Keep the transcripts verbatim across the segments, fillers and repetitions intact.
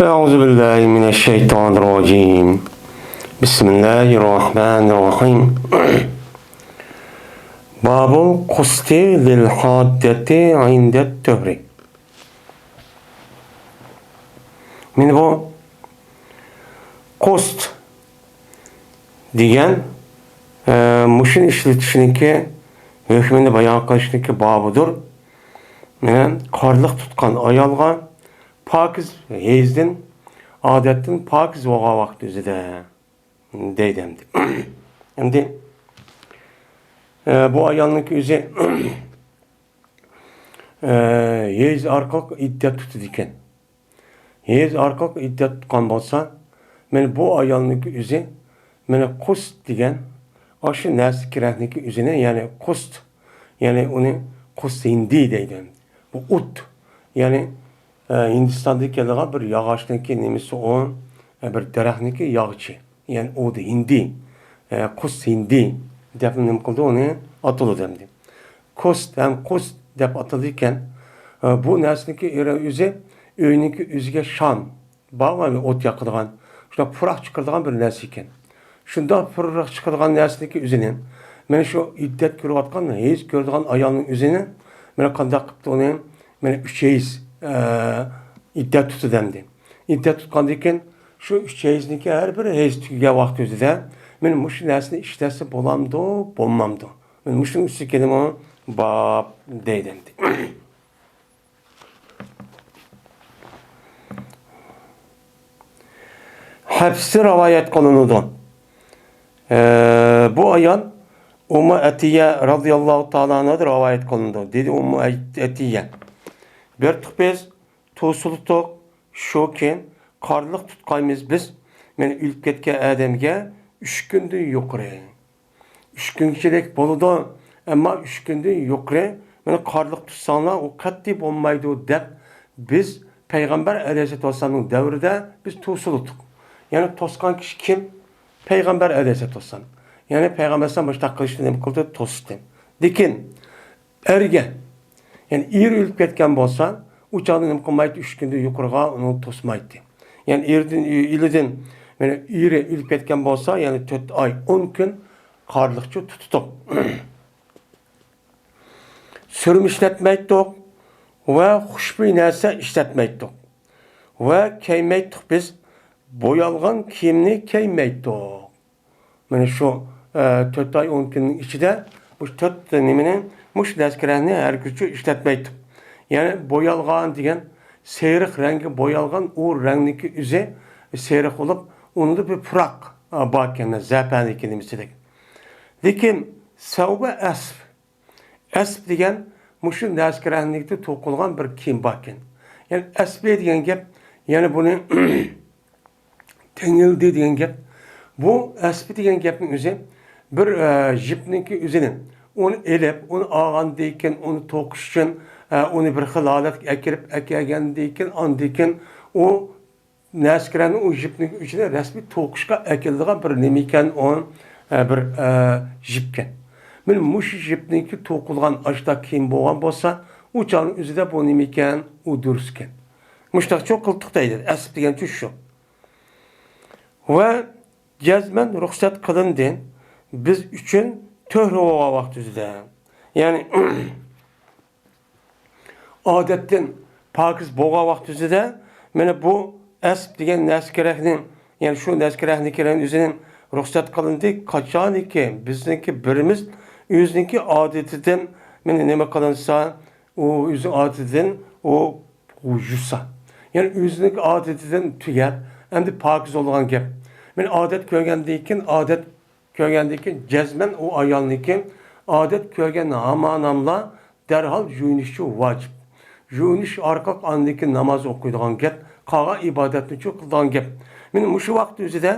أعوذ بالله من الشيطان الرجيم. بسم الله الرحمن الرحيم. باب القسط للحاضة عند الطهر. مانا بۇ قۇست دېگەن، ئە، مۇشۇنى ئىشلىتىشنىڭكى ھۆكمىنى بايان قىلىشنىڭكى بابىدۇر. مانا قارلىق تۇتقان ئايالغا پاكىز ھەيزدىن، ئادەتتىن پاكىز بولغان ۋاقىت ئۆزىدە دەيدۇ ئەمدى. ئەمدى، ئە، بۇ ئايالنىڭكى ئۆزى، ئە، ھەيز ئارقىلىق ئىددەت تۇتىدىكەن. ھەيز ئارقىلىق ئىددەت تۇتقان بولسا، مانا بۇ ئايالنىڭكى ئۆزى، مانا قۇست دېگەن ئاشۇ نەرسە كېرەكنىكى ئۆزىنى، يەنى قۇست، يەنى ئۇنى قۇست ھىندى دەيدۇ. بۇ ئوت، يەنى، ئە، ھىندىستاندا كېلىدىغان بىر ياغاچنىڭكى نېمىسى ئۇ، ئە، بىر دەرەخنىڭكى ياغىچى. يەنى ئۇ ھىندى، ئە، قۇست ھىندى دەپ نېمە قىلدى، ئۇنى ئاتىلىدۇ ئەمدى. كۇست ھەم قۇست دەپ ئاتىلىدىكەن. ئە، بۇ نەرسىنىڭكى ئۆزى، ئۆينىڭكى ئۆزىگە شام، بارغۇ ئوت ياقىدىغان، شۇنداق پۇراق چىقىرىدىغان بىر نەرسە ئىكەن. شۇنداق پۇراق چىقىرىدىغان نەرسىنىڭكى ئۆزىنى، مانا شۇ ئىددەت كۆرۈۋاتقان، ھەيز كۆرىدىغان ئايالنىڭ ئۆزىنى، مانا قانداق قىپتۇ ئۇنى، مانا ئۈچ ھەيز، ئە، ئىددەت تۇتىدۇ ئەمدى. ئىددەت تۇتقاندىن كېيىن، شۇ ئۈچ ھەيزنىڭكى ھەر بىر ھەيز تۈگىگەن ۋاقتى ئۆزىدە، مانا مۇشۇ نەرسىنى ئىشلەتسە بولامدۇ، بولمامدۇ؟ مانا مۇشۇنىڭ ئۈستىگە كېلىمۇ باب دەيدۇ ئەمدى. ھەپسە رىۋايەت قىلىنىدۇ. ئە، بۇ ئايال ئۇممۇ ئەتىيە رازىياللاھۇ تائالا ئەنھادىن رىۋايەت قىلىنىدۇ. دېدى ئۇممۇ ئەتىيە، بېرىتتۇق بىز، توسۇلتۇق، شۇ كېيىن قارلىق تۇتقايمىز بىز، مانا ئۆلۈپ كەتكەن ئادەمگە ئۈچ كۈندىن يۇقىرى. ئۈچ كۈنگىچىلىك بولىدۇ، ئەمما ئۈچ كۈندىن يۇقىرى مانا قارلىق تۇتساڭلار، ئۇ قەتئىي بولمايدۇ دەپ، بىز پەيغەمبەر ئەلەيھىسسالاتۇ ۋەسسالامنىڭ دەۋرىدە بىز توسۇلدۇق. يەنى توسقان كىشى كىم؟ پەيغەمبەر ئەلەيھىسسالاتۇ ۋەسسالام. يەنى پەيغەمبەر ئەلەيھىسسالام مۇشۇنداق قىلىشنى نېمە قىلدى؟ توستى. لېكىن ئەرگە، يەنى ئېرى ئۆلۈپ كەتكەن بولسا، ئۇ چاغدا نېمە قىلمايتتى؟ ئۈچ كۈندىن يۇقىرىغا ئۇنى توسمايتتى. يەنى ئېرىدىن، ئېرىدىن، يەنى ئېرى ئۆلۈپ كەتكەن بولسا، يەنى تۆت ئاي، ئون كۈن قارلىقچە تۇتتۇق. سۈرمە ئىشلەتمەيتتۇق ۋە خۇشبۇي نەرسە ئىشلەتمەيتتۇق ۋە كىيمەيتتۇق بىز، بويالغان كىيىمنى كىيمەيتتۇق. مانا شۇ، ئە، تۆت ئاي ئون كۈننىڭ ئىچىدە مۇشۇ تۆت نېمىنى، مۇشۇ نەسكىرەنى ھەرگىزچۇ ئىشلەتمەيتتۇق. يەنى بويالغان دېگەن سېرىق رەڭگە بويالغان ئۇ رەڭنىڭكى ئۆزى سېرىق بولۇپ، ئۇنىڭدا بىر پۇراق، ئە، باركەن، زەپەنىكى نېمىسىدەك. لېكىن سەۋبە ئەسپ، ئەسپ دېگەن مۇشۇ نەسكىرەنلىكتە توقۇلغان بىر كىيىم باركەن. يەنى ئەسپى دېگەن گەپ، يەنى بۇنى تېڭىلدى دېگەن گەپ. بۇ ئەسپى دېگەن گەپنىڭ ئۆزى بىر، ئە، يىپنىڭكى ئۆزىنى، ئۇنى ئېلىپ، ئۇنى ئالغاندىن كېيىن، ئۇنى توقۇش ئۈچۈن، ئە، ئۇنى بىر خىل ھالەتكە ئەكىرىپ، ئەكەلگەندىن كېيىن، ئاندىن كېيىن ئۇ نەسكىرەننىڭ ئۇ يىپنىڭ ئىچىدە رەسمىي توقۇشقا ئەكېلىدىغان بىر نېمە ئىكەن ئۇ، ئە، بىر، ئە، يىپكەن. مانا مۇشۇ يىپنىڭكى توقۇلغان ئاشۇنداق كىيىم بولغان بولسا، ئۇ چاغنىڭ ئۆزىدە بۇ نېمە ئىكەن؟ ئۇ دۇرۇس ئىكەن. مۇشۇنداقچۇ قىلدۇق دەيدۇ. ئەسپ دېگەنچۇ شۇ. ۋە جەزمەن رۇخسەت قىلىندى بىز ئۈچۈن تۆھرە بولغان ۋاقتىمىزدا. يەنى ئادەتتىن پاكىز بولغان ۋاقتىمىزدا، مانا بۇ ئەسپ دېگەن نەسكىرەكنىڭ، يەنى شۇ نەسكىرەكنىڭ كىرگەن ئۆزىنىڭ رۇخسەت قىلىندى، قاچانكى بىزنىڭكى بىرىمىز ئۆزىنىڭكى ئادىتىدىن، مانا نېمە قىلىنسا، ئۇ ئۆزى ئادىتىدىن ئۇ يۇسا. يەنى ئۆزىنىڭكى ئادىتىدىن تۈگەپ، ئەمدى پاكىز بولغان گەپ. مانا ئادەت كۆرگەندىن كېيىن، ئادەت كۆرگەندىن كېيىن جەزمەن ئۇ ئايالنىڭكى ئادەت كۆرگەن ھاماناملا دەرھال يۇيۇنۇشى ۋاجىپ. يۇيۇنۇش ئارقىلىق ئاندىن كېيىن ناماز ئوقۇيدىغان گەپ، قالغان ئىبادەتنىچۇ قىلىدىغان گەپ. مانا مۇشۇ ۋاقىت ئۆزىدە،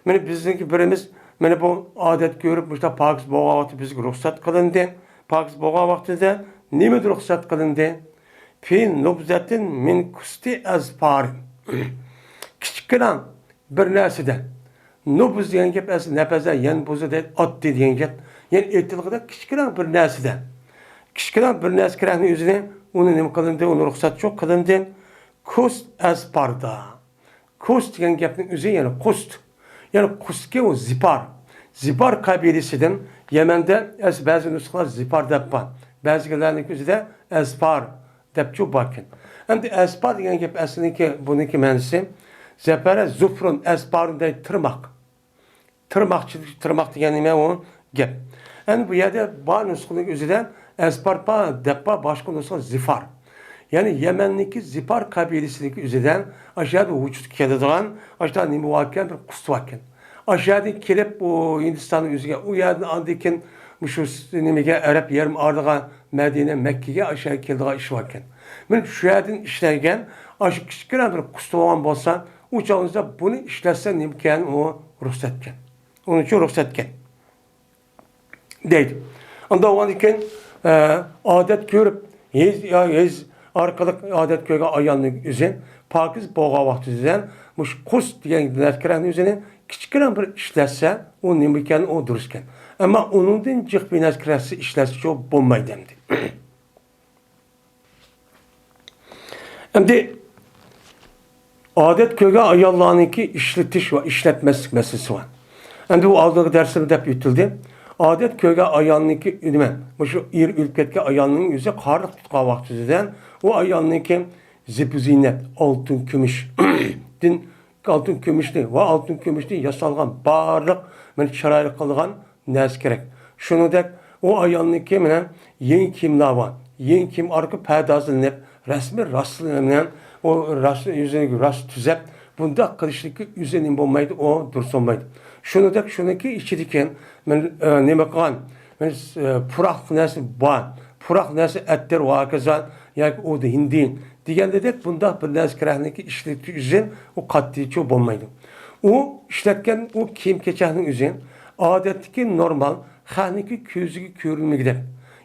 مانا بىزنىڭكى بىرىمىز، مانا بۇ ئادەت كۆرۈپ، مۇشۇنداق پاكىز بولغان ۋاقتى بىزگە رۇخسەت قىلىندى. پاكىز بولغان ۋاقتىدا نېمىدە رۇخسەت قىلىندى؟ في نبذة من كست أظفار. كىچىككىنە بىر نەرسىدە. نۇبۇز دېگەن گەپ ئەسلى نەپەزە، يەنبۇزى دەيدۇ، ئاتتى دېگەن گەپ. يەنى ئېيتىلغۇدەك كىچىككىنە بىر نەرسىدە. كىچىككىنە بىر نەرسە كېرەكنى ئۆزىنى، ئۇنى نېمە قىلىندى؟ ئۇنى رۇخسەتچۇ قىلىندى. كست ئەزپاردا. كۇست دېگەن گەپنىڭ ئۆزى يەنى قۇست. يەنى قۇستكى ئۇ زىپار. زىپار قەبىلىسىدىن يەمەندە ئەس-، بەزى نۇسخىلار زىپار دەپ بار. بەزىلەرنىڭ ئۆزىدە ئەسپار دەپچۇ باركەن. ئەمدى ئەسپار دېگەن گەپ ئەسلىدىكى بۇنىڭكى مەنىسى زەپەرە زۇفرۇن ئەسپارۇن دەي تىرماق. تىرماقچى، تىرماق دېگەن نېمە ئۇ گەپ. ئەمدى بۇ يەردە بار نۇسخىنىڭ ئۆزىدە ئەسپار بار دەپ بار، باشقا نۇسخا زىفار. يەنى يەمەننىڭكى زىفار قەبىلىسىنىڭكى ئۆزىدە ئاشۇ يەردە ۋۇجۇدقا كېلىدىغان ئاشۇنداق نېمە باركەن، بىر قۇست باركەن. ئاشۇ يەردىن كېلىپ ئۇ ھىندىستاننىڭ ئۆزىگە، ئۇ يەردىن ئاندىن كېيىن مۇشۇ نېمىگە، ئەرەب يېرىم ئارىلىغا، مەدىنە، مەككىگە ئاشۇ يەرگە كېلىدىغان ئىش باركەن. مەن شۇ يەردىن ئىشلەنگەن ئاشۇ كىچىككىنە بىر قۇست بولغان بولسا، ئۇ چاغىمىزدا بۇنى ئىشلەتسە نېمىكەن ئۇ رۇخسەتكەن. ئۇنىڭ ئۈچۈن رۇخسەتكەن. دەيدۇ. ئۇنداق بولغاندىن كېيىن، ئە، ئادەت كۆرۈپ، ھېيز، يا ھېيز ئارقىلىق ئادەت كۆرگەن ئايالنىڭ ئۆزى پاكىز بولغان ۋاقتىدا مۇشۇ قۇس دېگەن نەسكىرەنىڭ ئۆزىنى كىچىككىنە بىر ئىشلەتسە، ئۇ نېمە ئىكەن، ئۇ دۇرۇسكەن. ئەمما ئۇنىڭدىن جىق بىر نەسكىرەسى ئىشلەتسىچۇ بولمايدۇ ئەمدى. ئەمدى ئادەت كۆرگەن ئاياللارنىڭكى ئىشلىتىش ۋە ئىشلەتمەسلىك مەسىلىسى بار. ئەمدى بۇ ئالدىنقى دەرسلەردە دەپ ئۆتۈلدى. ئادەت كۆرگەن ئايالنىڭكى ئۈنۈمى، مۇشۇ ئېرى ئۆلۈپ كەتكەن ئايالنىڭ ئۆزى قارلىق تۇتقان ۋاقتىدا ئۇ ئايالنىڭكى زىبۇ زىننەت، ئالتۇن كۈمۈشتىن، ئالتۇن كۈمۈشنى ۋە ئالتۇن كۈمۈشتىن ياسالغان بارلىق مانا چىرايلىق قىلىدىغان نەرسە كېرەك. شۇنىڭدەك ئۇ ئايالنىڭكى مانا يېڭى كىيىملار بار. يېڭى كىيىم ئارقا پەردازلىنىپ، رەسمىي راستلىنىپ، ئۇ راست، يۈزىنى راست تۈزەپ، بۇنداق قىلىشنىڭكى ئۆزى نېمە بولمايدۇ، ئۇ دۇرۇس بولمايدۇ. شۇنىڭدەك شۇنىڭكى ئىچىدىكى مەن، ئە، نېمە قىلغان؟ مەن، ئە، پۇراق نەرسە بار. پۇراق نەرسە ئەتىر ۋە ھاكازا ياكى ئۇدا ھىندى دېگەندەك بۇنداق بىر نەرسە كېرەكلىكى ئىشلىتىش ئۈچۈن ئۇ قاتتىيچۇ بولمايدۇ. ئۇ ئىشلەتكەن ئۇ كىيىم-كېچەكنىڭ ئۆزى ئادەتتىكى نورمال خەقنىڭكى كۆزىگە كۆرۈنمىگۈدەك،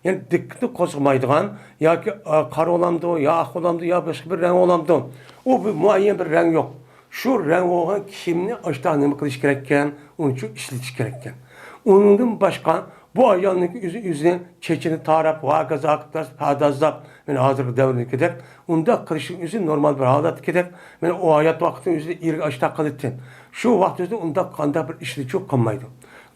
يەنى دىققىتىنى قوزغىمايدىغان ياكى، ئا، قارا بولامدۇ، يا ئاق بولامدۇ، يا باشقا بىر رەڭ بولامدۇ؟ ئۇ بىر مۇئەييەن بىر رەڭ يوق. شۇ رەڭ بولغان كىيىمنى ئاشۇنداق نېمە قىلىش كېرەككەن؟ ئۇنىڭ ئۈچۈن ئىشلىتىش كېرەككەن. ئۇنىڭدىن باشقا بۇ ئايالنىڭكى ئۆزى ئۆزىنى چېچىنى تاراپ، ۋە ھاكازا قىلىپ پەردازلاپ، مانا ھازىرقى دەۋردىكىدەك ئۇنداق قىلىشنىڭ ئۆزى نورمال بىر ھالەتتىكىدەك، مانا ئۇ ھايات ۋاقتىنىڭ ئۆزىدە ئېرىگە ئاشۇنداق قىلىدىكەن. شۇ ۋاقىت ئۆزىدە ئۇنداق قانداق بىر ئىشلىتىشى قىلمايدۇ.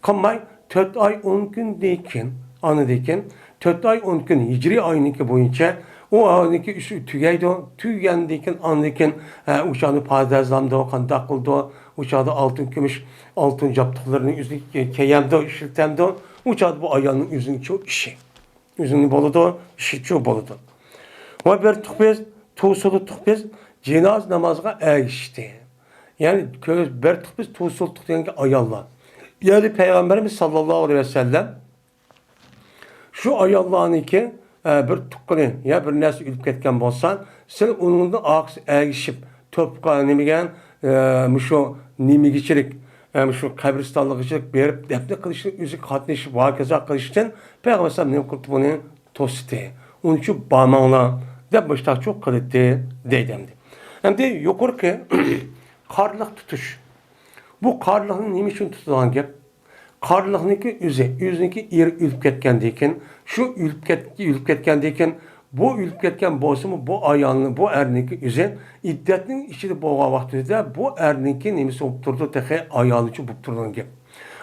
قىلماي، تۆت ئاي ئون كۈندىن كېيىن، ئانىدىن كېيىن، تۆت ئاي ئون كۈن ھىجرىي ئاينىڭكى بويىچە ئۇ ئاينىڭكى ئىشى تۈگەيدۇ. تۈگىگەندىن كېيىن، ئاندىن كېيىن، ئە، ئۇ چاغدا پەردازلامدۇ، قانداق قىلىدۇ؟ ئۇ چاغدا ئالتۇن، كۈمۈش، ئالتۇن جابدۇقلىرىنى ئۆزى كىيەمدۇ، ئىشلىتەمدۇ؟ ئۇ چاغدا بۇ ئايالنىڭ ئۆزىنىڭچۇ ئىشى. ئۆزىنىڭ بولىدۇ، ئىشىچۇ بولىدۇ. ۋە بىر تۇقبىز، توسۇلۇ تۇقبىز جىنازا نامازىغا ئەگىشتى. يەنى كۆز-، بىر تۇقبىز توسۇلۇق دېگەنگە ئاياللار. يەنى پەيغەمبىرىمىز ساللاللاھۇ ئەلەيھى ۋەسەللەم شۇ ئاياللارنىڭكى، ئە، بىر تۇغقىنى يا بىر نەرسە ئۆلۈپ كەتكەن بولسا، سىلەر ئۇنىڭدىن ئارقىسى ئەگىشىپ، توپقا نېمىگەن، ئە، مۇشۇ نېمىگىچىلىك، ئە، مۇشۇ قەبرىستانلىقىچىلىك بېرىپ دەپنە قىلىشنىڭ ئۆزىگە قاتنىشىپ، ۋاكىزا قىلىشتىن پەيغەمبەر ئەلەيھىسسالام نېمە قىلدى بۇنى؟ توستى. ئۇنىڭ ئۈچۈن بارماڭلار دەپ مۇشتاقچۇ قىلدى دەيدۇ ئەمدى. ئەمدى يۇقىرىقى قارلىق تۇتۇش. بۇ قارلىقنى نېمە ئۈچۈن تۇتىدىغان گەپ؟ قارلىقنىڭكى ئۆزى، ئۆزىنىڭكى ئېرى ئۆلۈپ كەتكەندىن كېيىن، شۇ ئۆلۈپ كەت-، ئۆلۈپ كەتكەندىن كېيىن، بۇ ئۆلۈپ كەتكەن بولسىمۇ، بۇ ئايالنى، بۇ ئەرنىڭكى ئۆزى ئىددەتنىڭ ئىچىدە بولغان ۋاقتىدا بۇ ئەرنىڭكى نېمىسى بولۇپ تۇرىدۇ، تېخى ئايالىچۇ بولۇپ تۇرىدىغان گەپ.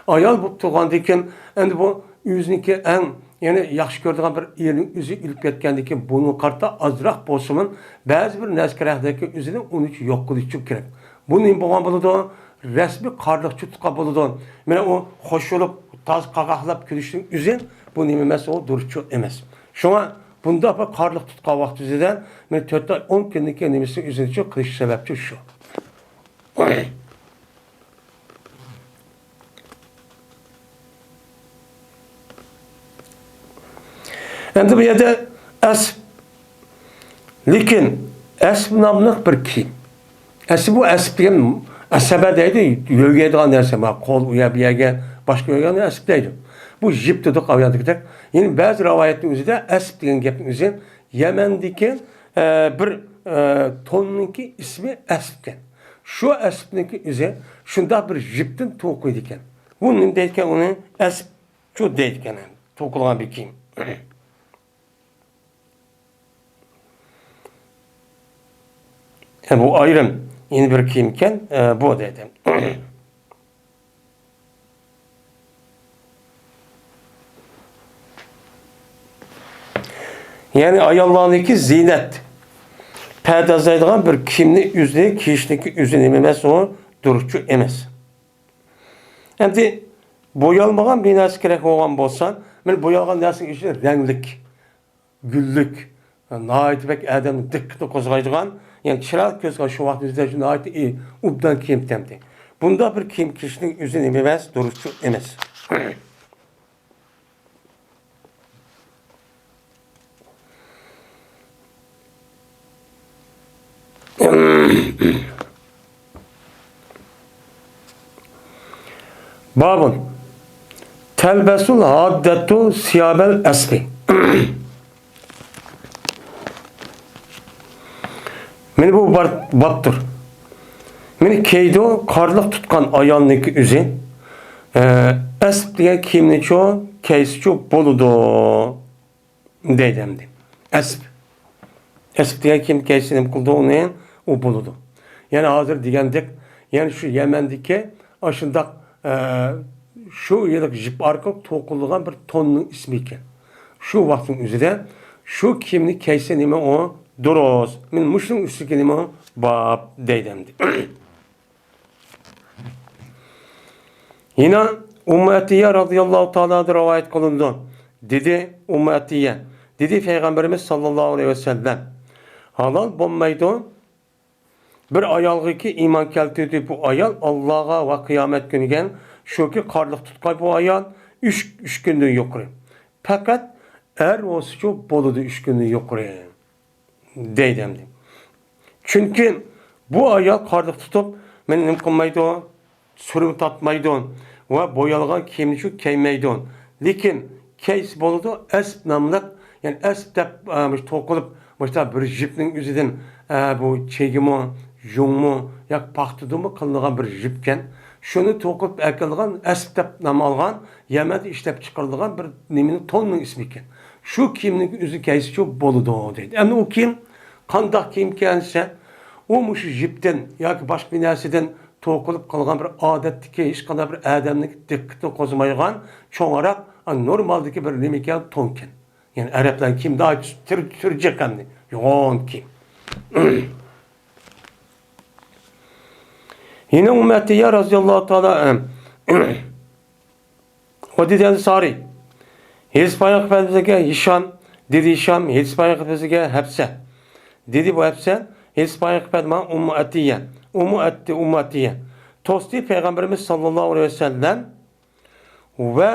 ئايال بولۇپ تۇرغاندىن كېيىن، ئەمدى بۇ ئۆزىنىڭكى ئەڭ، يەنى ياخشى كۆرىدىغان بىر ئېرىنىڭ ئۆزى ئۆلۈپ كەتكەندىن كېيىن، بۇنىڭغا قارىتا ئازراق بولسىمۇ، بەزى بىر نەرسە كېرەكلىكى ئۆزىنى ئۇنىڭ ئۈچۈن يوق قىلىشى كېرەك. بۇ نېمە بولغان بولىدۇ؟ رەسمىي قارلىقچۇ تۇتقان بولىدۇ. مانا ئۇ خوش بولۇپ، تازا قاقاقلاپ كۈلۈشنىڭ ئۆزى بۇ نېمە ئەمەس، ئۇ دۇرۇسچۇ ئەمەس. شۇڭا بۇنداق بىر قارلىق تۇتقان ۋاقتىمىزدا، مانا تۆت ئاي ئون كۈندىكى نېمىسى ئۆزىنىڭچۇ قىلىش سەۋەبچۇ شۇ. ئەمدى بۇ يەردە ئەسپ، لېكىن ئەسپ ناملىق بىر كىيىم. ئەسلى بۇ ئەسپ دېگەن ئەسەبە دەيدۇ، يۆگەيدىغان نەرسە، ما قول ئۇ يەر بۇ يەرگە باشقا يۆگەيدىغان ئەسپ دەيدۇ. بۇ يىپ دېدۇق ئاياندىكىدەك. يەنى بەزى رىۋايەتنىڭ ئۆزىدە ئەسپ دېگەن گەپنىڭ ئۆزى يەمەندىكى، ئە، بىر، ئە، توننىڭكى ئىسمى ئەسپكەن. شۇ ئەسپنىڭكى ئۆزى شۇنداق بىر يىپتىن توقۇيدىكەن. بۇ نېمە دەيدىكەن ئۇنى؟ ئەسپ شۇ دەيدىكەن، توقۇلغان بىر كىيىم. ھە، بۇ ئايرىم. يەنە بىر كىيىمكەن، ئە، بۇ دېدى. يەنى ئاياللارنىڭكى زىننەت، پەردازلايدىغان بىر كىيىمنى ئۆزىنى كىيىشنىڭكى ئۆزى نېمە ئەمەس، ئۇ دۇرۇسچۇ ئەمەس. ئەمدى بويالمىغان بىر نەرسە كېرەك بولغان بولسا، مەن بويالغان نەرسىنىڭ ئىچىدە رەڭلىك، گۈللۈك، ناھايىتى بەك ئادەمنىڭ دىققىتىنى قوزغايدىغان، يەنى چىرايلىق كۆرسىتىدىغان، شۇ ۋاقىتنىڭ ئۆزىدە شۇ ناھايىتى ئوبدان كىيىم تەمدى. بۇنداق بىر كىيىم كىيىشنىڭ ئۆزى نېمە ئەمەس، دۇرۇسچۇ ئەمەس. بابۇن. تەلبەسۇل ھاددەتۇ سىيابەل ئەسپى. مانا بۇ بار، بابتۇر. مانا كىيىدۇ، قارلىق تۇتقان ئايالنىڭكى ئۆزى، ئە، ئەسپ دېگەن كىيىمنىچۇ، كىيسىچۇ بولىدۇ، دەيدۇ ئەمدى. ئەسپ. ئەسپ دېگەن كىيىم كىيسە نېمە قىلىدۇ ئۇنى؟ ئۇ بولىدۇ. يەنى ھازىر دېگەندەك، يەنى شۇ يەمەندىكى ئاشۇنداق، ئە، شۇ يىللىق جىپ ئارقىلىق توقۇلغان بىر توننىڭ ئىسمى ئىكەن. شۇ ۋاقىتنىڭ ئۆزىدە شۇ كىيىمنى كىيسە نېمە ئۇ؟ دۇرۇس. مانا مۇشۇنىڭ ئۈستىگە نېمە ئۇ؟ باب دەيدۇ ئەمدى. يەنە ئۇممۇ ئەتىيە رازىياللاھۇ تائالا ئەنھادىن رىۋايەت قىلىنىدۇ. دېدى ئۇممۇ ئەتىيە، دېدى پەيغەمبىرىمىز ساللاللاھۇ ئەلەيھى ۋەسەللەم، ھالال بولمايدۇ بىر ئايالغىكى ئىمان كەلتۈردى بۇ ئايال ئاللاغا ۋە قىيامەت كۈنىگە، شۇكى قارلىق تۇتقاي بۇ ئايال ئۈچ، ئۈچ كۈندىن يۇقىرى. پەقەت ئەر بولسىچۇ بولىدۇ ئۈچ كۈندىن يۇقىرى. دەيدۇ ئەمدى. چۈنكى بۇ ئايال قارلىق تۇتۇپ، مانا نېمە قىلمايدۇ، سۈرمە تارتمايدۇ ۋە بويالغان كىيىمنى شۇ كىيمەيدۇ. لېكىن كىيسە بولىدۇ، ئەسپ ناملىق، يەنى ئەسپ دەپ، ئە، مۇشۇ توقۇلۇپ، مۇشۇنداق بىر جىپنىڭ ئۆزىدىن، ئە، بۇ چېگىمۇ، يۇڭمۇ ياكى پاختىدىنمۇ قىلىنغان بىر جىپكەن. شۇنى توقۇلۇپ ئەكېلىدىغان ئەسپ دەپ نام ئالغان، يەمەندە ئىشلەپ چىقىرىلغان بىر نېمىنىڭ، توننىڭ ئىسمى ئىكەن. شۇ كىيىمنى ئۆزى كىيسىچۇ بولىدۇ، دەيدۇ. ئەمدى ئۇ كىيىم قانداق كىيىمكەن دېسە، ئۇ مۇشۇ جىپتىن ياكى باشقا بىر نەرسىدىن توقۇلۇپ قىلغان بىر ئادەتتىكى، ھېچقانداق بىر ئادەمنىڭ دىققىتىنى قوزغىمايدىغان چوڭراق، ئا، نورمالدىكى بىر نېمىكەن، تونكەن. يەنى ئەرەبلەرنىڭ كىيىمى ناھايىتى تۈر-، تۈرجەك ئەمدى. يوغان كىيىم. يەنە ئۇممۇ ئەتىيە رازىياللاھۇ تائالا ئەنھا ۋە دېدى ئەنسارى، ھېدىس بايان قىلىپ بەرگەن ھىشام، دېدى ھىشام، ھېدىس بايان قىلىپ بەرگەن ھەپسە. دېدى بۇ ھەپسە، ھېدىس بايان قىلىپ بەردى ماڭا ئۇممۇ ئەتىيە، ئۇممۇ ئەتتى، ئۇممۇ ئەتىيە. توستى پەيغەمبىرىمىز ساللاللاھۇ ئەلەيھى ۋەسەللەم ۋە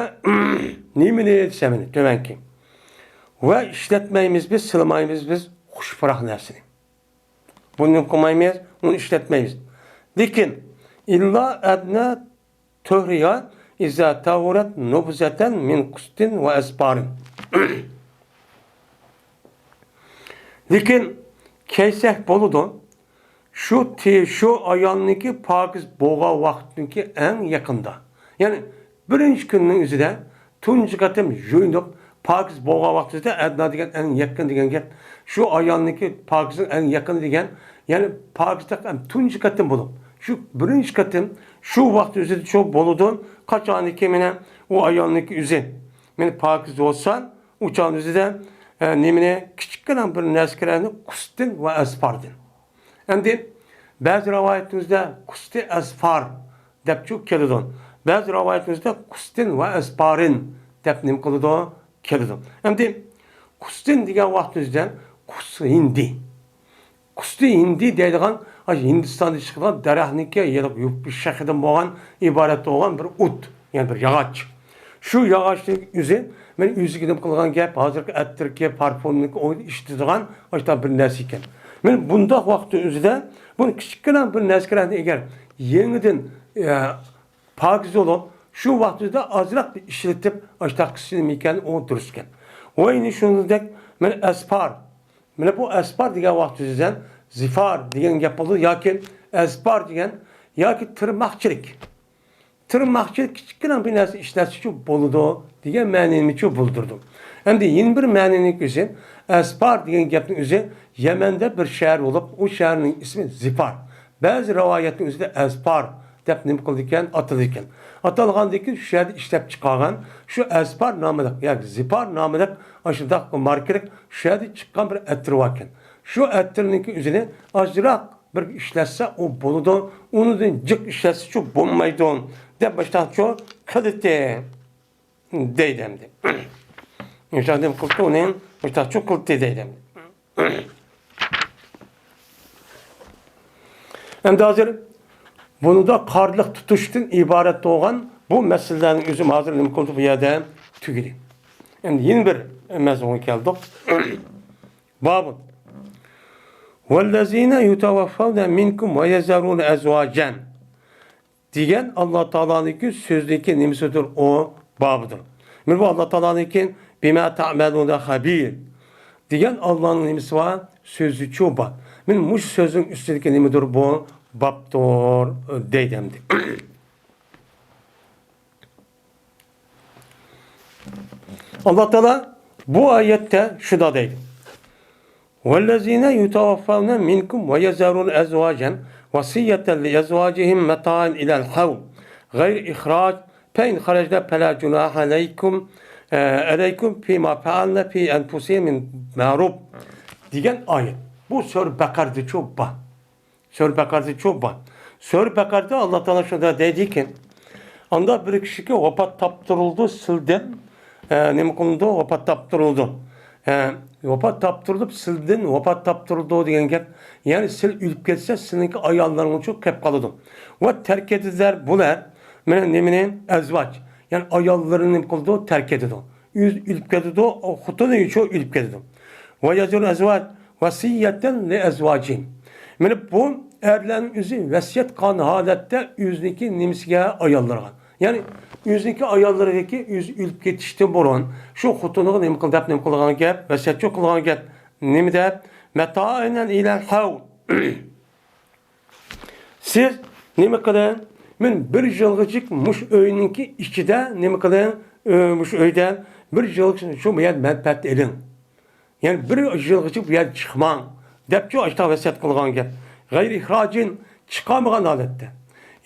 نېمىنى دېسە مېنى، تۆۋەنكى. ۋە ئىشلەتمەيمىز بىز، سىلىمايمىز بىز خۇش پۇراق نەرسىنى. بۇنى قىلمايمىز، ئۇنى ئىشلەتمەيمىز. لېكىن، ئىللا ئەدنە تۆھرىيا ئىزا تاۋۇرەت نۇبزەتەن مىن قۇستىن ۋە ئەسپارىن. لېكىن كەيسەك بولىدۇ. شۇ تى-، شۇ ئايالنىڭكى پاكىز بولغان ۋاقىتنىڭكى ئەڭ يېقىندا. يەنى بىرىنچى كۈننىڭ ئۆزىدە تۇنجى قېتىم يۇيۇنۇپ، پاكىز بولغان ۋاقتىدا ئەدنا دېگەن ئەڭ يېقىن دېگەن گەپ. شۇ ئايالنىڭكى پاكىزنىڭ ئەڭ يېقىنى دېگەن، يەنى پاكىزلىق ھەم تۇنجى قېتىم بولۇپ، شۇ بىرىنچى قېتىم شۇ ۋاقىت ئۆزىدە شۇ بولىدۇ. قاچانكى مانا ئۇ ئايالنىڭكى ئۆزى مانا پاكىز بولسا، ئۇ چاغنىڭ ئۆزىدە، ئە، نېمىنى، كىچىككىنە بىر نەرسىلەرنى قۇستىن ۋە ئەسپاردىن. ئەمدى بەزى رىۋايىتىمىزدە قۇستى ئەسپار دەپچۇ كېلىدۇ. بەزى رىۋايىتىمىزدە قۇستىن ۋە ئەسپارىن دەپ نېمە قىلىدۇ؟ كېلىدۇ. ئەمدى قۇستىن دېگەن ۋاقتىمىزدا قۇس ھىندى. قۇستى ھىندى دەيدىغان، ئاشۇ ھىندىستاندا چىقىدىغان دەرەخنىڭكى يەنە يۇپقا شېخىدىن بولغان، ئىبارەت بولغان بىر ئوت، يەنى بىر ياغاچ. شۇ ياغاچنىڭ ئۆزى، مەن ئۆزىگە نېمە قىلغان گەپ، ھازىرقى ئەتىركى، پارفۇمنىڭكى ئويدا ئىشلىتىدىغان ئاشۇنداق بىر نەرسە ئىكەن. مەن بۇنداق ۋاقىتنىڭ ئۆزىدە بۇنى كىچىككىنە بىر نەرسىگە ئەگەر يېڭىدىن، ئە، پاكىز بولۇپ، شۇ ۋاقتىدا ئازراق بىر ئىشلىتىپ، ئاشۇنداق قىلسىمىكەن، ئۇ دۇرۇسكەن. ۋە يەنە شۇنىڭدەك، مانا ئەسپار. مانا بۇ ئەسپار دېگەن ۋاقتىدا زىفار دېگەن گەپ بولىدۇ، ياكى ئەسپار دېگەن، ياكى تىرماقچىلىك. تىرماقچىلىك كىچىككىنە بىر نەرسە ئىشلەتسىچۇ بولىدۇ دېگەن مەنىنىچۇ بىلدۈرىدۇ. ئەمدى يەنە بىر مەنىنىڭ ئۆزى، ئەسپار دېگەن گەپنىڭ ئۆزى يەمەندە بىر شەھەر بولۇپ، ئۇ شەھەرنىڭ ئىسمى زىفار. بەزى رىۋايەتنىڭ ئۆزىدە ئەزپار دەپ نېمە قىلىدىكەن، ئاتىلىدىكەن. ئاتالغاندىن كېيىن شۇ يەردە ئىشلەپ چىقارغان شۇ ئەزپار ناملىق ياكى زىپار ناملىق ئاشۇنداق ماركىلىق شۇ يەردە چىققان بىر ئەتىر باركەن. شۇ ئەتىرنىڭكى ئۆزىنى ئازراق بىر ئىشلەتسە ئۇ بولىدۇ، ئۇنىڭدىن جىق ئىشلەتسىچۇ بولمايدۇ، دەپ مۇشۇنداقچۇ قىلدى دەيدۇ ئەمدى. مۇشۇنداق نېمە قىلدى ئۇنى، مۇشۇنداقچۇ قىلدى دەيدۇ ئەمدى. ئەمدى ھازىر بۇنىڭدا قارىلىق تۇتۇشتىن ئىبارەت بولغان بۇ مەسىلىلەرنىڭ ئۆزى ھازىر نېمە قىلدى بۇ يەردە؟ تۈگىدى. ئەمدى يەنە بىر مەزمۇنغا كەلدۇق. بابۇ. ۋەللەزىنە يۇتەۋەففەۋنە مىنكۇم ۋە يەزەرۇنە ئەزۋاجەن. دېگەن ئاللا تائالانىڭكى سۆزىدىكى نېمىسىدۇر ئۇ بابىدۇر. مانا بۇ ئاللا تائالانىڭكى بىما تەئمەلۇنە خەبىر دېگەن ئاللانىڭ نېمىسى بار؟ سۆزىچۇ بار. مانا مۇشۇ سۆزنىڭ ئۈستىدىكى نېمىدۇر بۇ؟ بابتۇر دەيدۇ ئەمدى. ئاللا تائالا بۇ ئايەتتە شۇنداق دەيدۇ. والذين يتوفون منكم ويذرون أزواجا وصية لأزواجهم متاعا إلى الحول غير إخراج فإن خرجن فلا جناح عليكم، ئە، عليكم فيما فعلن في أنفسهن من معروف دېگەن ئايەت. بۇ سۈرە بەقەرىدىچۇ بار. سۈرە بەقەرىدىچۇ بار. سۈرە بەقەرىدە ئاللا تائالا شۇنداق دەيدىكەن، ئاندا بىر كىشىكى ۋاپات تاپتۇرۇلدى سىلدىن، ئە، نېمە قىلىندى؟ ۋاپات تاپتۇرۇلدى. ئە، ۋاپات تاپتۇرۇلۇپ سىلدىن ۋاپات تاپتۇرۇلدى دېگەن گەپ. يەنى سىل ئۆلۈپ كەتسە سىلنىڭكى ئاياللىرىڭچۇ كەپ قالىدۇ. ۋە تەرك ئېتىدىلەر بۇلار. مانا نېمىنى؟ ئەزۋاج. يەنى ئاياللىرىنى نېمە قىلىدۇ؟ تەرك ئېتىدۇ. ئۆزى ئۆلۈپ كېتىدۇ، خوتۇنى شۇ ئۆلۈپ كېتىدۇ. ويذرون أزواجا وصية لأزواجهم. مانا بۇ ئەرلەرنىڭ ئۆزى ۋەسىيەت قىلغان ھالەتتە ئۆزىنىڭكى نېمىسىگە، ئاياللىرىغا. يەنى ئۆزىنىڭكى ئاياللىرىغىكى ئۆزى ئۆلۈپ كېتىشتىن بۇرۇن شۇ خوتۇنىغا نېمە قىل دەپ نېمە قىلغان گەپ، ۋەسىيەتچۇ قىلغان گەپ. نېمە دەپ؟ متاعا إلى الحول. سىز نېمە قىلىڭ؟ مەن بىر يىلغىچە مۇشۇ ئۆينىڭكى ئىچىدە نېمە قىلىڭ؟ ئۆ-، مۇشۇ ئۆيدە بىر يىلغىچە شۇ بۇ يەردە مەنپەئەت ئېلىڭ. يەنى بىر يىلغىچە بۇ يەردە چىقماڭ، دەپچۇ ئاشتا ۋەسىيەت قىلغان گەپ. غەيرى ئىخراجىن، چىقارمىغان ھالەتتە.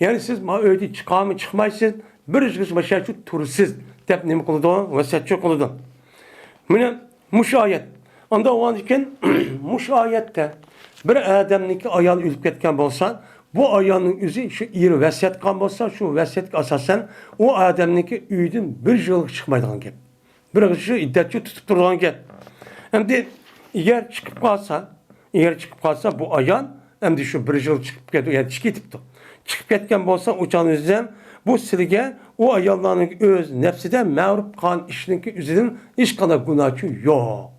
يەنى سىز ما ئۆيدىن چىقارمۇ چىقمايسىز، بىر يىلغىچە مۇشۇ يەردە تۇرىسىز، دەپ نېمە قىلىدۇ؟ ۋەسىيەتچۇ قىلىدۇ. مانا مۇشۇ ئايەت. ئاندا ئۇنىڭدىن كېيىن مۇشۇ ئايەتتە بىر ئادەمنىڭكى ئايالى ئۆلۈپ كەتكەن بولسا، بۇ ئايالنىڭ ئۆزى شۇ ئېرى ۋەسىيەت قىلغان بولسا، شۇ ۋەسىيەتكە ئاساسەن ئۇ ئادەمنىڭكى ئۆيدىن بىر يىلغا چىقمايدىغان گەپ. بىر يىل شۇ ئىددەتچۇ تۇتۇپ تۇرىدىغان گەپ. ئەمدى ئەگەر چىقىپ قالسا، ئەگەر چىقىپ قالسا بۇ ئايال ئەمدى شۇ بىر يىل چىقىپ كەتتى، يەنى چىقىپ كېتىپتۇ. چىقىپ كەتكەن بولسا ئۇ چاغنىڭ ئۆزىدە بۇ سىلىگە ئۇ ئاياللارنىڭ ئۆز نەپسىدە مەرۇپ قىلغان ئىشنىڭكى ئۆزىدىن ھېچقانداق گۇناھچۇ يوق.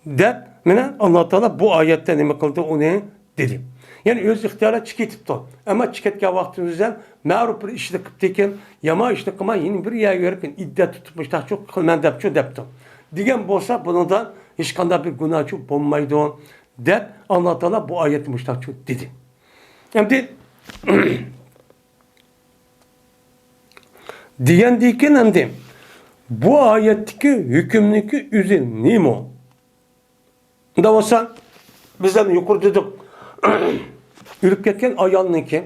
دەپ، مانا، ئاللا تائالا بۇ ئايەتتە نېمە قىلدى؟ ئۇنى دېدى. يەنى ئۆز ئىختىيارى چىقىپ كېتىپتۇ. ئەمما چىقىپ كەتكەن ۋاقتىمىزدا مەرۇپ بىر ئىشنى قىپتىكەن، يامان ئىشنى قىلماي، يەنە بىر يەرگە بېرىپ، ئىددەت تۇتۇپ، مۇشتاقچۇ قىلىمەن دەپچۇ دەپتۇ. دېگەن بولسا، بۇنىڭدا ھېچقانداق بىر گۇناھچۇ بولمايدۇ، دەپ، ئاللا تائالا بۇ ئايەتتە مۇشتاقچۇ دېدى. ئەمدى دېگەندىكىن ئەمدى بۇ ئايەتتىكى ھۆكۈمنىڭكى ئۆزى نېمە؟ ئۇنداق بولسا، بىز ھەم يۇقىرىدا دېدۇق، ئۆلۈپ كەتكەن ئايالنىڭكى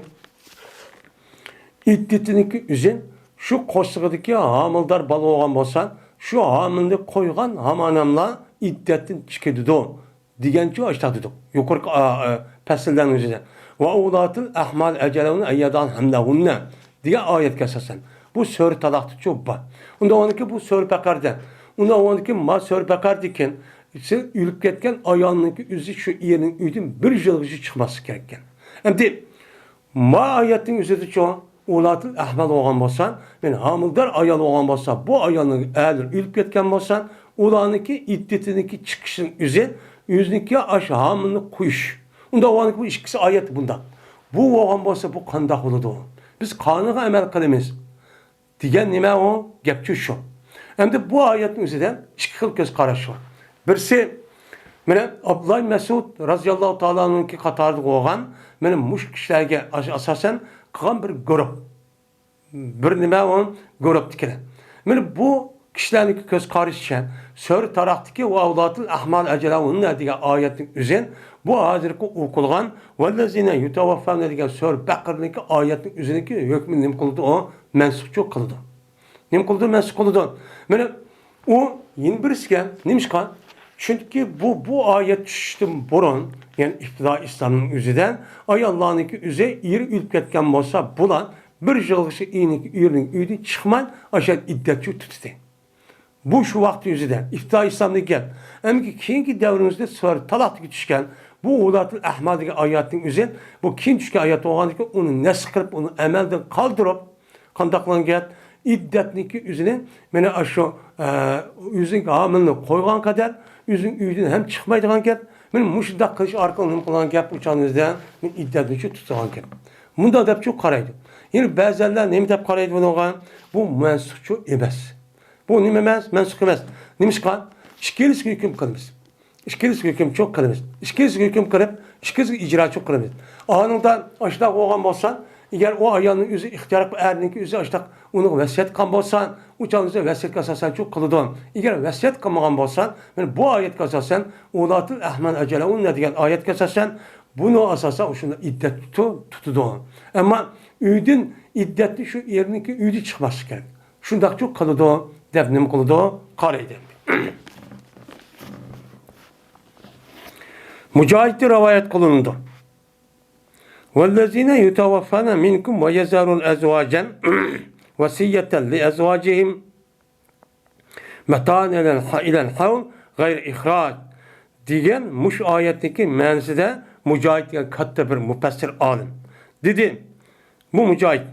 ئىددىتىنىڭكى ئۆزى شۇ قورسىقىدىكى ھامىلىدار بالا بولغان بولسا، شۇ ھامىلىنى قويغان ھامان ئىددەتتىن چىقىدۇ. دېگەنچۇ ئاشتاق دېدۇق. يۇقىرىقى، ئا، ئا، پەسىللەرنىڭ ئۆزىدە. ۋە ئۇلاتىل ئەھمال ئەجەلۇنە ئەييەدان ھەملەھۇننە دېگەن ئايەتكە ئاساسەن. بۇ سۈرە تالاقتىچۇ بار. ئۇندا ئۇنىڭكى بۇ سۈرە بەقەردە. ئۇندا ئۇنىڭكى ما سۈرە بەقەردىكىن، سىز ئۆلۈپ كەتكەن ئايالنىڭكى ئۆزى شۇ ئېرىنىڭ ئۆيىدىن بىر يىلغىچە چىقماسلىق كېرەككەن. ئەمدى ما ئايەتنىڭ ئۆزىدىچۇ، ئۇلاتىل ئەھمال بولغان بولسا، يەنى ھامىلىدار ئايال بولغان بولسا، بۇ ئايالنىڭ ئەرلىرى ئۆلۈپ كەتكەن بولسا، ئۇلارنىڭكى ئىددىتىنىڭكى چىقىشىنىڭ ئۆزى، ئۆزىنىڭكى ئاشۇ ھامىلىنى قويۇش. ئۇنداق بولغاندىكىن بۇ ئىككىسى ئايەت بۇنداق. بۇ بولغان بولسا، بۇ قانداق بولىدۇ؟ بىز قانۇنغا ئەمەل قىلىمىز. دېگەن نېمە ئۇ؟ گەپچۇ شۇ. ئەمدى بۇ ئايەتنىڭ ئۆزىدە ئىككى خىل كۆز قاراش بار. بىرسى، مانا ئابدۇللا مەسئۇد رازىياللاھۇ تائالا ئەنھۇنىڭكى قاتارىدا بولغان، مانا مۇشۇ كىشىلەرگە ئاس-، ئاساسەن قىلغان بىر گۇرۇھ. بىر نېمە ئۇ گۇرۇھتىكىلەر. مانا بۇ كىشىلەرنىڭكى كۆز قارىشىچە، سۈرە تالاقتىكى ۋە ئۇلاتىل ئەھمال ئەجەلۇننە دېگەن ئايەتنىڭ ئۆزى بۇ ھازىرقى ئوقۇلغان ۋەللەزىنە يۇتەۋەففەۋنە دېگەن سۈرە بەقەرىنىڭكى ئايەتنىڭ ئۆزىنىڭكى ھۆكمىنى نېمە قىلىدۇ؟ ئۇ مەنسۇخچۇ قىلىدۇ. نېمە قىلىدۇ؟ مەنسۇخ قىلىدۇ. مانا ئۇ يەنە بىرسىگە نېمىشقا؟ چۈنكى بۇ، بۇ ئايەت چۈشۈشتىن بۇرۇن، يەنى ئىپتىدا ئىسلامنىڭ ئۆزىدە ئاياللارنىڭكى ئۆزى ئېرى ئۆلۈپ كەتكەن بولسا، بۇلار بىر يىلغىچە ئېرىنىڭ، ئېرىنىڭ ئۆيىدىن چىقماي، ئاشۇ ئىددەتچۇ تۇتتى. بۇ شۇ ۋاقىت ئۆزىدە ئىپتىدا ئىسلامدىكى گەپ. ئەمدى كېيىنكى دەۋرىمىزدە سۈرە تالاقتىكى چۈشكەن بۇ ئۇلاتىل ئەھما دېگەن ئايەتنىڭ ئۆزى، بۇ كېيىن چۈشكەن ئايەت بولغاندىكىن، ئۇنى نەسخ قىلىپ، ئۇنى ئەمەلدىن قالدۇرۇپ، قانداق قىلغان گەپ؟ ئىددەتنىڭكى ئۆزىنى مانا ئاشۇ، ئە، ئۆزىنىڭ ھامىلىنى قويغان قەدەر ئۆزىنىڭ ئۆيىدىن ھەم چىقمايدىغان گەپ. مانا مۇشۇنداق قىلىش ئارقىلىق نېمە قىلغان گەپ؟ ئۇ چاغنىڭ ئۆزىدە ئىددەتنى شۇ تۇتىدىغان گەپ. مۇنداق دەپ شۇ قارايدۇ. يەنە بەزەنلەر نېمە دەپ قارايدۇ بۇنىڭغا؟ بۇ مەنسۇخچۇ ئەمەس. بۇ نېمە ئەمەس؟ مەنسۇخ ئەمەس. نېمىشقا؟ ئىككىلىسىگە ھۆكۈم قىلىمىز. ئىككىلىسىگە ھۆكۈمچۇ قىلىمىز. ئىككىلىسىگە ھۆكۈم قىلىپ، ئىككىلىسىگە ئىجراچۇ قىلىمىز. ئانىڭدا ئاشۇنداق بولغان بولسا، ئەگەر ئۇ ئايالنىڭ ئۆزى ئىختىيار قىلىپ، ئەرنىڭكى ئۆزى ئاشۇنداق ئۇنىڭغا ۋەسىيەت قىلغان بولسا، ئۇ چاغدا ئۆزى ۋەسىيەتكە ئاساسەنچۇ قىلىدۇ. ئەگەر ۋەسىيەت قىلمىغان بولسا، مانا بۇ ئايەتكە ئاساسەن، ئۇلاتىل ئەھمال ئەجەلەھۇننە دېگەن ئايەتكە ئاساسەن، بۇنىڭ ئاساسەن ئۇ شۇنداق ئىددەت تۇتۇ-، تۇتىدۇ. ئەمما ئۆيدىن ئىددەتنى شۇ ئېرىنىڭكى ئۆيىدە چىقماسلىق كېرەك. شۇنداقچۇ قىلىدۇ دەپ نېمە قىلىدۇ؟ قارايدۇ. مۇجاھىدتىن رىۋايەت قىلىنىدۇ. ۋەللەزىنە يۇتەۋەففەنە مىنكۇم ۋە يەزەرۇن ئەزۋاجەن ۋەسىيەتەن لىئەزۋاجىھىم مەتائەن ئىلەل ھەۋل غەيرە ئىخراج دېگەن مۇشۇ ئايەتنىڭكى مەنىسىدە مۇجاھىد دېگەن كاتتا بىر مۇپەسسىر ئالىم دېدى. بۇ مۇجاھىد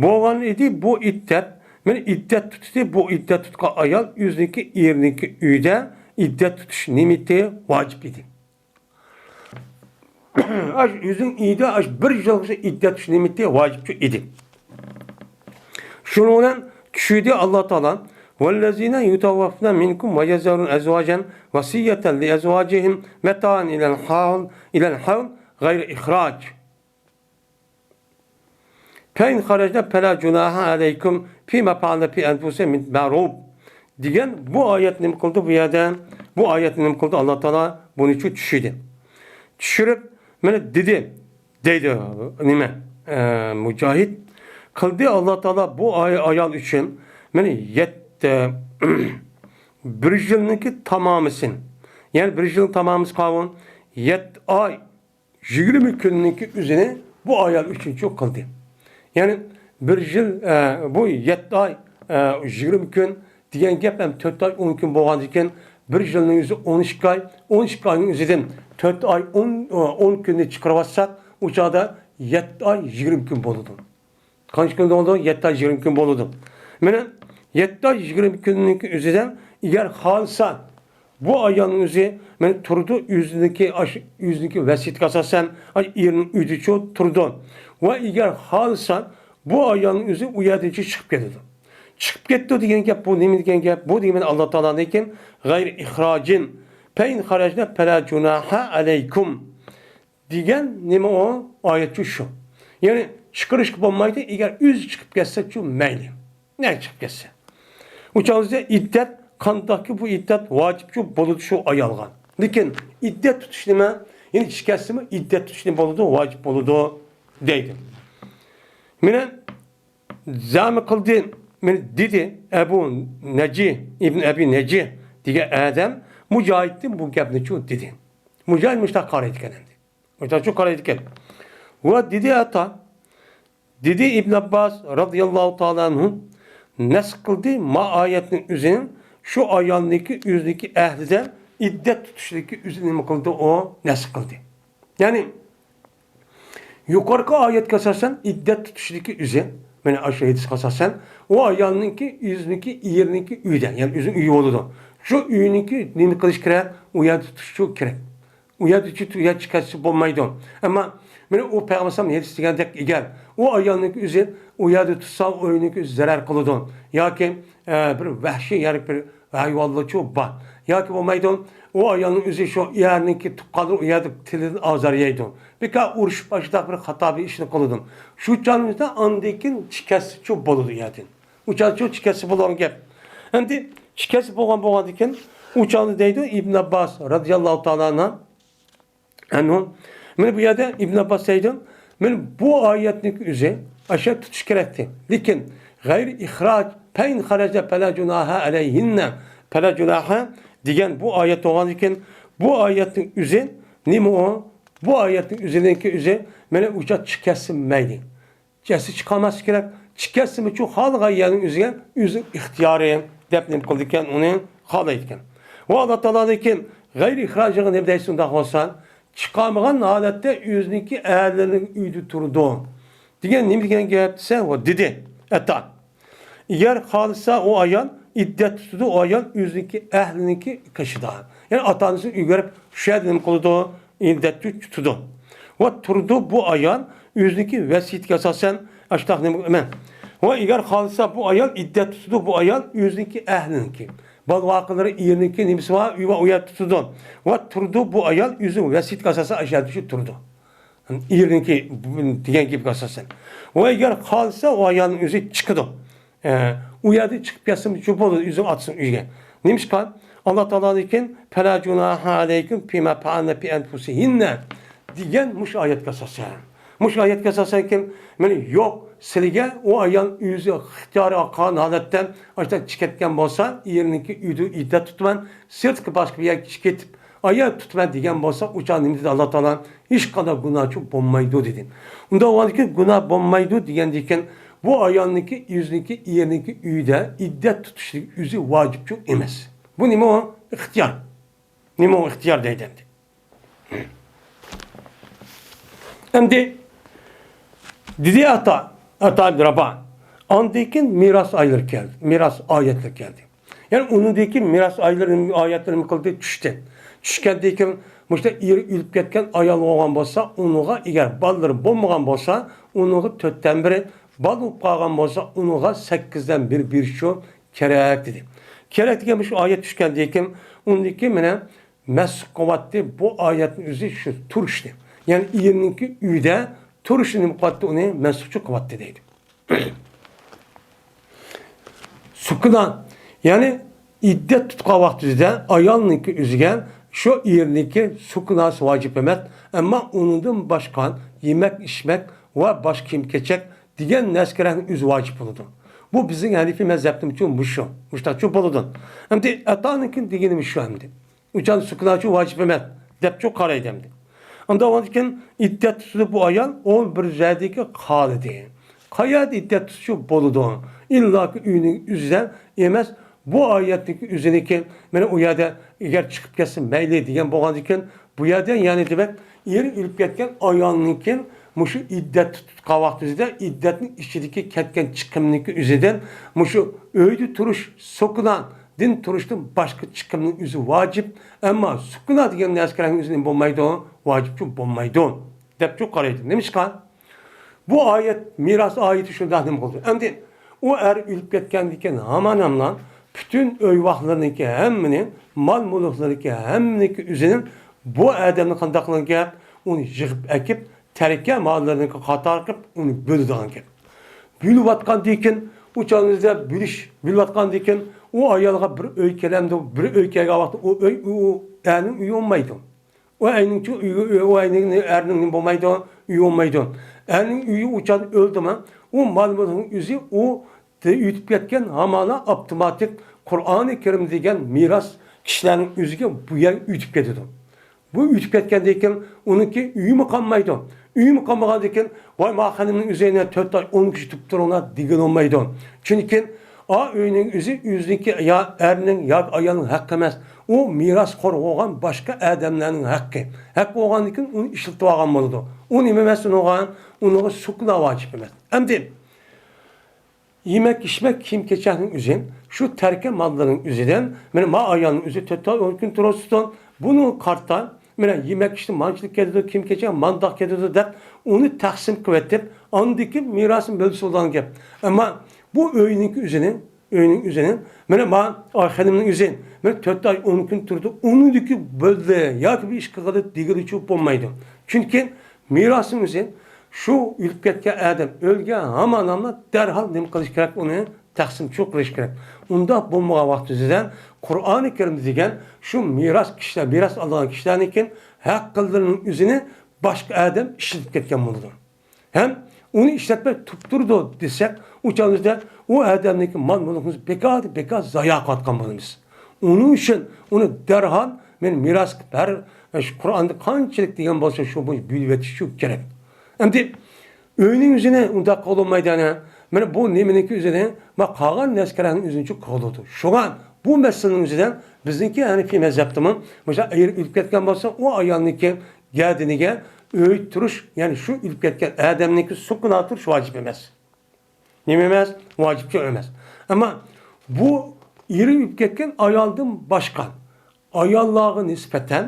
بولغان ئىدى، بۇ ئىددەت، مانا ئىددەت تۇتتى، بۇ ئىددەت تۇتقان ئايال ئۆزىنىڭكى ئېرىنىڭكى ئۆيىدە ئىددەت تۇتۇش نېمىتى ۋاجىپ ئىدى. ئاش ئۆزىنىڭ ئۆيىدە ئاش بىر يىلغىچە ئىددەت تۇتۇش نېمىتى ۋاجىپچۇ ئىدى. شۇنىڭ بىلەن چۈشتى ئاللا تائالا، ۋەللەزىنە يۇتەۋەففەنە مىنكۇم ۋە يەزەرۇن ئەزۋاجەن ۋەسىيەتەن لىئەزۋاجىھىم مەتائەن ئىلەل ھەۋل، ئىلەل ھەۋل غەيرە ئىخراج. فەئىن خەرەجنە فەلا جۇناھە ئەلەيكۇم فىما فەئەلنە في أنفسهن من معروف دېگەن بۇ ئايەت نېمە قىلدى بۇ يەردە؟ بۇ ئايەتنى نېمە قىلدى؟ ئاللا تائالا بۇنى چۈشۈردى. چۈشۈرۈپ، مانا دېدى، دەيدۇ، نېمە، ئە، مۇجاھىد. قىلدى ئاللا تائالا بۇ ئاي-، ئايال ئۈچۈن، مانا يەتتە، بىر يىلنىڭكى تامامىسىنى، يەنى بىر يىلنىڭ تامامىسى قاۋۇن، يەتتە ئاي، يىگىرمە كۈننىڭكى ئۆزىنى بۇ ئايال ئۈچۈنچۇ قىلدى. يەنى بىر يىل، ئە، بۇ يەتتە ئاي، ئە، يىگىرمە كۈن دېگەن گەپ ھەم تۆت ئاي ئون كۈن بولغاندىكىن، بىر يىلنىڭ ئۆزى ئون ئىككى ئاي، ئون ئىككى ئاينىڭ ئۆزىدىن تۆت ئاي ئون، ئون كۈننى چىقىرىۋاتساق، ئۇ چاغدا يەتتە ئاي يىگىرمە كۈن بولىدۇ. قانچە كۈن بولىدۇ؟ يەتتە ئاي يىگىرمە كۈن بولىدۇ. مانا يەتتە ئاي يىگىرمە كۈننىڭكى ئۆزىدە ئەگەر خالىسا، بۇ ئايالنىڭ ئۆزى مانا تۇرىدۇ، ئۆزىنىڭكى، ئاش-، ئۆزىنىڭكى ۋەسىيىتىگە ئاساسەن، ئاي، ئېرىنىڭ ئۆيىدىچۇ تۇرىدۇ. ۋە ئەگەر خالىسا، بۇ ئايالنىڭ ئۆزى ئۇ يەردىنچۇ چىقىپ كېتىدۇ. چىقىپ كەتتى دېگەن گەپ، بۇ نېمە دېگەن گەپ؟ بۇ دېگەن ئاللا تائالانىڭكى غەيرە ئىخراجىن، فەئىن خەرەجنە فەلا جۇناھە ئەلەيكۇم. دېگەن نېمە ئۇ؟ ئايەتچۇ شۇ. يەنى چىقىرىشقا بولمايدۇ، ئەگەر ئۆزى چىقىپ كەتسەچۇ مەيلى. نەگە چىقىپ كەتسە. ئۇ چاغدا ئىددەت، قانداقكى بۇ ئىددەت ۋاجىپچۇ بولىدۇ شۇ ئايالغا. لېكىن ئىددەت تۇتۇش نېمە؟ يەنى چىقىپ كەتسىمۇ ئىددەت تۇتۇش نېمە بولىدۇ؟ ۋاجىپ بولىدۇ دەيدۇ. مانا زەئەمە قىلدى، مانا دېدى ئەبۇ نەجى، ئىبن ئەبى نەجى دېگەن ئادەم مۇجاھىدتىن بۇ گەپنىچۇ دېدى. مۇجاھىد مۇشۇنداق قارايدىكەن ئەمدى. مۇشۇنداقچۇ قارايدىكەن. ۋە دېدى ئاتا، دېدى ئىبن ئابباس رازىياللاھۇ تائالا ئەنھۇ، نەسخ قىلدى ما ئايەتنىڭ ئۆزىنى، شۇ ئايالنىڭكى ئۆزىنىڭكى ئەھلىدە ئىددەت تۇتۇشلۇقى ئۆزىنى نېمە قىلدى؟ ئۇ نەسخ قىلدى. يەنى يۇقىرىقى ئايەتكە ئاساسەن ئىددەت تۇتۇشلۇقى ئۆزى، مانا ئاشۇ ھەدىسكە ئاساسەن، ئۇ ئايالنىڭكى ئۆزىنىڭكى ئېرىنىڭكى ئۆيىدە، يەنى ئۆزىنىڭ ئۆيى بولىدۇ. شۇ ئۆينىڭكى نېمە قىلىش كېرەك؟ ئۇ يەردە تۇتۇشچۇ كېرەك. ئۇ يەردە چىت-، يەر چىقارسا بولمايدۇ. ئەمما مانا ئۇ پەيغەمبەر ئەلەيھىسسالام ھەدىس دېگەندەك ئىگەر ئۇ ئايالنىڭكى ئۆزى ئۇ يەردە تۇتسا، ئۇ ئۆينىڭكى ئۆزى زەرەر قىلىدۇ. ياكى، ئە، بىر ۋەھشىي، يەنى بىر ھايۋانلارچۇ بار. ياكى بولمايدۇ، ئۇ ئايالنىڭ ئۆزى شۇ ئەرنىڭكى تۇغقانلىرى ئۇ يەردە تىلىدىن ئازار يەيدۇ. بىكار ئۇرۇشۇپ، ئاشۇنداق بىر خاتا بىر ئىشنى قىلىدۇ. شۇ چاغدا ئاندىن كېيىن چىكەتسىچۇ بولىدۇ يەردىن. ئۇ چاغدىچۇ چىكەتسە بولىدىغان گەپ. ئەمدى چىكەتسە بولغان، بولغاندىن كېيىن ئۇ چاغدا دەيدۇ ئىبن ئابباس رازىياللاھۇ تائالا ئەنھۇ، ئەنھۇ. مانا بۇ يەردە ئىبن ئابباس دەيدۇ، مانا بۇ ئايەتنىڭ ئۆزى ئاشۇ تۇتۇش كېرەكتى. لېكىن غەيرى ئىخراج، فەئىن خەرەجە فەلا جۇناھە ئەلەيھىننە، فەلا جۇناھە دېگەن بۇ ئايەت بولغاندىكىن، بۇ ئايەتنىڭ ئۆزى نېمە ئۇ؟ بۇ ئايەتنىڭ ئۆزىنىڭكى ئۆزى مانا ئۇچا چىقىپ كەتسە مەيلى. كەتسە چىقارماسلىق كېرەك. چىقىپ كەتسىمۇچۇ خالىغان يەرنىڭ ئۆزىگە ئۆزىنىڭ ئىختىيارى دەپ نېمە قىلىدىكەن، ئۇنى خالايدىكەن. ۋە ئاللا تائالانىڭكى غەيرى ئىخراجىغا نېمە دەيسىز ئۇنداق بولسا؟ چىقارمىغان ھالەتتە ئۆزىنىڭكى ئەھلىنىڭ ئۆيىدە تۇرىدۇ. دېگەن نېمە دېگەن گەپ دېسە، ۋە دېدى ئەتا. ئەگەر خالىسا ئۇ ئايال ئىددەت تۇتىدۇ، ئۇ ئايال ئۆزىنىڭكى ئەھلىنىڭكى قېشىدا. يەنى ئاتا-ئانىسىنى ئۆيگە بېرىپ، شۇ يەردە نېمە قىلىدۇ؟ ئىددەت تۇتىدۇ. ۋە تۇرىدۇ بۇ ئايال ئۆزىنىڭكى ۋەسىيىتىگە ئاساسەن، ئاشۇنداق نېمە، ۋە ئەگەر خالىسا بۇ ئايال ئىددەت تۇتىدۇ، بۇ ئايال ئۆزىنىڭكى ئەھلىنىڭكى، بالا-ۋاقىلىرى، ئېرىنىڭكى نېمىسى بار، ئۆيى بار، ئۇ يەردە تۇتىدۇ. ۋە تۇرىدۇ بۇ ئايال ئۆزىنىڭ ۋەسىيىتىگە ئاساسەن ئاشۇ يەردە شۇ تۇرىدۇ. ئېرىنىڭكى دېگەن گېپىگە ئاساسەن. ۋە ئەگەر خالىسا ئۇ ئايالنىڭ ئۆزى چىقىدۇ. ئە، ئۇ يەردىن چىقىپ كەتسىمۇ شۇ بولىدۇ، ئۆزىنىڭ ئاتىسىنىڭ ئۆيىگە. نېمىشقا؟ ئاللا تائالانىڭكى «فەلا جۇناھە ئەلەيكۇم فىما فەئەلنە فى ئەنفۇسىھىننە» دېگەن مۇشۇ ئايەتكە ئاساسەن. مۇشۇ ئايەتكە ئاساسەنكى، مانا يوق، سىلىگە ئۇ ئايال ئۆزى ئىختىيارى قالغان ھالەتتە ئاشۇنداق چىقىپ كەتكەن بولسا، ئېرىنىڭكى ئۆيىدە ئىددەت تۇتىمەن، سىرتقا باشقا بىر يەرگە چىقىپ كېتىپ، ئايال تۇتىمەن دېگەن بولسا، ئۇ چاغ نېمە دېدى ئاللا تائالا؟ ھېچقانداق گۇناھچۇ بولمايدۇ دېدى. ئۇنداق بولغاندىكىن گۇناھ بولمايدۇ دېگەندىكىن، بۇ ئايالنىڭكى ئۆزىنىڭكى ئېرىنىڭكى ئۆيىدە ئىددەت تۇتۇشلۇق ئۆزى ۋاجىپچۇ ئەمەس. بۇ نېمە ئۇ؟ ئىختىيار. نېمە ئۇ ئىختىيار دەيدۇ ئەمدى؟ ئەمدى دېدى ئاتا، ئاتا ئىبن رابا. ئاندىن كېيىن مىراس ئايلىرى كەلدى. مىراس ئايەتلىرى كەلدى. يەنى ئۇنىڭدىن كېيىن مىراس ئايلىرى، ئايەتلىرى نېمە قىلدى؟ چۈشتى. چۈشكەندىن كېيىن مۇشۇ ئېرى ئۆلۈپ كەتكەن ئايال بولغان بولسا، ئۇنىڭغا، ئەگەر بالىلىرى بولمىغان بولسا، ئۇنىڭغا تۆتتىن بىرى، بالا بولۇپ قالغان بولسا، ئۇنىڭغا سەككىزدىن بىر بېرىشچۇ كېرەك دېدى. كېرەك دېگەن مۇشۇ ئايەت چۈشكەندىن كېيىن، ئۇندىن كېيىن مانا مەنسۇخ قىلىۋاتتى بۇ ئايەتنىڭ ئۆزى شۇ تۇرۇشنى. يەنى ئېرىنىڭكى ئۆيدە تۇرۇشنى نېمە قىلىۋاتتى؟ ئۇنى مەنسۇخچۇ قىلىۋاتتى دەيدۇ. سۇكنا، يەنى ئىددەت تۇتقان ۋاقتىدا ئايالنىڭكى ئۆزىگە شۇ ئېرىنىڭكى سۇكناسى ۋاجىپ ئەمەس، ئەمما ئۇنىڭدىن باشقا يېمەك، ئىچمەك ۋە باشقا كىيىم-كېچەك دېگەن نەرسە-كېرەكنىڭ ئۆزى ۋاجىپ بولىدۇ. بۇ بىزنىڭ ھەنىفىي مەزھەپتىمۇچۇ مۇشۇ، مۇشۇنداقچۇ بولىدۇ. ئەمدى ئاتانىڭكى دېگىنىمىز شۇ ئەمدى. ئۇچان سۇكناچۇ ۋاجىپ ئەمەس دەپچۇ قارايدۇ ئەمدى. ئاندىن كېيىن ئىددەت تۇتىدۇ بۇ ئايال، ئۇ بىر جايدىكى قالىدى. قايەردە ئىددەت تۇتۇشۇ بولىدۇ؟ ئىللاكى ئۆينىڭ ئۆزىدە ئەمەس، بۇ ئايەتنىڭكى ئۆزىنىڭكى، مانا ئۇ يەردە ئەگەر چىقىپ كەتسە مەيلى دېگەن بولغاندىكىن، بۇ يەردە يەنى دېمەك، ئېرى ئۆلۈپ كەتكەن ئايالنىڭكى مۇشۇ ئىددەت تۇتقان ۋاقتىدا ئىددەتنىڭ ئىچىدىكى كەتكەن چىقىمنىڭكى ئۆزىدىن مۇشۇ ئۆيدە تۇرۇش، سۇكنا، دىن تۇرۇشتىن باشقا چىقىمنىڭ ئۆزى ۋاجىپ، ئەمما سۇكنا دېگەن نەرسە كېرەكنىڭ ئۆزى نېمە بولمايدۇ؟ ۋاجىپچۇ بولمايدۇ، دەپچۇ قارايدۇ. نېمىشقا؟ بۇ ئايەت، مىراس ئايىتى شۇنداق نېمە قىلدى؟ ئەمدى ئۇ ئەر ئۆلۈپ كەتكەندىن كېيىن ھامان ھاملا پۈتۈن ئۆي-ۋاقلىرىنىڭكى ھەممىنى، مال-مۈلۈكلىرىنىڭكى ھەممىنىڭكى ئۆزىنى بۇ ئادەمنى قانداق قىلغان گەپ؟ ئۇنى يىغىپ ئەكىپ، تەركە ماللىرىنىڭكى قاتارى قىلىپ ئۇنى بۆلىدىغان گەپ. بۆلۈۋاتقاندىن كېيىن، ئۇ چاغدا بۆلۈش، بۆلۈۋاتقاندىن كېيىن ئۇ ئايالغا بىر ئۆي كېلەمدۇ؟ بىر ئۆي كەلگەن ۋاقىتتا ئۇ ئۆي، ئۇ، ئۇ ئەرنىڭ ئۆيى بولمايدۇ. ئۇ ئەرنىڭچۇ ئۆيى، ئۇ ئەرنىڭ، ئەرنىڭ نېمە بولمايدۇ؟ ئۆيى بولمايدۇ. ئەرنىڭ ئۆيى ئۇ چاغدا ئۆلدىمۇ، ئۇ مال-مۈلۈكنىڭ ئۆزى ئۇ ئۆتۈپ كەتكەن ھامانلا ئاپتوماتىك قۇرئانى كەرىم دېگەن مىراس كىشىلەرنىڭ ئۆزىگە بۇ يەر ئۆتۈپ كېتىدۇ. بۇ ئۆتۈپ كەتكەندىن كېيىن ئۇنىڭكى ئۆيىمۇ قالمايدۇ. ئۆيىمۇ قالمىغاندىن كېيىن، ۋاي، ما خېنىمنىڭ ئۆزى يەنە تۆت ئاي، ئون كۈن تۇرۇپ تۇرۇڭلار دېگىلى بولمايدۇ. چۈنكى ئا ئۆينىڭ ئۆزى ئۆزىنىڭكى يا ئەرنىڭ ياكى ئايالنىڭ ھەققى ئەمەس. ئۇ مىراسخور بولغان باشقا ئادەملەرنىڭ ھەققى. ھەق بولغاندىن كېيىن ئۇنى ئىشلىتىۋالغان بولىدۇ. ئۇ نېمە ئەمەس ئۇنىڭغا؟ ئۇنىڭغا سۇكنا ۋاجىپ ئەمەس. ئەمدى يېمەك-ئىچمەك، كىيىم-كېچەكنىڭ ئۆزى، شۇ تەركە ماللىرىنىڭ ئۆزىدىن، مانا، ما ئايالنىڭ ئۆزى تۆت ئاي، ئون كۈن تۇرۇۋاتىدۇ. بۇنىڭغا قارىتا، مانا، يېمەك-ئىچتە مانچىلىك كېتىدۇ، كىيىم-كېچەك مانداق كېتىدۇ دەپ، ئۇنى تەقسىم قىلىۋېتىپ، ئاندىن كېيىن مىراسنى بۆلسە بولىدىغان گەپ. ئەمما بۇ ئۆينىڭكى ئۆزىنى، ئۆينىڭ ئۆزىنى، مانا، ما خېنىمنىڭ ئۆزى، مانا، تۆت ئاي، ئون كۈن تۇرىدۇ، ئۇنىڭدىكى بۆلدى ياكى بىر ئىش قىلغىلى دېگىلىچۇ بولمايدۇ. چۈنكى مىراسنىڭ ئۆزى شۇ ئۆلۈپ كەتكەن ئادەم ئۆلگەن ھامان ھاملا دەرھال نېمە قىلىش كېرەك؟ ئۇنى تەقسىمچۇ قىلىش كېرەك. ئۇنداق بولمىغان ۋاقتىدا قۇرئانى كەرىمدە دېگەن شۇ مىراس كىشىلەر، مىراس ئالىدىغان كىشىلەرنىڭكى ھەققىلىرىنىڭ ئۆزىنى باشقا ئادەم ئىشلىتىپ كەتكەن بولىدۇ. ھەم ئۇنى ئىشلەتمەي تۇرۇپ تۇرىدۇ دېسەك، ئۇ چاغدا ئۇ ئادەمنىڭكى مال-مۈلكىنى بىكار، بىكار زايە قىلىۋاتقان بولىمىز. ئۇنىڭ ئۈچۈن ئۇنى دەرھال مەن مىراس قىلىپ، ھەر، شۇ قۇرئاندا قانچىلىك دېگەن بولسا، شۇ بويىچە بۆلۈۋېتىش شۇ كېرەك. ئەمدى ئۆينىڭ ئۆزىنى ئۇنداق قىلىۋالمايدۇ، ئەنە. مانا بۇ نېمىنىڭكى ئۆزىنى، ما قالغان نەسكىرەنىڭ ئۆزىنى چۈ قىلىۋالىدۇ. شۇڭا بۇ مەسىلىنىڭ ئۆزىدە بىزنىڭكى ھەنىفىي مەزھەپتىمۇ، مۇشۇ ئېرى ئۆلۈپ كەتكەن بولسا، ئۇ ئايالنىڭكى گەدىنىگە ئۆي تۇرۇش، يەنى شۇ ئۆلۈپ كەتكەن ئادەمنىڭكى سۇكۇنا تۇرۇش ۋاجىپ ئەمەس. نېمە ئەمەس؟ ۋاجىپچۇ ئەمەس. ئەمما بۇ ئېرى ئۆلۈپ كەتكەن ئايالدىن باشقا ئاياللارغا نىسبەتەن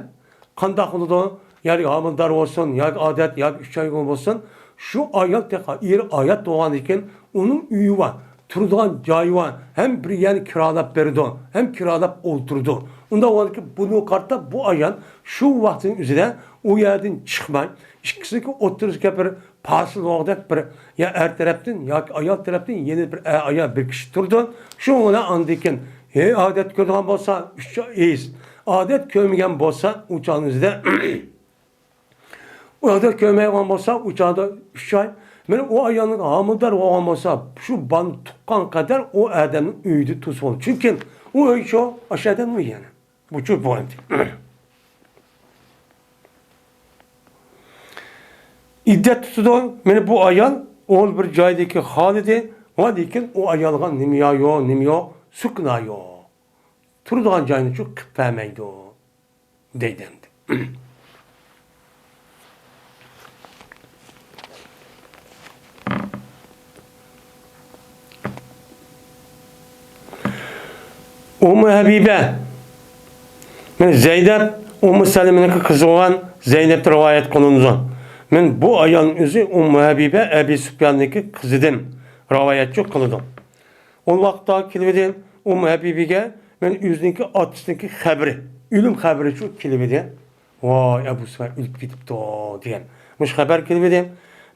قانداق بولىدۇ؟ ياكى ھامىلىدار بولسۇن، ياكى ئادەت، ياكى ئۈچ ئايغا بولسۇن، شۇ ئايال تېخى ئېرى ھايات بولغاندىن كېيىن ئۇنىڭ ئۆيى بار، تۇرىدىغان جايى بار، ھەم بىر يەرنى كىرالاپ بېرىدۇ، ھەم كىرالاپ ئولتۇرىدۇ. ئۇنداق بولغاندىكىن بۇنىڭغا قارىتا بۇ ئايال شۇ ۋاقىتنىڭ ئۆزىدە ئۇ يەردىن چىقماي، ئىككىسىنىڭكى ئوتتۇرىسىغا بىر پاسىل بولغۇدەك بىر يا ئەر تەرەپتىن ياكى ئايال تەرەپتىن يەنە بىر ئە-، ئايال بىر كىشى تۇرىدۇ. شۇ بىلەن ئاندىن كېيىن، ھەي، ئادەت كۆرىدىغان بولسا ئۈچ ئېيىز، ئادەت كۆرمىگەن بولسا ئۇ چاغنىڭ ئۆزىدە، ئادەت كۆرمەيدىغان بولسا ئۇ چاغدا ئۈچ ئاي. مانا ئۇ ئايالنىڭ ھامىلىدار بولغان بولسا، شۇ بالىنى تۇغقان قەدەر ئۇ ئادەمنىڭ ئۆيىدە تۇرسا بولىدۇ. چۈنكى ئۇ ئۆي شۇ ئاشۇ ئادەمنىڭ ئۆيى يەنە. بۇچۇ بولدى. ئىددەت تۇتىدۇ. مانا بۇ ئايال ئول بىر جايدىكى خالىدى. ۋە لېكىن ئۇ ئايالغا نېمە يا يوق، نېمە يوق، سۇكنا يوق. تۇرىدىغان جاينى چۈ قىلىپ بەرمەيدۇ. دەيدۇ ئەمدى. ئۇممۇ ھەبىبە، مانا زەينەپ ئۇممۇ سەلىمىنىڭ قىزى بولغان زەينەپتىن رىۋايەت قىلىنىدۇ. مانا بۇ ئايالنىڭ ئۆزى ئۇممۇ ھەبىبە ئەبى سۇپياننىڭكى قىزىدىن رىۋايەتچى قىلىدۇ. ئۇ ۋاقىتتا كېلىۋىدى ئۇممۇ ھەبىبىگە، مانا ئۆزىنىڭكى ئاتىسىنىڭكى خەۋىرى، ئۆلۈم خەۋىرى شۇ كېلىۋىدى. ۋاي، ئەبۇ سۇپيان ئۆلۈپ كېتىپتۇ دېگەن. مۇشۇ خەۋەر كېلىۋىدى.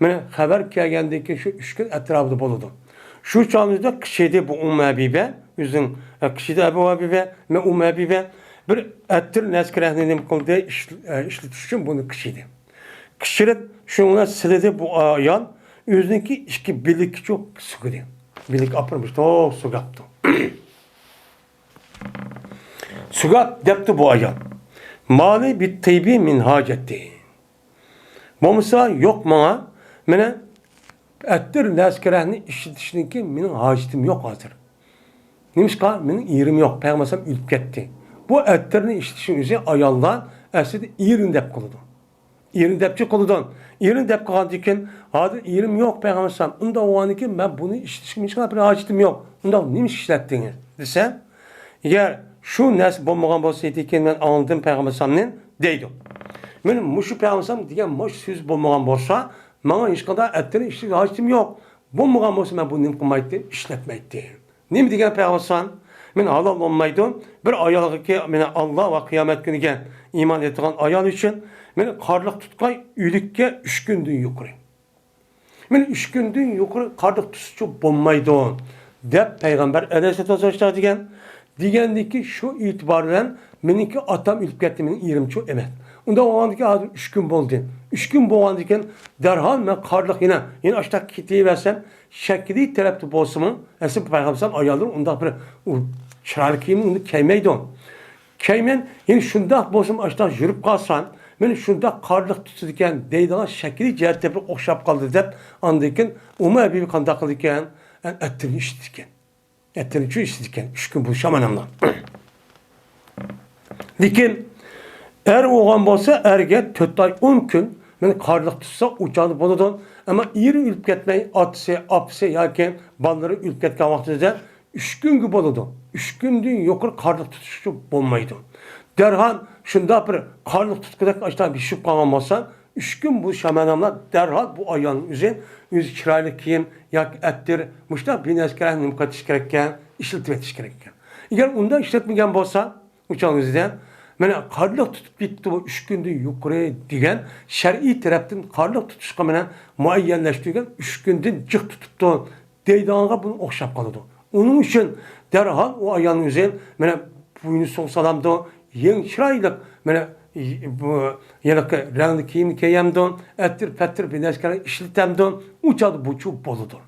مانا خەۋەر كەلگەندىن كېيىن شۇ ئۈچ كۈن ئەتراپىدا بولىدۇ. شۇ چاغدا قىچىدى بۇ ئۇممۇ ھەبىبە، ئۆزىنىڭ، ئە، قىچىدى ئەبۇ ھەبىبە، مانا ئۇممۇ ھەبىبە بىر ئەتىر نەسكىرەكنى نېمە قىلدى، ئىشل-، ئە، ئىشلىتىش ئۈچۈن بۇنى قىچىدى. قىچىرىپ، شۇنىڭ بىلەن سىلىدى بۇ ئايال، ئۆزىنىڭكى ئىككى بىلىكىچۇ سۈگىدى. بىلىك ئاپىرىپ، توق سۈگەپتۇ. سۈگەپ دەپتۇ بۇ ئايال. مالى بالطيب من حاجة. بولمىسا يوق ماڭا، مانا ئەتىر نەسكىرەكنى ئىشلىتىشنىڭكى مېنىڭ ھاجىتىم يوق ھازىر. نېمىشقا؟ مېنىڭ ئېرىم يوق، پەيغەمبەر ئەلەيھىسسالام ئۆلۈپ كەتتى. بۇ ئەتىرنى ئىشلىتىشنىڭ ئۆزى ئاياللار ئەسلىدە ئېرىم دەپ قىلىدۇ. ئېرىم دەپچۇ قىلىدۇ. ئېرىم دەپ قىلغاندىن كېيىن، ھازىر ئېرىم يوق پەيغەمبەر ئەلەيھىسسالام. ئۇنداق بولغاندىن كېيىن مەن بۇنى ئىشلىتىشكە ھېچقانداق بىر ھاجىتىم يوق. ئۇنداق نېمە ئىش ئىشلەتتىڭىز دېسە، ئەگەر شۇ نەرسە بولمىغان بولسا ئىدىكەن، مەن ئاڭلىدىم پەيغەمبەر ئەلەيھىسسالامنى دەيدۇ. مەن مۇشۇ پەيغەمبەر ئەلەيھىسسالام دېگەن مۇشۇ سۆز بولمىغان بولسا، ماڭا ھېچقانداق ئەتىرنى ئىشلىتىشكە ھاجىتىم يوق. بولمىغان بولسا مەن بۇنى نېمە قىلمايتتىم، ئىشلەتمەيتتىم. نېمە دېگەن پەيغەمبەر ئەلەيھىسسالام؟ مەن ھالال بولمايدۇ. بىر ئايالغىكى، مانا، ئاللا ۋە قىيامەت كۈنىگە ئىمان ئېيتىدىغان ئايال ئۈچۈن، مانا، قارلىق تۇتقاي ئۆلۈككە ئۈچ كۈندىن يۇقىرى. مانا، ئۈچ كۈندىن يۇقىرى قارلىق تۇتسىچۇ بولمايدۇ، دەپ پەيغەمبەر ئەلەيھىسسالاتۇ ۋەسسالام دېگەن. دېگەندىكى شۇ ئېتىبار بىلەن مېنىڭكى ئاتام ئۆلۈپ كەتتى، مېنىڭ ئېرىمچۇ ئەمەس. ئۇنداق بولغاندىكىن ھازىر ئۈچ كۈن بولدى. ئۈچ كۈن بولغاندىكىن دەرھال مەن قارلىق يەنە، يەنە ئاشتاق كېتىۋەرسەم، شەكلى تەرەپتە بولسىمۇ، ئەسلى پەيغەمبەر ئاياللىرى ئۇنداق بىر ئۇ چىرايلىق كىيىمنى ئۇنداق كىيمەيدۇ. كەيمەن، يەنە شۇنداق بولسىمۇ، ئاشتاق يۈرۈپ قالسام، مېنى شۇنداق قارلىق تۇتىدىكەن دەيدىغان شەكلى جەھەتتە بىر ئوخشاپ قالدى دەپ، ئاندىن كېيىن ئۇممۇ ھەبىبە قانداق قىلىدىكەن؟ ئەتىرنى ئىشلىتىدىكەن. ئەتىرنىچۇ ئىشلىتىدىكەن، ئۈچ كۈن بولۇشى ئامال ئەملا. لېكىن ئەر بولغان بولسا، ئەرگە تۆت ئاي ئون كۈن مېنى قارلىق تۇتسا، ئۇ چاغدا بولىدۇ. ئەمما ئېرى ئۆلۈپ كەتمەي، ئاتىسى، ئاپىسى ياكى بالىلىرى ئۆلۈپ كەتكەن ۋاقتىدا ئۈچ كۈنگە بولىدۇ. ئۈچ كۈندىن يۇقىرى قارلىق تۇتۇشقا بولمايدۇ. دەرھال شۇنداق بىر قارلىق تۇتقۇدەك ئاشتا بېشىپ قالغان بولسا، ئۈچ كۈن بۇ شاماللاملار دەرھال بۇ ئايالنىڭ ئۆزى، ئۆزى چىرايلىق كىيىم ياكى ئەتىر، مۇشۇنداق بىر نەرسە كېرەك، نېمە قىلىش كېرەككەن، ئىشلىتىۋېتىش كېرەككەن. ئەگەر ئۇنداق ئىشلەتمىگەن بولسا، ئۇ چاغنىڭ ئۆزىدە، مانا، قارلىق تۇتۇپ كېتىپتۇ، ئۈچ كۈندىن يۇقىرى دېگەن شەرئىي تەرەپتىن قارلىق تۇتۇشقا مانا مۇئەييەنلەشتۈرگەن ئۈچ كۈندىن جىق تۇتۇپتۇ دەيدىغانغا بۇنى ئوخشاپ قالىدۇ. ئۇنىڭ ئۈچۈن دەرھال ئۇ ئايالنىڭ ئۆزى، مانا، بوينى سوڭ سالامدۇ، يېڭى چىرايلىق، مانا، بۇ ھېلىقى رەڭلىك كىيىمنى كىيەمدۇ، ئەتىر-پەتىر بىر نەرسىلەرنى ئىشلىتەمدۇ، ئۇ چاغدا بۇچۇ بولىدۇ.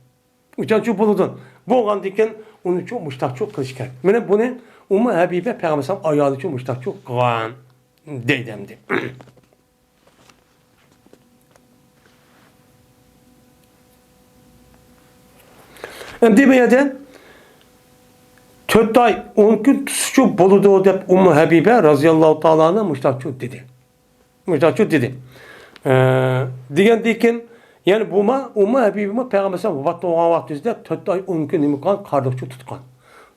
ئۇچانچۇ بولىدۇ. بولغاندىكىن ئۇنىچۇ مۇشتاقچۇ قىلىش كېرەك. مانا بۇنى ئۇممۇ ھەبىبە پەيغەمبەر ئايالىچۇ مۇشتاقچۇ قىلغان دەيدۇ ئەمدى. ئەمدى بۇ يەردە تۆت ئاي، ئون كۈن تۇتسىچۇ بولىدۇ دەپ ئۇممۇ ھەبىبە رازىياللاھۇ تائالا ئەنھا مۇشتاقچۇ دېدى. مۇشۇنداقچۇ دېدى. ئە، دېگەندىكىن، يەنى بۇما، ئۇمۇ ھەبىبىمۇ پەيغەمبەر ئەلەيھىسسالام ۋاپات بولغان ۋاقتىمىزدا تۆت ئاي ئون كۈن نېمە قىلغان؟ قارلىقچۇ تۇتقان.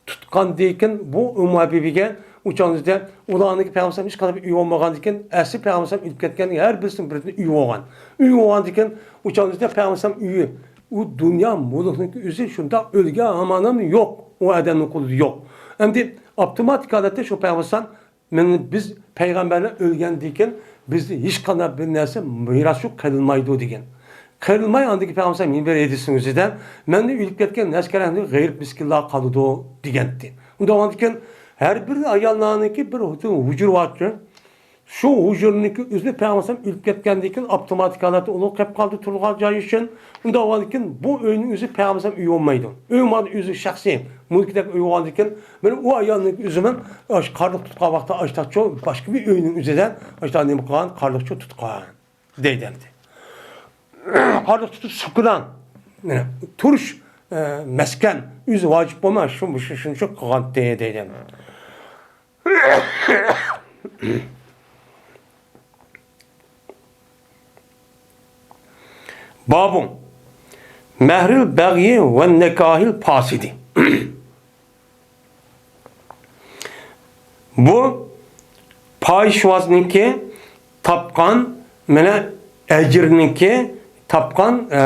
تۇتقاندىكىن بۇ ئۇمۇ ھەبىبىگە ئۇچانىزدا ئۇلارنىڭكى پەيغەمبەر ئەلەيھىسسالام ھېچقانداق بىر ئۆي بولمىغاندىكىن، ئەسلى پەيغەمبەر ئەلەيھىسسالام ئۆلۈپ كەتكەندىن ھەر بىرسىنىڭ بىرىدىن ئۆي بولغان. ئۆي بولغاندىكىن ئۇچانىزدا پەيغەمبەر ئەلەيھىسسالام ئۆيى، ئۇ دۇنيا مۇلۇكنىڭكى ئۆزى شۇنداق ئۆلگەن ئامانەم يوق. ئۇ ئادەمنىڭ قولىدا يوق. ئەمدى ئاپتوماتىك ھالەتتە شۇ پەيغەمبەر ئەلەيھىسسالام مانا بىز پەيغەمبەرلەر ئۆلگەندىن كېيىن بىزدە ھېچقانداق بىر نەرسە مىراسچۇ قېلىنمايدۇ دېگەن. قېلىنماي ئاندىن كېيىن پەيغەمبەر ئەلەيھىسسالام يەنە بىر ھەدىسنىڭ ئۆزىدە مەندىن ئۆلۈپ كەتكەن نەسكەرلەر غېرىب مىسكىنلار قالىدۇ دېگەنتى. ئۇنداق بولغاندىكىن ھەر بىر ئاياللارنىڭكى بىر ھۇجرا باركەن. شۇ ھۇجرىنىڭكى ئۆزىنى پەيغەمبەر ئەلەيھىسسالام ئۆلۈپ كەتكەندىن كېيىن ئاپتوماتىك ھالەتتە ئۇلۇغ قېلىپ قالدى تۇرغان جايى ئۈچۈن. ئۇنداق بولغاندىكىن بۇ ئۆينىڭ ئۆزى پەيغەمبەر ئەلەيھىسسالام ئۆيى بولمايدۇ. ئۆي بولمىغان ئۆزى شەخسىي مۈلكىدەك ئۆي بولغاندىكىن، مانا ئۇ ئايالنىڭ ئۆزىمۇ ئاشۇ قارلىق تۇتقان ۋاقىتتا ئاشتاقچۇ باشقا بىر ئۆينىڭ ئۆزىدە ئاشتاق نېمە قىلغان؟ قارلىقچۇ تۇتقان دەيدۇ ئەمدى. قارلىق تۇتۇپ سۇكۇنان، يەنى تۇرۇش، ئە، مەسكەن، ئۆزى ۋاجىپ بولماس، شۇ، شۇ، شۇنچە قىلغانتى دەيدۇ ئەمدى. بابۇ مەھرىل بەغيى ۋە نىكاھىل پاسىدى. بۇ پاھىشۋازنىڭكى تاپقان، مانا، ئەجرىنىڭكى، تاپقان، ئە،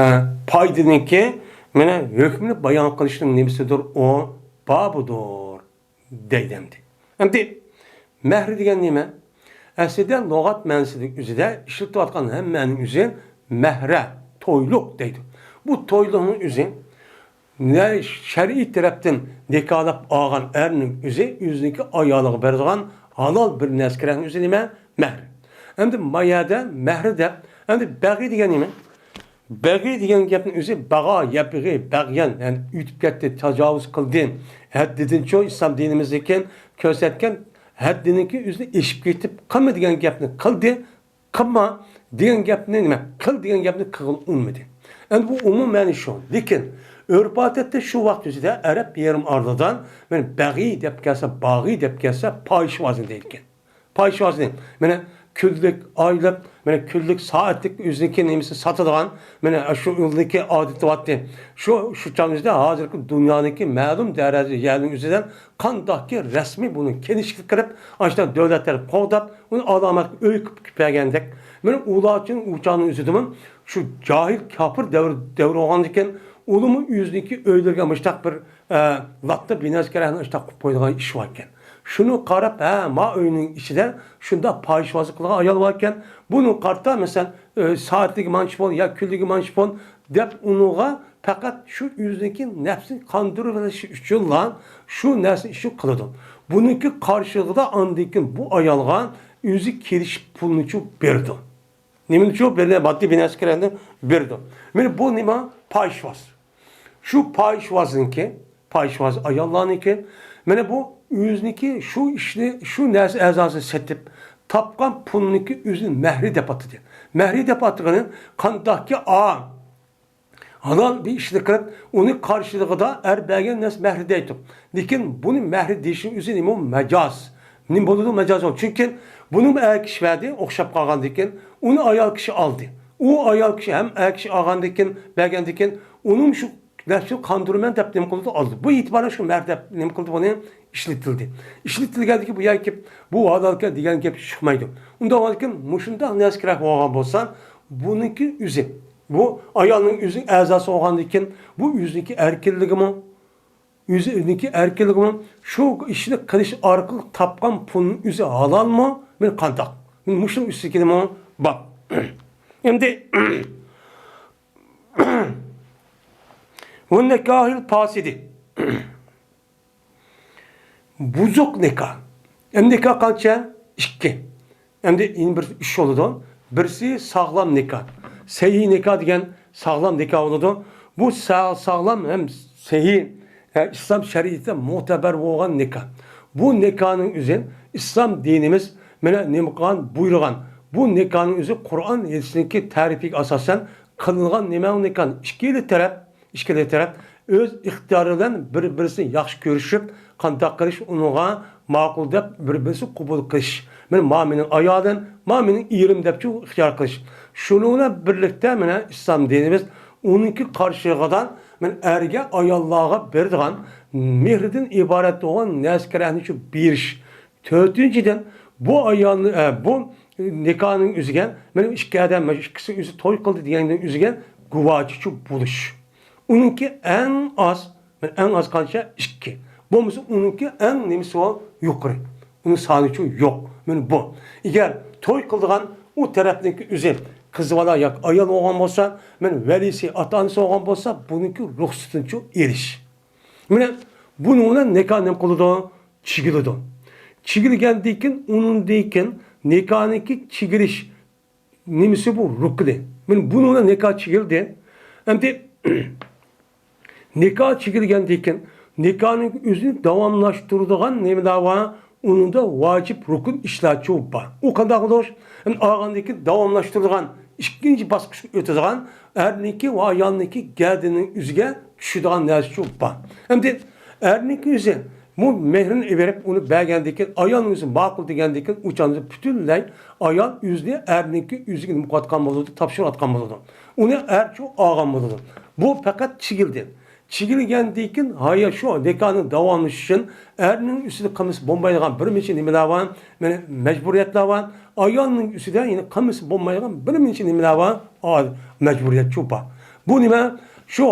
پايدىنىڭكى، مانا، ھۆكمىنى بايان قىلىشنىڭ نېمىسىدۇر؟ ئۇ بابىدۇر. دەيدۇ ئەمدى. ئەمدى مەھرى دېگەن نېمە؟ ئەسلىدە لۇغەت مەنىسىدە ئۆزىدە ئىشلىتىۋاتقان ھەممەنىڭ ئۆزى مەھرە، تويلۇق دەيدۇ. بۇ تويلۇقنىڭ ئۆزى نە شەرئىي تەرەپتىن نىكاھلاپ ئالغان ئەرنىڭ ئۆزى ئۆزىنىڭكى ئايالىغا بېرىدىغان ھالال بىر نەسكىرەنىڭ ئۆزى نېمە؟ مەھرى. ئەمدى ما يەردە مەھرى دەپ، ئەمدى بەغى دېگەن نېمە؟ بەغى دېگەن گەپنىڭ ئۆزى باغا، يەبغى، بەغيەن، يەنى ئۆتۈپ كەتتى، تاجاۋۇز قىلدى، ھەددىدىنچۇ ئىسلام دىنىمىزدىكى كۆرسەتكەن ھەددىنىڭكى ئۆزىنى ئېشىپ كېتىپ، قىلما دېگەن گەپنى قىلدى، قىلما دېگەن گەپنى نېمە؟ قىل دېگەن گەپنى قىلغىلى ئۇنىمىدى. ئەمدى بۇ ئومۇمىي مەنى شۇ. لېكىن ئۆرپ-ئادەتتە شۇ ۋاقىت ئۆزىدە ئەرەب يېرىم ئارىلىدا مانا بەغى دەپ كەلسە، باغى دەپ كەلسە، پاھىشۋازنى دەيدىكەن. پاھىشۋازنى، مانا كۈنلۈك، ئايلىق، مانا كۈنلۈك، سائەتلىك ئۆزىنىڭكى نېمىسىنى ساتىدىغان، مانا شۇ ئۇنىڭكى ئادىتى بارتى. شۇ، شۇ چاغنىڭ ئۆزىدە ھازىرقى دۇنيانىڭكى مەلۇم دەرەجە يەرنىڭ ئۆزىدە قانداقكى رەسمىي بۇنى كىنىشكا قىلىپ، ئاشۇنداق دۆلەتلەر قوغداپ، ئۇنى ئالامەتكە ئۆي قىلىپ بەرگەندەك. مانا ئۇلار ئۈچۈن ئۇ چاغنىڭ ئۆزىدىمۇ شۇ جاھىل كاپىر دەۋر، دەۋر بولغاندىكىن، ئۇلارمۇ ئۆزىنىڭكى ئۆيلىرىگە مۇشتاق بىر ئە، لاتا بىنەسكەرەكنى ئىشتاق قىلىپ قويىدىغان ئىش باركەن. شۇنى قاراپ، ھە، ما ئۆينىڭ ئىچىدە شۇنداق پاھىشۋازلىق قىلغان ئايال باركەن. بۇنى قارىتا، مەسىلەن، ئە، سائەتلىكى مانچە پۇل يا كۈنلۈكى مانچە پۇل دەپ ئۇنىڭغا پەقەت شۇ ئۆزىنىڭكى نەپسىنى قاندۇرۇۋېلىش ئۈچۈنلا شۇ نەرسىنى ئىشى قىلىدۇ. بۇنىڭكى قارشىلىقىدا ئاندىن كېيىن بۇ ئايالغا ئۆزى كېلىشىپ پۇلنىچۇ بېرىدۇ. نېمىنىچۇ بېرىدۇ؟ ماددىي بىنەسكەرەكنى بېرىدۇ. مانا بۇ نېمە؟ پاھىشۋاز. شۇ پاھىشۋازنىڭكى، پاھىشۋاز ئاياللارنىڭكى، مانا بۇ ئۆزىنىڭكى شۇ ئىشنى، شۇ نەرسە ئەزاسىنى سېتىپ تاپقان پۇلنىڭكى ئۆزىنى مەھرى دەپ ئاتىدى. مەھرى دەپ ئاتىغىنى قانداقكى ئا ھالال بىر ئىشنى قىلىپ، ئۇنى قارشىلىقىدا ئەر بەرگەن نەرسە مەھرى دەيتتۇق. لېكىن بۇنى مەھرى دېيىشنىڭ ئۆزى نېمە؟ مەجاز. نېمە بولىدۇ مەجاز بولۇپ؟ چۈنكى بۇنىمۇ ئەر كىشى بەردى، ئوخشاپ قالغاندىن كېيىن، ئۇنى ئايال كىشى ئالدى. ئۇ ئايال كىشى ھەم ئەر كىشى ئالغاندىن كېيىن، بەرگەندىن كېيىن، ئۇنىڭ شۇ نەپسىنى قاندۇرىمەن دەپ نېمە قىلدى؟ ئالدى. بۇ ئېتىبارەن شۇ مەھرى دەپ نېمە قىلدى؟ بۇنى ئىشلىتىلدى. ئىشلىتىلگەندىن كېيىن بۇ يەرگە بۇ ھالالكەن دېگەن گەپ چىقمايدۇ. ئۇنداق بولغاندىن كېيىن مۇشۇنداق نەرسە كېرەك بولغان بولسا، بۇنىڭكى ئۆزى، بۇ ئايالنىڭ ئۆزىنىڭ ئەزاسى بولغاندىكىن، بۇ ئۆزىنىڭكى ئەركىنلىكىمۇ، ئۆزىنىڭكى ئەركىنلىكىمۇ، شۇ ئىشنى قىلىش ئارقىلىق تاپقان پۇلنىڭ ئۆزى ھالالمۇ؟ مانا قانداق؟ مانا مۇشۇنىڭ ئۈستىدىكىمۇ بار. ئەمدى ۋە نىكاھىل پاسىدى. بۇزۇق نىكاھ. ئەمدى نىكاھ قانچە؟ ئىككى. ئەمدى يەنە بىر ئۈچ بولىدۇ. بىرسى ساغلام نىكاھ. سەھىھ نىكاھ دېگەن ساغلام نىكاھ بولىدۇ. بۇ سا-، ساغلام ھەم سەھىھ، ئە، ئىسلام شەرىئىتىدە مۇتەبەر بولغان نىكاھ. بۇ نىكاھنىڭ ئۆزى ئىسلام دىنىمىز مانا نېمە قىلغان، بۇيرۇغان. بۇ نىكاھنىڭ ئۆزى قۇرئان ھەدىسنىڭكى تەرىپىگە ئاساسەن قىلىنغان نېمە نىكاھ. ئىككىلا تەرەپ ئىككىلا تەرەپ ئۆز ئىختىيارى بىلەن بىر-بىرسىنى ياخشى كۆرۈشۈپ، قانداق قىلىش ئۇنىڭغا ماقۇل دەپ بىر-بىرسىنى قوبۇل قىلىش. مانا، ما مېنىڭ ئايالىم، ما مېنىڭ ئېرىم دەپچۇ ئىختىيار قىلىش. شۇنىڭ بىلەن بىرلىكتە مانا ئىسلام دىنىمىز ئۇنىڭكى قارشىلىقىدا مانا ئەرگە ئاياللارغا بېرىدىغان مېھرىدىن ئىبارەت بولغان نەرسە-كېرەكنىچۇ بېرىش. تۆتىنچىدىن، بۇ ئايالنى، ئە، بۇ نىكاھنىڭ ئۆزىگە، مانا ئىككى ئادەم، مانا ئىككىسى ئۆزى توي قىلدى دېگەننىڭ ئۆزىگە گۇۋاچىچۇ بولۇش. ئۇنىڭكى ئەڭ ئاز، مانا ئەڭ ئاز قانچە؟ ئىككى. بولمىسا ئۇنىڭكى ئەڭ نېمىسى بار؟ يۇقىرى. ئۇنىڭ سانىچۇ يوق. مانا بۇ. ئەگەر توي قىلىدىغان ئۇ تەرەپنىڭكى ئۆزى قىز بالا ياكى ئايال بولغان بولسا، مانا ۋەلىسى، ئاتا-ئانىسى بولغان بولسا، بۇنىڭكى رۇخسىتىنىچۇ ئېلىش. مانا بۇنىڭ بىلەن نىكاھ نېمە قىلىدۇ؟ چىگىلىدۇ. چىگىلگەندىن كېيىن، ئۇنىڭدىن كېيىن نىكاھنىڭكى چىگىلىش نېمىسى بۇ؟ رۇكنى. مانا بۇنىڭ بىلەن نىكاھ چىگىلدى. ئەمدى نىكاھ چىگىلگەندىن كېيىن نىكاھنىڭ ئۆزىنى داۋاملاشتۇرىدىغان نېمىلەر بار؟ ئۇنىڭدا ۋاجىپ رۇكۇن ئىشلارچۇ بار. ئۇ قانداق بولۇش؟ ئەمدى ئالغاندىن كېيىن داۋاملاشتۇرىدىغان ئىككىنچى باسقۇچقا ئۆتىدىغان ئەرنىڭكى ۋە ئايالنىڭكى گەدىنىڭ ئۆزىگە چۈشىدىغان نەرسىچۇ بار. ئەمدى ئەرنىڭكى ئۆزى بۇ مېھرىنى ئېۋېرىپ، ئۇنى بەرگەندىن كېيىن، ئايالنىڭ ئۆزى ماقۇل دېگەندىن كېيىن، ئۇ چاغدا پۈتۈنلەي ئايال ئۆزىنى ئەرنىڭكى ئۆزىگە نېمە قىلىۋاتقان بولىدۇ، تاپشۇرۇۋاتقان بولىدۇ. ئۇنى ئەرچۇ ئالغان بولىدۇ. بۇ پەقەت چىگىلدى. چىگىلگەندىن كېيىن، ھايا شۇ نىكاھنىڭ داۋاملىشىشى ئۈچۈن ئەرنىڭ ئۈستىدە قىلمىسا بولمايدىغان بىر نەچچە نېمىلەر بار، مانا مەجبۇرىيەتلەر بار. ئايالنىڭ ئۈستىدە يەنە قىلمىسا بولمايدىغان بىر نەچچە نېمىلەر بار، ئا، مەجبۇرىيەتچۇ بار. بۇ نېمە؟ شۇ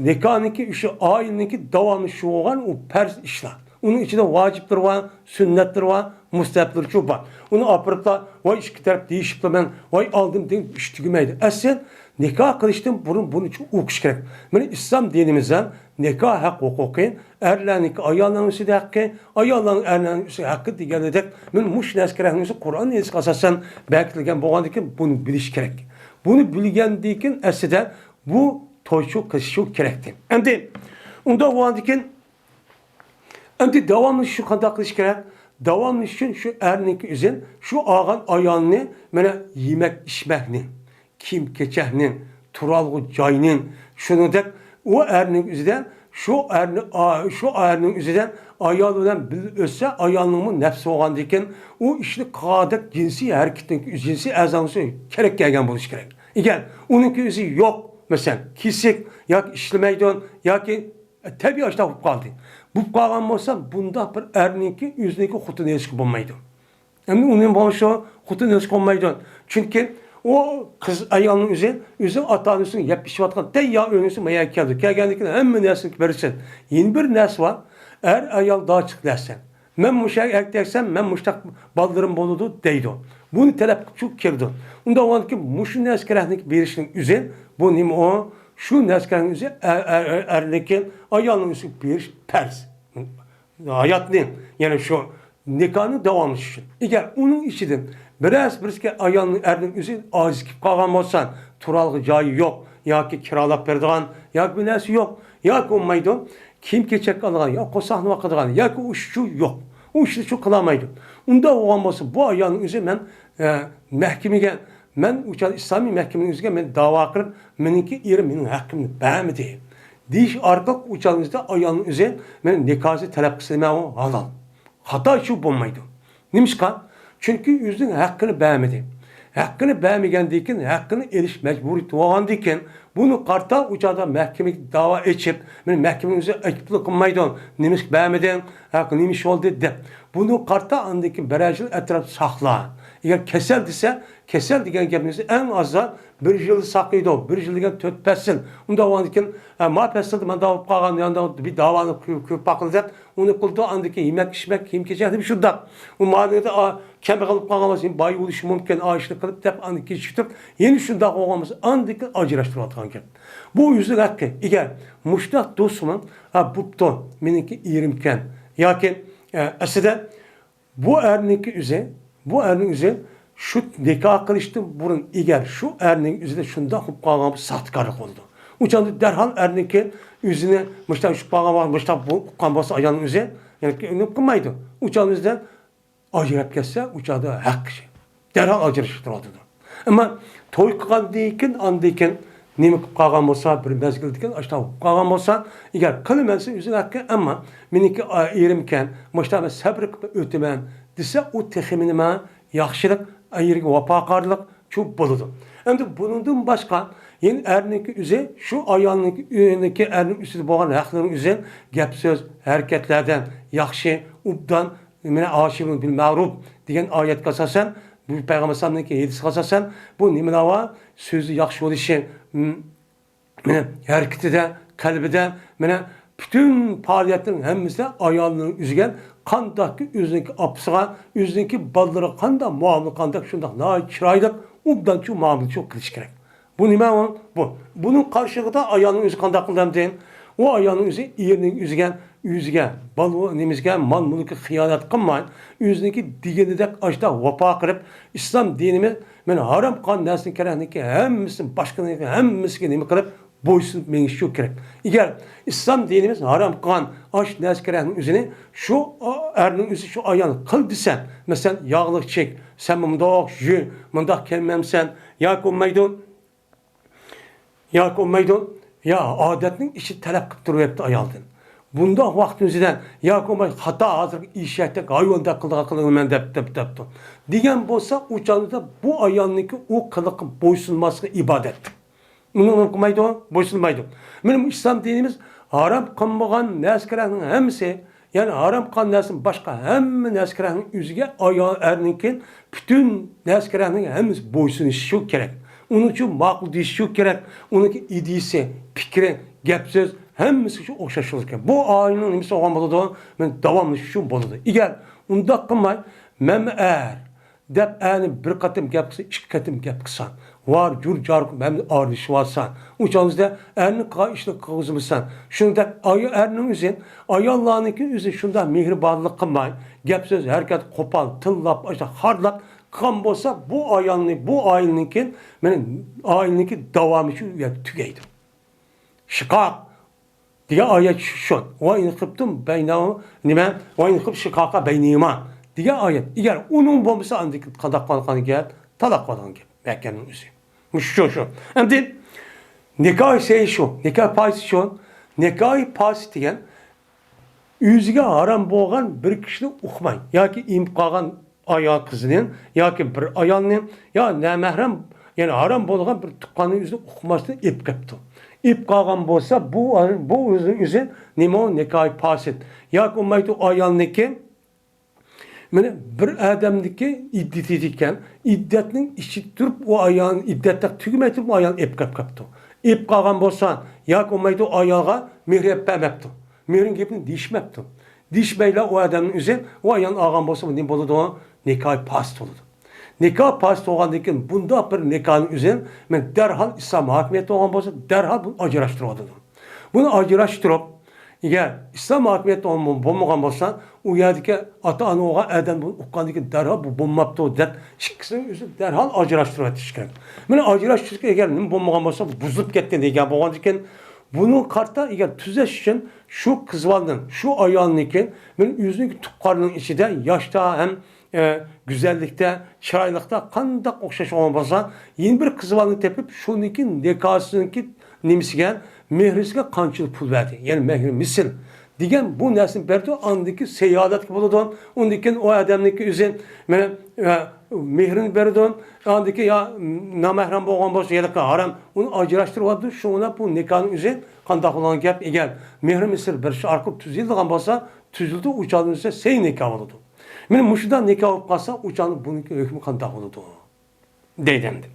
نىكاھنىڭكى، شۇ ئائىلىنىڭكى داۋاملىشىشى بولغان ئۇ پەرز ئىشلار. ئۇنىڭ ئىچىدە ۋاجىپلىرى بار، سۈننەتلىرى بار، مۇستەھەبلىرىچۇ بار. ئۇنى ئاپىرىپلا، ۋاي ئىككى تەرەپ دېيىشىپلا مەن، ۋاي ئالدىم دېگەن ئىش تۈگىمەيدۇ. ئەسلى نىكاھ قىلىشتىن بۇرۇن بۇنى ئۇقۇش كېرەك. مانا ئىسلام دىنىمىزدا نىكاھ ھەق ھوقۇقى، ئەرلەرنىڭكى ئاياللارنىڭ ئۈستىدە ھەققى، ئاياللارنىڭ ئەرلەرنىڭ ئۈستىدە ھەققى دېگەندەك، مانا مۇشۇ نەرسە كېرەكنىڭ ئۆزى قۇرئان ھەدىسكە ئاساسەن بەكىتىلگەن بولغاندىكىن بۇنى بىلىش كېرەك. بۇنى بىلگەندىن كېيىن ئەسلىدە بۇ تويچۇ قىلىشچۇ كېرەكتى. ئەمدى ئۇنداق بولغاندىكىن، ئەمدى داۋاملىشىشى قانداق قىلىش كېرەك؟ داۋاملىشىش ئۈچۈن شۇ ئەرنىڭكى ئۆزى شۇ ئالغان ئايالنى مانا يېمەك ئىچمەكنى، كىيىم-كېچەكنى، تۇرالغۇ جاينى، شۇنىڭدەك ئۇ ئەرنىڭ ئۆزىدە شۇ ئەرنى، ئا-، شۇ ئەرنىڭ ئۆزىدە ئايال بىلەن بىللە ئۆتسە، ئايالنىڭمۇ نەپسى بولغاندىكىن، ئۇ ئىشنى قىلغاندەك جىنسىي ھەرىكىتىنىڭ ئۆزى، جىنسىي ئەزانىڭ كېرەك كەلگەن بولۇشى كېرەك. ئەگەر ئۇنىڭكى ئۆزى يوق، مەسىلەن، كېسىك ياكى ئىشلىمەيدۇ ياكى تەبىئىي ئاشۇنداق بولۇپ قالدى. بولۇپ قالغان بولسا، بۇنداق بىر ئەرنىڭكى ئۆزىنىڭكى خوتۇن ئېلىشقا بولمايدۇ. ئەمدى ئۇنى بولۇشى خوتۇن ئېلىشقا بولمايدۇ. چۈنكى ئۇ قىز ئايالنىڭ ئۆزى، ئۆزى ئاتا-ئانىسىنىڭ يەپ ئىچىۋاتقان تەييار ئۆينىڭ ئۈستىگە مايا كەلدى. كەلگەندىن كېيىن ھەممە نەرسىنى بەرسە، يەنە بىر نەرسە بار. ئەر ئايال داچىق نەرسە. مەن مۇشۇ ئەركەكسەن، مەن مۇشۇنداق بالىلىرىم بولىدۇ دەيدۇ. بۇنى تەلەپ قىلىپ كىرىدۇ. ئۇنداق بولغاندىكىن مۇشۇ نەرسە كېرەكنىڭ بېرىشنىڭ ئۆزى، بۇ نېمە ئۇ؟ شۇ نەرسە كېرەكنىڭ ئۆزى ئەر، ئەر، ئەر، ئەرنىڭكى ئايالنىڭ ئۆزىگە بېرىش پەرز. ھاياتنى، يەنى شۇ نىكاھنى داۋاملىشىش ئۈچۈن. ئەگەر ئۇنىڭ ئىچىدىن بىرەرسى بىرسىگە ئايالنىڭ، ئەرنىڭ ئۆزى ئاجىز كېلىپ قالغان بولسا، تۇرالغۇ جايى يوق ياكى كىرالاپ بېرىدىغان ياكى بىر نەرسە يوق ياكى بولمايدۇ، كىيىم-كېچەك ئالىدىغان يا قورساقنى باقىدىغان ياكى ئۇ ئىشچۇ يوق. ئۇ ئىشنى شۇ قىلالمايدۇ. ئۇنداق بولغان بولسا، بۇ ئايالنىڭ ئۆزى مەن، ئە، مەھكىمىگە، مەن ئۇ چاغدا ئىسلامىي مەھكىمىنىڭ ئۆزىگە مەن داۋا قىلىپ، مېنىڭكى ئېرىم مېنىڭ ھەققىمنى بەرمىدى دېيىش ئارقىلىق ئۇ چاغنىڭ ئۆزىدە ئايالنىڭ ئۆزى مېنىڭ نىكاھسى تەلەپ قىلسا نېمە ئۇ ھالال. خاتا شۇ بولمايدۇ. نېمىشقا؟ چۈنكى ئۆزىنىڭ ھەققىنى بەرمىدى. ھەققىنى بەرمىگەندىن كېيىن، ھەققىنى ئېلىش مەجبۇرىيىتى بولغاندىن كېيىن، بۇنى قارىتا ئۇ چاغدا مەھكىمىگە داۋا ئېچىپ، مېنى مەھكىمىنىڭ ئۆزى ئەيىبلىك قىلمايدۇ. نېمىشقا بەرمىدىڭ؟ ھەق نېمە ئىش بولدى؟ دەپ. بۇنى قارىتا ئاندىن كېيىن بىرەر يىل ئەتراپ ساقلا. ئەگەر كېسەل دېسە، كېسەل دېگەن گەپنى ئەڭ ئازدا بىر يىل ساقلايدۇ. بىر يىل دېگەن تۆت پەسىل. ئۇنداق بولغاندىن كېيىن، ئە، ما پەسىلدە مانداق بولۇپ قالغان، يانداق بىر داۋانى كۆ-، كۆرۈپ باقىلى دەپ، ئۇنى قىلىدۇ، ئاندىن كېيىن يېمەك، ئىچمەك، كىيىم-كېچەك دېمە شۇنداق. ئۇ مانىدا، ئا، كەمبەغەل بولۇپ قالغان بولسا، باي بولۇشى مۇمكىن، ئا، ئىشنى قىلىپ دەپ، ئاندىن كېيىن چىقىپ، يەنە شۇنداق بولغان بولسا، ئاندىن كېيىن ئاجراشتۇرۇۋاتقان گەپ. بۇ ئۆزىنىڭ ھەققى. ئەگەر مۇشۇنداق دوستىمۇ، ھە، بوپتۇ، مېنىڭكى ئېرىمكەن ياكى، ئە، ئەسلىدە بۇ ئەرنىڭكى ئۆزى، بۇ ئەرنىڭ ئۆزى شۇ نىكاھ قىلىشتىن بۇرۇن ئەگەر شۇ ئەرنىڭ ئۆزىدە شۇنداق بولۇپ قالغان بولسا، ساختىكارلىق بولىدۇ. ئۇ چاغدا دەرھال ئەرنىڭكى ئۆزىنى مۇشۇنداق ئۇشۇپ قالغان ۋاقىت، مۇشۇنداق بولۇپ قالغان بولسا ئايالنىڭ ئۆزى، يەنى نېمە قىلمايدۇ. ئۇ چاغدا ئۆزىدە ئاجراپ كەتسە، ئۇ چاغدا ھەق كىشى دەرھال ئاجرىشىپ تۇرۇۋاتىدۇ. ئەمما توي قىلغاندىن كېيىن، ئاندىن كېيىن نېمە قىلىپ قالغان بولسا، بىر مەزگىلدىن كېيىن ئاشۇنداق بولۇپ قالغان بولسا، ئەگەر قىلىمەن دېسە ئۆزىنىڭ ھەققى، ئەمما مېنىڭكى ئېرىمكەن، مۇشۇنداق مەن سەبرى قىلىپ ئۆتىمەن دېسە، ئۇ تېخىمۇ نېمە ياخشىلىق، ئېرىگە ۋاپاقارلىق شۇ بولىدۇ. ئەمدى بۇنىڭدىن باشقا يەنە ئەرنىڭكى ئۆزى شۇ ئايالنىڭكى ئۆيىنىڭكى ئەرنىڭ ئۈستىدە بولغان ھەقلىرىنىڭ ئۆزى گەپ سۆز، ھەرىكەتلەردە ياخشى، ئوبدان، مانا، «ئاشىرۇ بىل مەرۇپ» دېگەن ئايەتكە ئاساسەن، بۇ پەيغەمبەر ئەلەيھىسسالامنىڭكى ھەدىسىگە ئاساسەن، بۇ نېمىلەر بار؟ سۆزى ياخشى بولۇشى، م-، مانا، ھەرىكىتىدە، قەلبىدە، مانا، پۈتۈن پائالىيەتلىرىنىڭ ھەممىسىدە ئايالنىڭ ئۆزىگە قانداقكى ئۆزىنىڭكى ئاپىسىغا، ئۆزىنىڭكى بالىلىرىغا قانداق مۇئامىلە، قانداق شۇنداق ناھايىتى چىرايلىق، ئوبدان شۇ مۇئامىلە شۇ قىلىش كېرەك. بۇ نېمە ئۇ؟ بۇ. بۇنىڭ قارشىلىقىدا ئايالنىڭ ئۆزى قانداق قىلىدۇ ئەمدى؟ ئۇ ئايالنىڭ ئۆزى ئېرىنىڭ ئۆزىگە، ئۆزىگە، بالا نېمىسىگە، مال مۈلكىگە خىيانەت قىلماي، ئۆزىنىڭكى دېگىنىدەك ئاشتا ۋاپا قىلىپ، ئىسلام دىنىمىز مانا ھارام قىلغان نەرسىنى كېرەكنىكى ھەممىسىنى، باشقىنىڭكى ھەممىسىگە نېمە قىلىپ، بويسۇنۇپ مېڭىشى كېرەك. ئەگەر ئىسلام دىنىمىز ھارام قىلغان ئاش نەرسە كېرەكنىڭ ئۆزىنى شۇ ئەرنىڭ ئۆزى شۇ ئايال قىل دېسە، مەسىلەن، ياغلىق چېك، سەن مۇنداق يۇ، مۇنداق كىيمەمسەن، ياكى بولمايدۇ، ياكى بولمايدۇ، يا ئادەتنىڭ ئىچىدە تەلەپ قىلىپ تۇرۇۋېرىپتۇ ئايالدىن. بۇنداق ۋاقىتنىڭ ئۆزىدە ياكى بولماي خاتا ھازىرقى ئېشەكتەك ھايۋاندەك قىلىدىغان قىلىمەن دەپ، دەپ، دەپتۇ. دېگەن بولسا، ئۇ چاغدا بۇ ئايالنىڭكى ئۇ قىلىققا بويسۇنماسلىقى ئىبادەت. ئۇنى نېمە قىلمايدۇ؟ بويسۇنمايدۇ. مانا بۇ ئىسلام دىنىمىز ھارام قىلمىغان نەرسە كېرەكنىڭ ھەممىسى، يەنى ھارام قىلغان نەرسىدىن باشقا ھەممە نەرسە كېرەكنىڭ ئۆزىگە ئايال ئەرنىڭكى پۈتۈن نەرسە كېرەكنىڭ ھەممىسى بويسۇنۇشى شۇ كېرەك. ئۇنىڭ ئۈچۈن ماقۇل دېيىشى شۇ كېرەك. ئۇنىڭكى ئىدىيىسى، پىكرى، گەپ سۆز ھەممىسى شۇ ئوخشاش بولىدىكەن. بۇ ئائىلىنىڭ نېمىسى بولغان بولىدۇ؟ مانا داۋاملىشىشى شۇ بولىدۇ. ئەگەر ئۇنداق قىلماي، مەن ئەر دەپ ئەرنى بىر قېتىم گەپ قىلسا، ئىككى قېتىم گەپ قىلسا، ۋار جۇر جار قىلىپ مەن ئارىلىشىۋالسا، ئۇ چاغدا ئەرنىڭ قىلغان ئىشىنى قىلغۇزمىسا، شۇنداق ئاي-، ئەرنىڭ ئۆزى، ئاياللارنىڭكى ئۆزى شۇنداق مېھرىبانلىق قىلماي، گەپ سۆز، ھەرىكەت قوپال، تىللاپ، ئاشۇنداق خارلاپ قىلغان بولسا، بۇ ئايالنى، بۇ ئائىلىنىڭكى، مانا، ئائىلىنىڭكى داۋامى شۇ يەردە تۈگەيدۇ. شىقاق دېگەن ئايەت شۇ. «ۋە ئىن خىفتۇم بەينەھۇ-، نېمە؟ ۋە ئىن خىفت شىقاقە بەينىھىما» دېگەن ئايەت. ئەگەر ئۇنىڭ بولمىسا، ئاندىن كېيىن قانداق قىلغان گەپ؟ تالاق قىلغان گەپ. مەھكەمنىڭ ئۆزى. مۇشۇ شۇ، شۇ. ئەمدى نىكاھ سەھىھ شۇ، نىكاھ پاسىد شۇ. نىكاھ پاسىد دېگەن ئۆزىگە ھارام بولغان بىر كىشىنى ئۇقماي ياكى ئېمىپ قالغان ئايال قىزنى ياكى بىر ئايالنى يا نامەھرەم، يەنى ھارام بولغان بىر تۇغقاننى ئۆزىنى ئۇقماستىن ئېلىپ قېپتۇ. ئېلىپ قالغان بولسا، بۇ، بۇ ئۆزىنىڭ ئۆزى نېمە ئۇ؟ نىكاھى پاسىد. ياكى بولمايدۇ ئايالنىڭكى، مانا بىر ئادەمنىڭكى ئىددىتى ئىكەن، ئىددەتنىڭ ئىچىدە تۇرۇپ ئۇ ئايالنى، ئىددەتتە تۈگىمەي تۇرۇپ ئۇ ئايالنى ئېلىپ قېلىپ قاپتۇ. ئېلىپ قالغان بولسا، ياكى بولمايدۇ ئايالغا مېھرى ئېلىپ بەرمەپتۇ. مېھرىنىڭ گېپىنى دېيىشمەپتۇ. دېيىشمەيلا ئۇ ئادەمنىڭ ئۆزى ئۇ ئايالنى ئالغان بولسا، بۇ نېمە بولىدۇ؟ نىكاھى پاسىد بولىدۇ. نىكاھ پاسىد بولغاندىن كېيىن بۇنداق بىر نىكاھنىڭ ئۆزى، مەن دەرھال ئىسلام ھاكىمىيەت بولغان بولسا، دەرھال بۇنى ئاجراشتۇرۇۋاتىدۇ. بۇنى ئاجراشتۇرۇپ، ئەگەر ئىسلام ھاكىمىيەت بولم-، بولمىغان بولسا، ئۇ يەردىكى ئاتا-ئانا بولغان ئادەم بۇنى ئۇققاندىن كېيىن دەرھال بۇ بولماپتۇ دەپ، ئىككىسىنىڭ ئۆزى دەرھال ئاجراشتۇرۇۋېتىش كېرەك. مانا ئاجراشتۇرۇش ئەگەر نېمە بولمىغان بولسا، بۇزۇلۇپ كەتكەن دېگەن بولغاندىكىن، بۇنىڭغا قارىتا ئەگەر تۈزەش ئۈچۈن شۇ قىز بالىنىڭ، شۇ ئايالنىڭكى، مانا ئۆزىنىڭ تۇغقانلىرىنىڭ ئىچىدە ياشتا ھەم، ئە، گۈزەللىكتە، چىرايلىقتا قانداق ئوخشاش بولغان بولسا، يەنە بىر قىز بالىنى تېپىپ، شۇنىڭكى نىكاھسىنىڭكى نېمىسىگە، مېھرىسىگە قانچىلىك پۇل بەردى؟ يەنى مېھرى مىسىل دېگەن بۇ نەرسىنى بەردى. ئاندىن كېيىن سەييالەتكە بولىدۇ. ئۇندىن كېيىن ئۇ ئادەمنىڭكى ئۆزى، مانا، ئە، مېھرىنى بېرىدۇ. ئاندىن كېيىن يا نامەھرەم بولغان بولسا، يا ھارام، ئۇنى ئاجراشتۇرۇۋاتىدۇ. شۇڭا بۇ نىكاھنىڭ ئۆزى قانداق بولغان گەپ؟ ئەگەر مېھرى مىسىل بېرىش ئارقىلىق تۈزۈلىدىغان بولسا، تۈزۈلىدۇ، ئۇ چاغدىن سەي نىكاھ بولىدۇ. مانا مۇشۇنداق نىكاھ بولۇپ قالسا، ئۇ چاغدا بۇنىڭكى ھۆكمى قانداق بولىدۇ؟ دەيدۇ ئەمدى.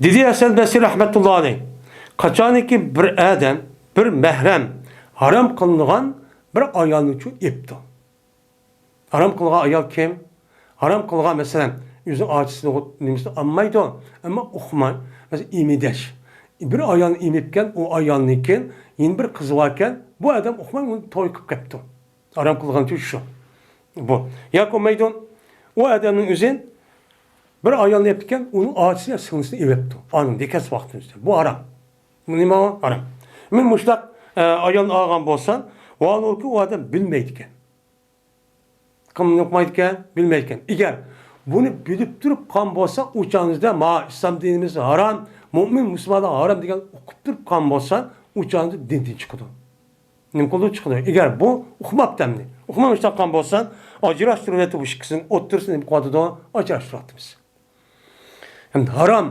دېدى ھەسەن بەسرى رەھمەتۇللا ئەلەيھ، قاچانكى بىر ئادەم، بىر مەھرەم، ھارام قىلىنغان بىر ئايالنىچۇ ئېپتۇ. ھارام قىلغان ئايال كىم؟ ھارام قىلغان، مەسىلەن، ئۆزىنىڭ ئاچىسىنى، نېمىسىنى ئالمايدۇ، ئەمما ئۇقماي، مەسىلەن، ئىمىدەش. بىر ئايالنى ئېمىپكەن، ئۇ ئايالنىڭكى يەنە بىر قىزى باركەن، بۇ ئادەم ئۇقماي ئۇنى توي قىلىپ كەپتۇ. ھارام قىلغانچۇ شۇ. بۇ. ياكى بولمايدۇ، ئۇ ئادەمنىڭ ئۆزى بىر ئايالنى ئېلىپتىكەن، ئۇنىڭ ئاچىسى يا سىڭلىسىنى ئېلىپتۇ. ئاندىن نىكاھسىز ۋاقتىمىزدا. بۇ ھارام. بۇ نېمە ھارام؟ مەن مۇشۇنداق، ئە، ئايالنى ئالغان بولسام، ۋاھالەنكى، ئۇ ئادەم بىلمەيدىكەن. قىملىق ئوقۇمايدىكەن، بىلمەيدىكەن. ئەگەر بۇنى بىلىپ تۇرۇپ قالغان بولسا، ئۇ چاغىمىزدا، ما، ئىسلام دىنىمىز ھارام، مۆمىن مۇسۇلمانلار ھارام دېگەن ئوقۇپ تۇرۇپ قالغان بولسا، ئۇ چاغىمىزدا دىندىن چىقىدۇ. نېمە قىلىدۇ؟ چىقىدۇ. ئەگەر بۇ ئۇقماپتۇ ئەمدى. ئۇقماي مۇشۇنداق قىلغان بولسا، ئاجراشتۇرۇۋېتىپ، بۇ ئىككىسىنىڭ ئوتتۇرىسىنى نېمە قىلىۋاتىدۇ؟ ئاجراشتۇرۇۋاتىمىز. ئەمدى ھارام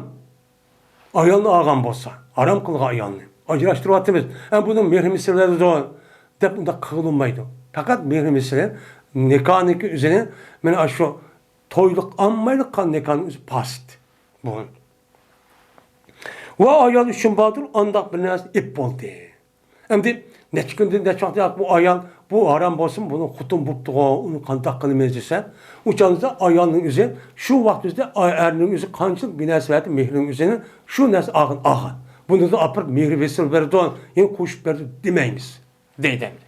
ئايالنى ئالغان بولسا، ھارام قىلغان ئايالنى ئاجراشتۇرۇۋاتىمىز. ئە، بۇنىڭ مېھرى مىسلى بولىدۇ دەپ ئۇنداق قىلغىلى بولمايدۇ. پەقەت مېھرى مىسلى، نىكاھنىڭكى ئۆزىنى، مانا شۇ تويلۇق ئالمايلىق قىلغان نىكاھنىڭ ئۆزى پاسىت. بۇ. ۋە ئايال ئۈچۈن باردۇر، ئانداق بىر نەرسە ئېپ بولدى. ئەمدى نەچچە كۈندىن نەچچە ۋاقىت ياق، بۇ ئايال، بۇ ھارام بولسۇن، بۇنىڭ خوتۇن بوپتىغۇ، ئۇنى قانداق قىلىمىز دېسە، ئۇ چاغدا ئايالنىڭ ئۆزى، شۇ ۋاقىت ئۆزىدە ئا-، ئەرنىڭ ئۆزى قانچىلىك بىنەسىۋەتى، مېھرىنىڭ ئۆزىنى شۇ نەرسە ئالغان، ئالغان. بۇنىڭدىن ئاپىرىپ مېھرى ۋېسىل بېرىدۇ، يەنە قوشۇپ بېرىدۇ دېمەيمىز، دەيدۇ ئەمدى.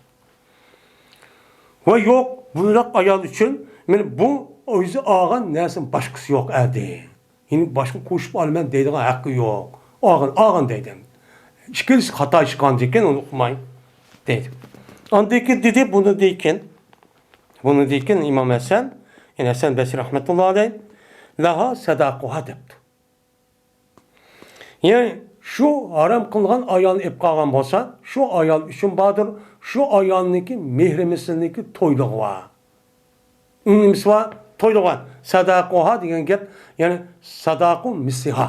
ۋە يوق، بۇنداق ئايال ئۈچۈن، مانا بۇ ئۆزى ئالغان نەرسىنىڭ باشقىسى يوق ئەدى. يەنە باشقا قوشۇپ ئالىمەن دەيدىغان ھەققى يوق. ئالغان، ئالغان دەيدۇ. ئىككىلىسى خاتا چىققاندىكىن ئۇنى ئۇقماي دەيدۇ. ئاندىن كېيىن دېدى، بۇنى دېگىن، بۇنى دېگىن ئىمام ھەسەن، يەنى ھەسەن بەسرى رەھمەتۇللا ئەلەيھ، لەھا سەداقۇھا دەپتۇ. يەنى شۇ ھارام قىلغان ئايالنى ئېلىپ قالغان بولسا، شۇ ئايال ئۈچۈن باردۇر، شۇ ئايالنىڭكى مېھرى مىسلىنىڭكى تويلۇقى بار. ئۇنىڭ نېمىسى بار؟ تويلۇقى بار. سەداقۇھا دېگەن گەپ، يەنى سەداقۇ مىسلىھا.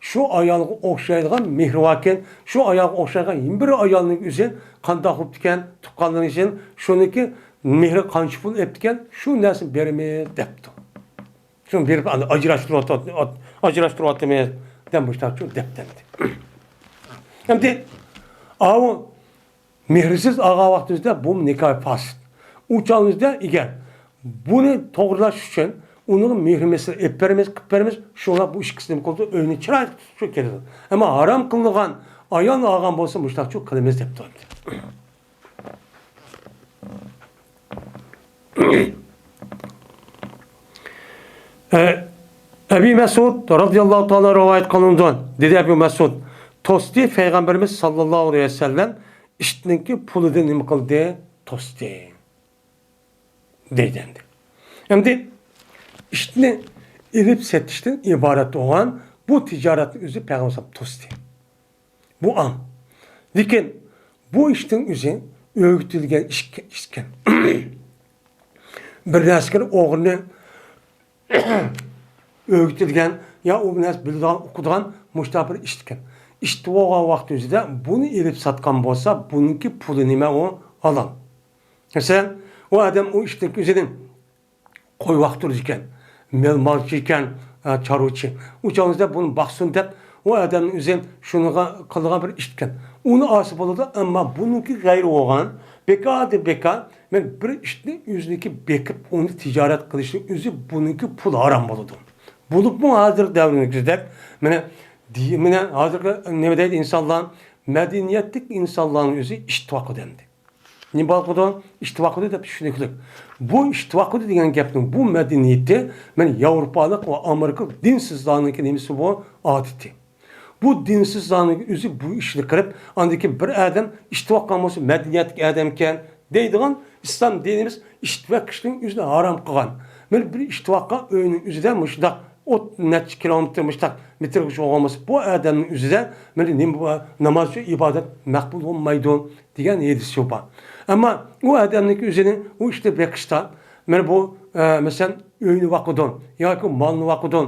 شۇ ئايالغا ئوخشايدىغان مېھرى باركەن، شۇ ئايالغا ئوخشايدىغان يەنە بىر ئايالنىڭ ئۆزى قانداق بوپتىكەن، تۇغقانلىرى ئۈچۈن شۇنىڭكى مېھرى قانچە پۇل ئېپتىكەن، شۇ نەرسىنى بېرىمىز دەپتۇ. شۇنى بېرىپ، ئاجراشتۇرۇۋات-، ئاجراشتۇرۇۋاتىمىز دەپ مۇشۇنداق دەپتۇ ئەمدى. ئەمدى ئاۋۇ مېھرىسىز ئالغان ۋاقتىمىزدا بۇ نىكاھ پاسىت. ئۇ چاغىمىزدا ئەگەر بۇنى توغرىلاش ئۈچۈن ئۇنىڭغا مېھرىمىزنى ئېلىپ بېرىمىز، قىلىپ بېرىمىز، شۇڭا بۇ ئىككىسى نېمە قىلىدۇ؟ ئۆينى چىرايلىق تۇتۇشى كېلىدۇ. ئەمما ھارام قىلىنغان ئايالنى ئالغان بولسا مۇشۇنداقچۇ قىلىمىز دەپتۇ ئەمدى. ئە، ئەبى مەسئۇد رازىياللاھۇ تائالا رىۋايەت قىلىنىدۇ. دېدى ئەبى مەسئۇد، توستى پەيغەمبىرىمىز ساللاللاھۇ ئەلەيھى ۋەسەللەم ئىتنىڭكى پۇلىدىن نېمە قىلدى؟ توستى. دەيدۇ ئەمدى. ئەمدى ئىتنى ئېلىپ سېتىشتىن ئىبارەت بولغان بۇ تىجارەتنى ئۆزى پەيغەمبەر توستى. بۇ ئاڭ. لېكىن بۇ ئىشنىڭ ئۆزى ئۆگىتىلگەن ئىش ئىكەن. بىر نەرسىگە ئوغرىنى ئۆگىتىلگەن يا ئۇ نەرسە بىلىدىغان، ئۇقىدىغان مۇشۇنداق بىر ئىش ئىكەن. ئىش بولغان ۋاقىت ئۆزىدە بۇنى ئېلىپ ساتقان بولسا، بۇنىڭكى پۇلى نېمە؟ ئۇ ھالال. مەسىلەن، ئۇ ئادەم ئۇ ئىشنىڭ ئۆزىنى قوي باقتۇرىدىكەن، مال، مالچى ئىكەن، ئە، چارۋىچى. ئۇ چاغىمىزدا بۇنى باقسۇن دەپ، ئۇ ئادەمنىڭ ئۆزى شۇنىڭغا قىلىدىغان بىر ئىش ئىكەن. ئۇنى ئالسا بولىدۇ، ئەمما بۇنىڭكى غەيرى بولغان، بىكاردىن بىكار، مەن بىر ئىتنى ئۆزىنىڭكى بېقىپ، ئۇنى تىجارەت قىلىشنىڭ ئۆزى بۇنىڭكى پۇل ھارام بولىدۇ. بولۇپمۇ ھازىرقى دەۋرىمىزدەك، مانا، دېي-، مانا ھازىرقى نېمە دەيدۇ ئىنسانلار، مەدەنىيەتلىك ئىنسانلارنىڭ ئۆزى ئىتتىپاق دەمدى. نېمە بولۇپ قالدى؟ ئىتتىپاق قىلدى دەپ چۈشىنىكلىك. بۇ ئىتتىپاق قىلدى دېگەن گەپنىڭ بۇ مەدەنىيىتى، مەن ياۋروپالىق ۋە ئامېرىكىلىق دىنسىزلارنىڭكى نېمىسى بۇ؟ ئادىتى. بۇ دىنسىزلارنىڭ ئۆزى بۇ ئىشنى قىلىپ، ئاندىن كېيىن بىر ئادەم ئىتتىپاق قىلغان بولسا مەدەنىيەتلىك ئادەمكەن دەيدىغان ئىسلام دىنىمىز ئىتتىپاق قىلىشنىڭ ئۆزىنى ھارام قىلغان. مانا بىر ئىتتىپاققا ئۆينىڭ ئۆزىدە مۇشۇنداق ئوت نەچچە كىلومېتىر مۇشۇنداق مېتىرغىچە بولغان بولسا، بۇ ئادەمنىڭ ئۆزىدە مانا نېمە بۇ ناماز ئۈچۈن ئىبادەت مەقبۇل بولمايدۇ دېگەن ھەدىس بار. ئەمما ئۇ ئادەمنىڭكى ئۆزىنى ئۇ ئىشنى بېقىشتا، مانا بۇ، ئە، مەسىلەن، ئۆينى باقىدۇ ياكى مالنى باقىدۇ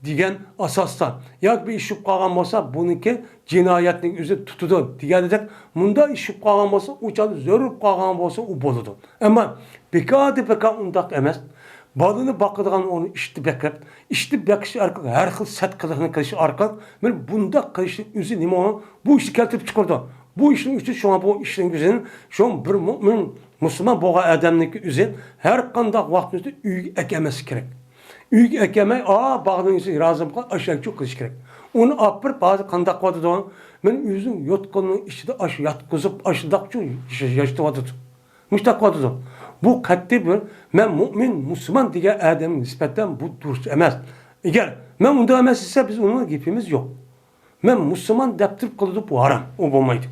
دېگەن ئاساستا ياكى بىر ئىش بولۇپ قالغان بولسا، بۇنىڭكى جىنايەتنىڭ ئۆزى تۇتىدۇ دېگەندەك، مۇنداق ئىش بولۇپ قالغان بولسا، ئۇ چاغدا زۆرۈر بولۇپ قالغان بولسا، ئۇ بولىدۇ. ئەمما بىكاردىن بىكار ئۇنداق ئەمەس. بالىنى باقىدىغان ئورنى ئىتنى بېقىپ، ئىتنى بېقىش ئارقىلىق ھەر خىل سەت قىلىقنى قىلىش ئارقىلىق، مانا بۇنداق قىلىشنىڭ ئۆزى نېمە؟ بۇ ئىشنى كەلتۈرۈپ چىقىرىدۇ. بۇ ئىشنىڭ ئۈچۈن شۇڭا بۇ ئىشنىڭ ئۆزىنى شۇ بىر مۆمىن مۇسۇلمان بولغان ئادەمنىڭكى ئۆزى ھەر قانداق ۋاقىتتا ئۆيگە ئەكەلمەسلىكى كېرەك. ئۆيگە ئەكەلمەي، ئا، باغنىڭ ئىچىدە رازى بولغان ئاشۇنچە قىلىش كېرەك. ئۇنى ئاپىرىپ، ھازىر قانداق قىلىۋاتىدۇ؟ مانا ئۆزىنىڭ يوتقىنىنىڭ ئىچىدە ئاشۇ ياتقۇزۇپ، ئاشۇنداقچۇ ياشىتىۋاتىدۇ. مۇشۇنداق قىلىۋاتىدۇ. بۇ قەتئىي بىر، مەن مۇئمىن، مۇسۇلمان دېگەن ئادەمگە نىسبەتەن بۇ دۇرۇس ئەمەس. ئەگەر مەن ئۇنداق ئەمەس دېسە، بىز ئۇنىڭ گېپىمىز يوق. مەن مۇسۇلمان دەپ تۇرۇپ قىلىدۇ، بۇ ھارام، ئۇ بولمايدۇ.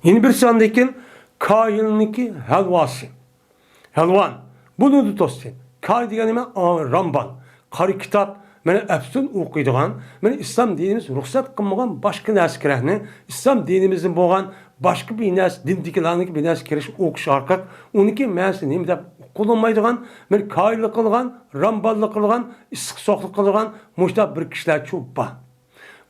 يەنە بىرسى، ئاندىن كېيىن كاھىننىڭكى ھەلۋاسى. ھەلۋان، بۇنى توستى. كاھىن دېگەن نېمە؟ ئا، رامبان. قارا كىتاب، مانا ئەپسۇن ئوقۇيدىغان، مانا ئىسلام دىنىمىز رۇخسەت قىلمىغان باشقا نەرسە كېرەكنى، ئىسلام دىنىمىزدىن بولغان باشقا بىر نەرسە، دىندىكىلەرنىڭكى بىر نەرسە كىرىش ئوقۇش ئارقىلىق ئۇنىڭكى مەنىسى نېمە دەپ قىلالمايدىغان، مانا كاھىنلىق قىلغان، رامبانلىق قىلغان، ئىسسىق سوغۇقلۇق قىلغان مۇشۇنداق بىر كىشىلەر چۇ بار.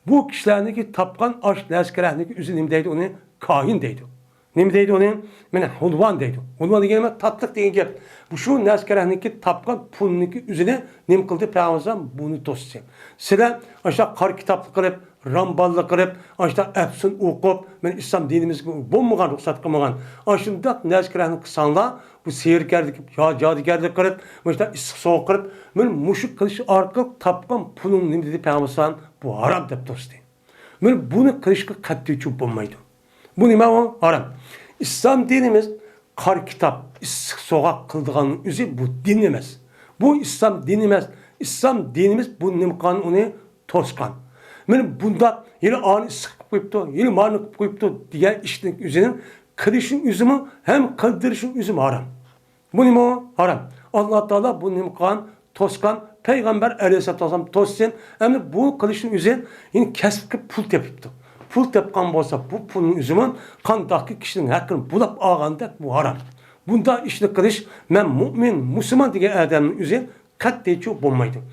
بۇ كىشىلەرنىڭكى تاپقان ئاش نەرسە كېرەكنىڭكى ئۆزى نېمە دەيدۇ؟ ئۇنى كاھىن دەيدۇ. نېمە دەيدۇ ئۇنى؟ مانا ھۇلۋان دەيدۇ. ھۇلۋان دېگەن نېمە؟ تاتلىق دېگەن گەپ. مۇشۇ نەرسە كېرەكنىڭكى تاپقان پۇلنىڭكى ئۆزىنى نېمە قىلدى؟ پەيغەمبەر بۇنى توستى. سىلەر ئاشۇنداق قارا كىتابلىق قىلىپ، رامبانلىق قىلىپ، ئاشۇنداق ئەپسۇن ئوقۇپ، مانا ئىسلام دىنىمىزگە بولمىغان، رۇخسەت قىلمىغان ئاشۇنداق نەرسە كېرەكنى قىلساڭلار، بۇ سېھىرگەرلىك، جا-، جادۇگەرلىك قىلىپ، مۇشۇنداق ئىسسىق سوغۇق قىلىپ، مانا مۇشۇ قىلىش ئارقىلىق تاپقان پۇلۇڭ نېمە دېدى پەيغەمبەر؟ بۇ ھارام دەپ توستى. مانا بۇنى قىلىشقا قەتئىيچۇ بولمايدۇ. بۇ نېمە ئۇ؟ ھارام. ئىسلام دىنىمىز قارا كىتاب، ئىسسىق سوغۇق قىلىدىغان ئۆزى بۇ دىن ئەمەس. بۇ ئىسلام دىنى ئەمەس. ئىسلام دىنىمىز بۇ نېمە قىلغان؟ ئۇنى توسقان. مانا بۇنداق، يەنە ئانى ئىسسىق قىلىپ قويۇپتۇ، يەنە مانى قىلىپ قويۇپتۇ دېگەن ئىشنىڭ ئۆزىنىڭ قىلىشنىڭ ئۆزىمۇ ھەم قىلدۇرۇشنىڭ ئۆزىمۇ ھارام. بۇ نېمە ئۇ؟ ھارام. ئاللا تائالا بۇ نېمە قىلغان؟ توسقان. پەيغەمبەر ئەلەيھىسسالاتۇ ۋەسسالام توسسۇن. ئەمدى بۇ قىلىشنىڭ ئۆزى، يەنى كەسىپكە پۇل تېپىپتۇ. پۇل تاپقان بولسا، بۇ پۇلنىڭ ئۆزىمۇ قانداقكى كىشىنىڭ ھەققىنى بۇلاپ ئالغاندەك، بۇ ھارام. بۇنداق ئىشنى قىلىش، مەن مۇئمىن، مۇسۇلمان دېگەن ئادەمنىڭ ئۆزى قەتئىيچۇ بولمايدۇ.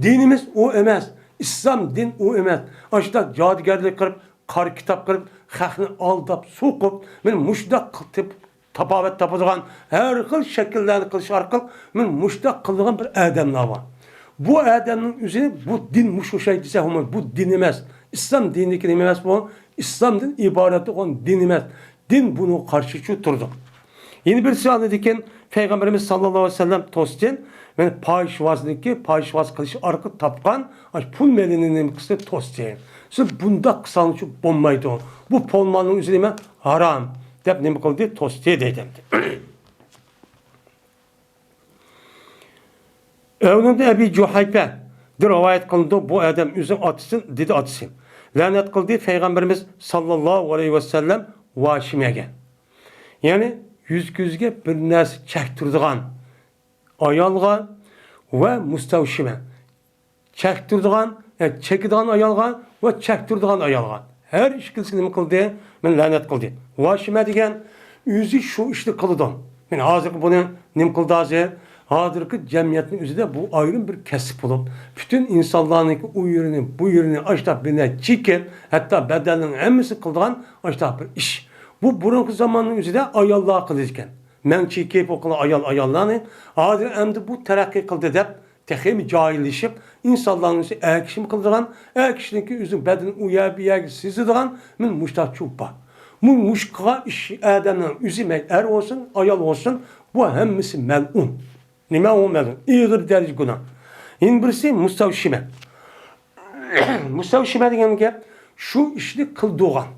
دىنىمىز ئۇ ئەمەس، ئىسلام دىن ئۇ ئەمەس. ئاشۇنداق جادۇگەرلىك قىلىپ، قارا كىتاب قىلىپ، خەقنى ئالداپ، سوقۇپ، مانا مۇشۇنداق قىلىپ، تاپاۋەت تاپىدىغان ھەر خىل شەكىللەرنى قىلىش ئارقىلىق مانا مۇشۇنداق قىلىدىغان بىر ئادەملەر بار. بۇ ئادەمنىڭ ئۆزى بۇ دىن مۇشۇ ئوخشايدۇ دېسە بولمايدۇ. بۇ دىن ئەمەس. ئىسلام دىنىدىكى نېمە ئەمەس بۇ؟ ئىسلامدىن ئىبارەت بولغان دىن ئەمەس. دىن بۇنىڭغا قارشىچۇ تۇرىدۇ. يەنە بىرسى ئاندىن كېيىن پەيغەمبىرىمىز ساللاللاھۇ ئەلەيھى ۋەسەللەم توستى، مانا پاھىشۋازنىڭكى پاھىشۋاز قىلىش ئارقىلىق تاپقان ئاشۇ پۇل مېلىنى نېمە قىلسا توستى. سىز بۇنداق قىلساڭچۇ بولمايدۇ. بۇ پۇل مالنىڭ ئۆزى نېمە؟ ھارام دەپ نېمە قىلدى؟ توستى دەيدۇ ئەمدى. ئەۋنۇدىن ئەبى جۇھەيپە دە رىۋايەت قىلىنىدۇ، بۇ ئادەم ئۆزىنىڭ ئاتىسى دېدى، ئاتىسى لەنەت قىلدى پەيغەمبىرىمىز ساللاللاھۇ ئەلەيھى ۋەسەللەم ۋاشىمەگە. يەنى يۈز كۆزگە بىر نەرسە چەكتۈرىدىغان ئايالغا ۋە مۇستەۋشىمە. چەكتۈرىدىغان، ئە، چېكىدىغان ئايالغا ۋە چەكتۈرىدىغان ئايالغا. ھەر ئىككىلىسىگە نېمە قىلدى؟ مانا لەنەت قىلدى. ۋاشىمە دېگەن ئۆزى شۇ ئىشنى قىلىدۇ. مانا ھازىرقى بۇنى نېمە قىلدى ھازىر؟ ھازىرقى جەمئىيەتنىڭ ئۆزىدە بۇ ئايرىم بىر كەسىپ بولۇپ، پۈتۈن ئىنسانلارنىڭكى ئۇ يېرىنى، بۇ يېرىنى ئاشتاپ بىلەن چېكىپ، ھەتتا بەدەننىڭ ھەممىسىنى قىلىدىغان ئاشتاق بىر ئىش. بۇ بۇرۇنقى زاماننىڭ ئۆزىدە ئاياللار قىلىدىكەن. مەڭ چېكىپ ئوقۇلغان ئايال، ئاياللارنى ھازىر ئەمدى بۇ تەرەققىي قىلدى دەپ، تېخىمۇ جاھىللىشىپ، ئىنسانلارنىڭ ئۆزى ئەر كىشىمۇ قىلىدىغان، ئەر كىشىنىڭكى ئۆزىنىڭ بەدىنى ئۇ يەر بۇ يەرگە سىزىدىغان، مانا مۇشۇنداق چۇ بار. مۇ-، مۇشۇ قىلغان ئىش ئادەمنىڭ ئۆزى مەيلى ئەر بولسۇن، ئايال بولسۇن، بۇ ھەممىسى مەلئۇن. نېمە ئۇ مەلئۇن؟ ئېغىر دەرىجە گۇناھ. يەنە بىرسى مۇستەۋشىمە. مۇستەۋشىمە دېگەن گەپ شۇ ئىشنى قىلدۇرغان.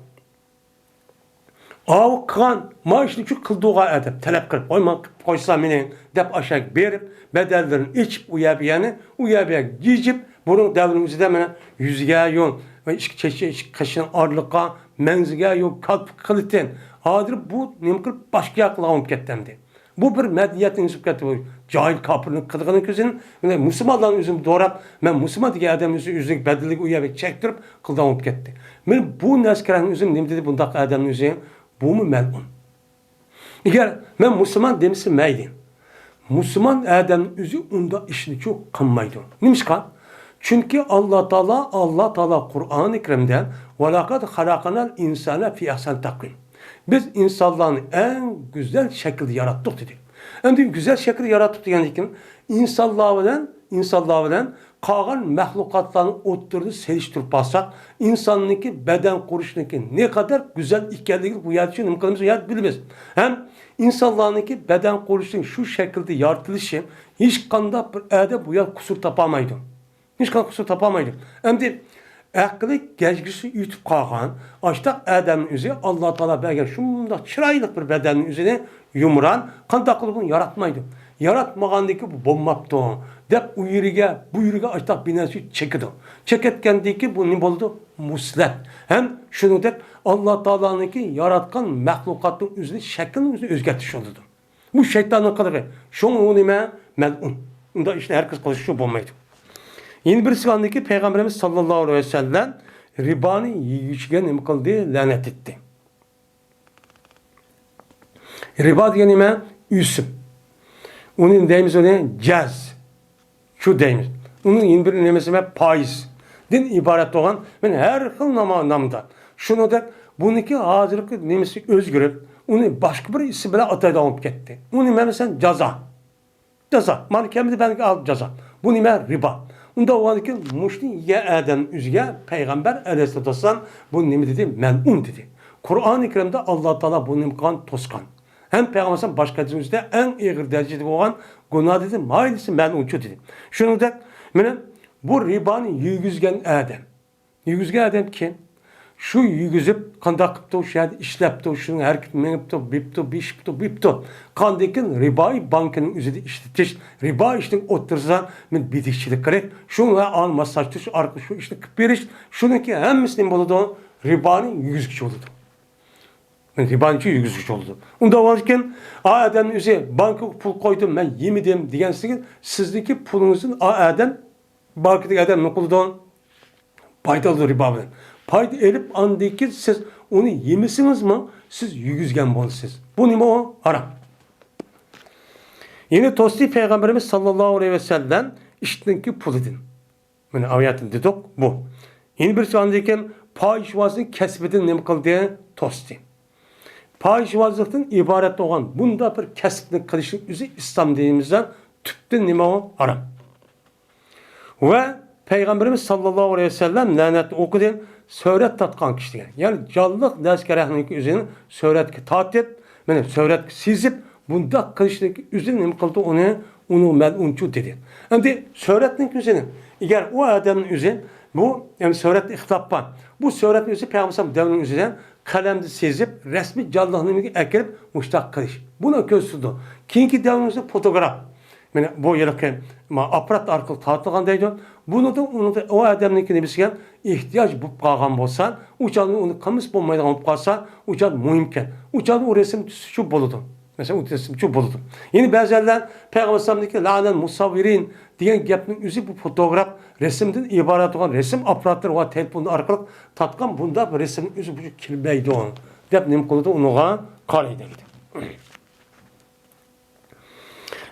ئاۋۇ قىلغان، ما ئىشنى شۇ قىلدۇرغان ئادەم تەلەپ قىلىپ، «ۋاي، ماڭا قىلىپ قويسا مېنى» دەپ ئاشاق بېرىپ، بەدەنلىرىنى ئېچىپ، ئۇ يەر بۇ يەرنى، ئۇ يەر بۇ يەرگە جىجىپ، بۇرۇن دەۋرنىڭ ئۆزىدە مانا يۈزىگە يول ۋە ئىككى چېچى، ئىككى قېشىنىڭ ئارىلىققا، مەڭزىگە يول كالپۇك قىلىتىن. ھازىر بۇ نېمە قىلىپ، باشقا يەرگە قىلغان بولۇپ كەتتى ئەمدى. بۇ بىر مەدەنىيەتنى ئۆزۈپ كەتتى. بۇ جاھىل كاپىرنىڭ قىلىدىغىنى كۆزىنى، مانا مۇسۇلمانلارنى ئۆزىنى دوراپ، مەن مۇسۇلمان دېگەن ئادەمنى ئۆزى ئۆزىنىڭ بەدىنىگە ئۇ يەرگە چەكتۈرۈپ قىلىدىغان بولۇپ كەتتى. مانا بۇ نەرسە كېرەكنى ئۆزۈم نېمە دېدى بۇنداق ئادەمنى ئۆزى؟ بۇمۇ مەلئۇن. ئەگەر مەن مۇسۇلمان دېمىسە مەيلى. مۇسۇلمان ئادەمنىڭ ئۆزى ئۇنداق ئىشنىچۇ قىلمايدۇ. نېمىشقا؟ چۈنكى ئاللا تائالا، ئاللا تائالا قۇرئانى كەرىمدە، «ۋەلەقەد خەلەقنەل ئىنسانە فى ئەھسەنى تەقۋىم.» بىز ئىنسانلارنى ئەڭ گۈزەل شەكىلدە ياراتتۇق دېدى. ئەمدى گۈزەل شەكىلدە ياراتتۇق دېگەندىن كېيىن، ئىنسانلار بىلەن، ئىنسانلار بىلەن قالغان مەخلۇقاتلارنى ئوتتۇرىدا سېلىشتۇرۇپ باقساق، ئىنساننىڭكى بەدەن قۇرۇلۇشىنىڭكى نەقەدەر گۈزەل ئىكەنلىكىنى بۇ يەردە نېمە قىلىمىز؟ بۇ يەردە بىلىمىز. ھەم ئىنسانلارنىڭكى بەدەن قۇرۇلۇشىنىڭ شۇ شەكىلدە يارىتىلىشى ھېچقانداق بىر ئادەم بۇ يەردە قۇسۇر تاپالمايدۇ. ھېچقانداق قۇسۇر تاپالمايدۇ. ئەمدى ئەقلى گەجگىسى يېتىپ قالغان ئاشتاق ئادەمنىڭ ئۆزى ئاللا تائالا بەرگەن شۇنداق چىرايلىق بىر بەدەننىڭ ئۆزىنى يۇمران قانداق قىلىپ بۇنى ياراتمايدۇ؟ ياراتمىغاندىكى بۇ بولماپتۇ دەپ ئۇ يېرىگە، بۇ يېرىگە ئاشتاق بىر نەرسە چېكىدۇ. چېكەتكەندىكى بۇ نېمە بولىدۇ؟ مۇسلەت. ھەم شۇنىڭدەك ئاللا تائالانىڭكى ياراتقان مەخلۇقاتنىڭ ئۆزىنى، شەكلىنىڭ ئۆزىنى ئۆزگەرتىش بولىدۇ. بۇ شەيتاننىڭ قىلىقى. شۇڭا ئۇ نېمە؟ مەلئۇن. ئۇنداق ئىشنى ھەرگىز قىلىشقا بولمايدۇ. يەنە بىرسى ئاندىكى پەيغەمبىرىمىز ساللاللاھۇ ئەلەيھى ۋەسەللەم رىبانى يېگۈچىگە نېمە قىلدى؟ لەنەت ئېيتتى. رىبا دېگەن نېمە؟ ئۆسۈم. ئۇنى دەيمىز، ئۇنى جەز. شۇ دەيمىز. ئۇنىڭ يەنە بىر نېمىسى بار، پايىزدىن ئىبارەت بولغان، مانا ھەر خىل ناما-، نامدا. شۇنىڭدەك بۇنىڭكى ھازىرقى نېمىسى ئۆزگىرىپ، ئۇنى باشقا بىر ئىسىم بىلەن ئاتايدىغان بولۇپ كەتتى. ئۇ نېمە دېسەڭ، جازا. جازا. مانا كەمدە بەلكى ئال جازا. بۇ نېمە؟ رىبا. ئۇنداق بولغاندىكىن مۇشۇنى يېگەن ئادەم ئۆزىگە پەيغەمبەر ئەلەيھىسسالاتۇ ۋەسسالام بۇ نېمە دېدى؟ مەلئۇن دېدى. قۇرئانى كەرىمدە ئاللا تائالا بۇ نېمە قىلغان؟ توسقان. ھەم پەيغەمبەر باشقا ھەدىسىمىزدە ئەڭ ئېغىر دەرىجىدە بولغان گۇناھ دېدى، مايلىسى مەلئۇنچۇ دېدى. شۇنىڭدەك، مانا بۇ رىبانى يېگۈزگەن ئادەم. يېگۈزگەن ئادەم كىم؟ شۇ يېگۈزۈپ، قانداق قىپتۇ، شۇ يەردە ئىشلەپتۇ، شۇنىڭ ھەرىكىتى مېڭىپتۇ، بېپتۇ، بېشىپتۇ، بېپتۇ. قاندىكىن رىبايى بانكىنىڭ ئۆزىدە ئىشلىتىش، رىبا ئىشنىڭ ئوتتۇرىسىدا مەن بىدىكچىلىك قىلىش، شۇنىڭ ئانى ماسلاشتۇرۇش ئارقىلىق شۇ ئىشنى قىلىپ بېرىش، شۇنىڭكى ھەممىسى نېمە بولىدۇ؟ رىبانى يېگۈزگۈچى بولىدۇ. مەن رىبانى يېگۈزگۈچى بولىدۇ. ئۇنداق بولغاندىكىن، ئا ئادەمنىڭ ئۆزى بانكىغا پۇل قويدۇم، مەن يېمىدىم دېگەنسىگە، سىزنىڭكى پۇلىڭىزدىن ئا ئادەم، بانكىدىكى ئادەم نېمە قىلىدۇ؟ پايدا ئالىدۇ رىبا بىلەن. پايدا ئېلىپ، ئاندىن كېيىن سىز ئۇنى يېمىسىڭىزمۇ، سىز يېگۈزگەن بولىسىز. بۇ نېمە ئۇ؟ ھارام. يەنە توستى پەيغەمبىرىمىز ساللاللاھۇ ئەلەيھى ۋەسەللەم ئىتنىڭكى پۇلىدىن. مانا ئايەتتە دېدۇق بۇ. يەنە بىرسى ئاندىن كېيىن پاھىشۋازنىڭ كەسپىدىن نېمە قىلدى؟ توستى. پاھىشۋازلىقتىن ئىبارەت بولغان بۇنداق بىر كەسىپنى قىلىشنىڭ ئۆزى ئىسلام دىنىمىزدا تۈپتىن نېمە ئۇ؟ ھارام. ۋە پەيغەمبىرىمىز ساللاللاھۇ ئەلەيھى ۋەسەللەم لەنەتنى ئوقۇدى، سۈرەت تارتقان كىشى دېگەن. يەنى جانلىق نەرسە كەرەكنىڭ ئۆزىنى سۈرەتكە تارتىپ، مانا سۈرەتكە سىزىپ، بۇنداق قىلىشنىڭ ئۆزى نېمە قىلدى ئۇنى؟ ئۇنى مەلئۇنچۇ دېدى. ئەمدى سۈرەتنىڭ ئۆزىنى، ئەگەر ئۇ ئادەمنىڭ ئۆزى بۇ، يەنى سۈرەتتە ئىختىلاپ بار. بۇ سۈرەتنىڭ ئۆزى پەيغەمبەر ئەلەيھىسسالام دەۋرىنىڭ ئۆزىدە قەلەمدە سىزىپ، رەسمىي جانلىقنى ئەكىرىپ مۇشۇنداق قىلىش. بۇنى كۆرسىتىدۇ. كېيىنكى دەۋرنىڭ ئۆزىدە فوتوگراف. مانا بۇ ھېلىقى، ما، ئاپپارات ئارقىلىق تارتىلغان دەيدۇ. بۇنىڭدا، ئۇنىڭدا ئۇ ئادەمنىڭكى نېمىسىگە ئېھتىياج بولۇپ قالغان بولسا، ئۇ چاغدا ئۇنى قىلمىسا بولمايدىغان بولۇپ قالسا، ئۇ چاغدا مۇھىمكەن. ئۇ چاغدا ئۇ رەسىم تۈزسىچۇ بولىدۇ. مەسىلەن، ئۇ رەسىمچۇ بولىدۇ. يەنە بەزىلەر پەيغەمبەر ئەلەيھىسسالامدىكى لەئەنەل مۇسەۋۋىرىن دېگەن گەپنىڭ ئۆزى بۇ فوتوگراف رەسىمدىن ئىبارەت بولغان رەسىم ئاپپاراتلىرى ۋە تېلېفون ئارقىلىق تارتقان بۇنداق بىر رەسىمنىڭ ئۆزى بۇ كىرمەيدۇ دەپ نېمە قىلىدۇ، ئۇنىڭغا قارايدۇ.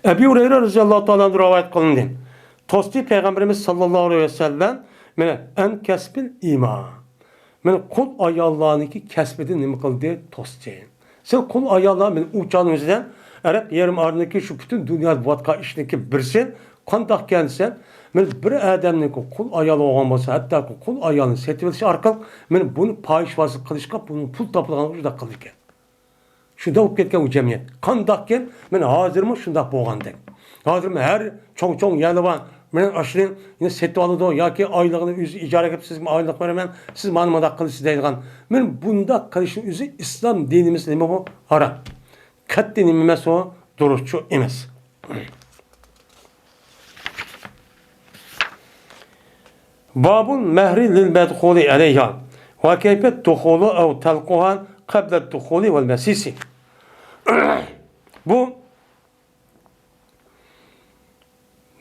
ئەبى ھۇرەيرە رەزىياللاھۇ تائالا ئەنھۇ رىۋايەت قىلىندى. توستى پەيغەمبىرىمىز ساللاللاھۇ ئەلەيھى ۋەسەللەم، مانا، ئەن كەسبىل ئىما. مانا، قۇل ئاياللارنىڭكى كەسپىدىن نېمە قىلدى؟ توستى. سىز قۇل ئاياللار، مانا، ئۇ چاغنىڭ ئۆزىدە ئەرەب يېرىم ئارىلىكى شۇ پۈتۈن دۇنيادا بولۇۋاتقان ئىشنىڭكى بىرسى قانداق ئىكەن دېسە، مانا، بىر ئادەمنىڭكى قۇل ئايالى بولغان بولسا، ھەتتاكى قۇل ئايالنى سېتىۋېلىش ئارقىلىق، مانا، بۇنى پاھىشۋازلىق قىلىشقا، بۇنىڭ پۇل تاپىدىغانلىقىغا شۇنداق قىلىدىكەن. شۇنداق بولۇپ كەتكەن بۇ جەمئىيەت. قانداقكەن؟ مانا ھازىرمۇ شۇنداق بولغاندەك. ھازىرمۇ ھەر چوڭ-چوڭ يەرلەر بار. مانا ئاشۇنى يەنە سېتىۋالىدۇ ياكى ئايلىقىنى ئۆزى ئىجارىگە ئېلىپ، سىزگە ئايلىق بېرىمەن، سىز مانا مۇنداق قىلىسىز دەيدىغان. مانا بۇنداق قىلىشنىڭ ئۆزى ئىسلام دىنىمىزدا نېمە بۇ؟ ھارام. قەتئىي نېمە ئەمەس ئۇ؟ دۇرۇسچۇ ئەمەس. بابۇل مەھرى لىل مەدخۇلى ئەلەيھا ۋە كەيفە دۇخۇلۇ ئەۋ تەلقۇھا قەبلە دۇخۇلى ۋەل مەسىسى. بۇ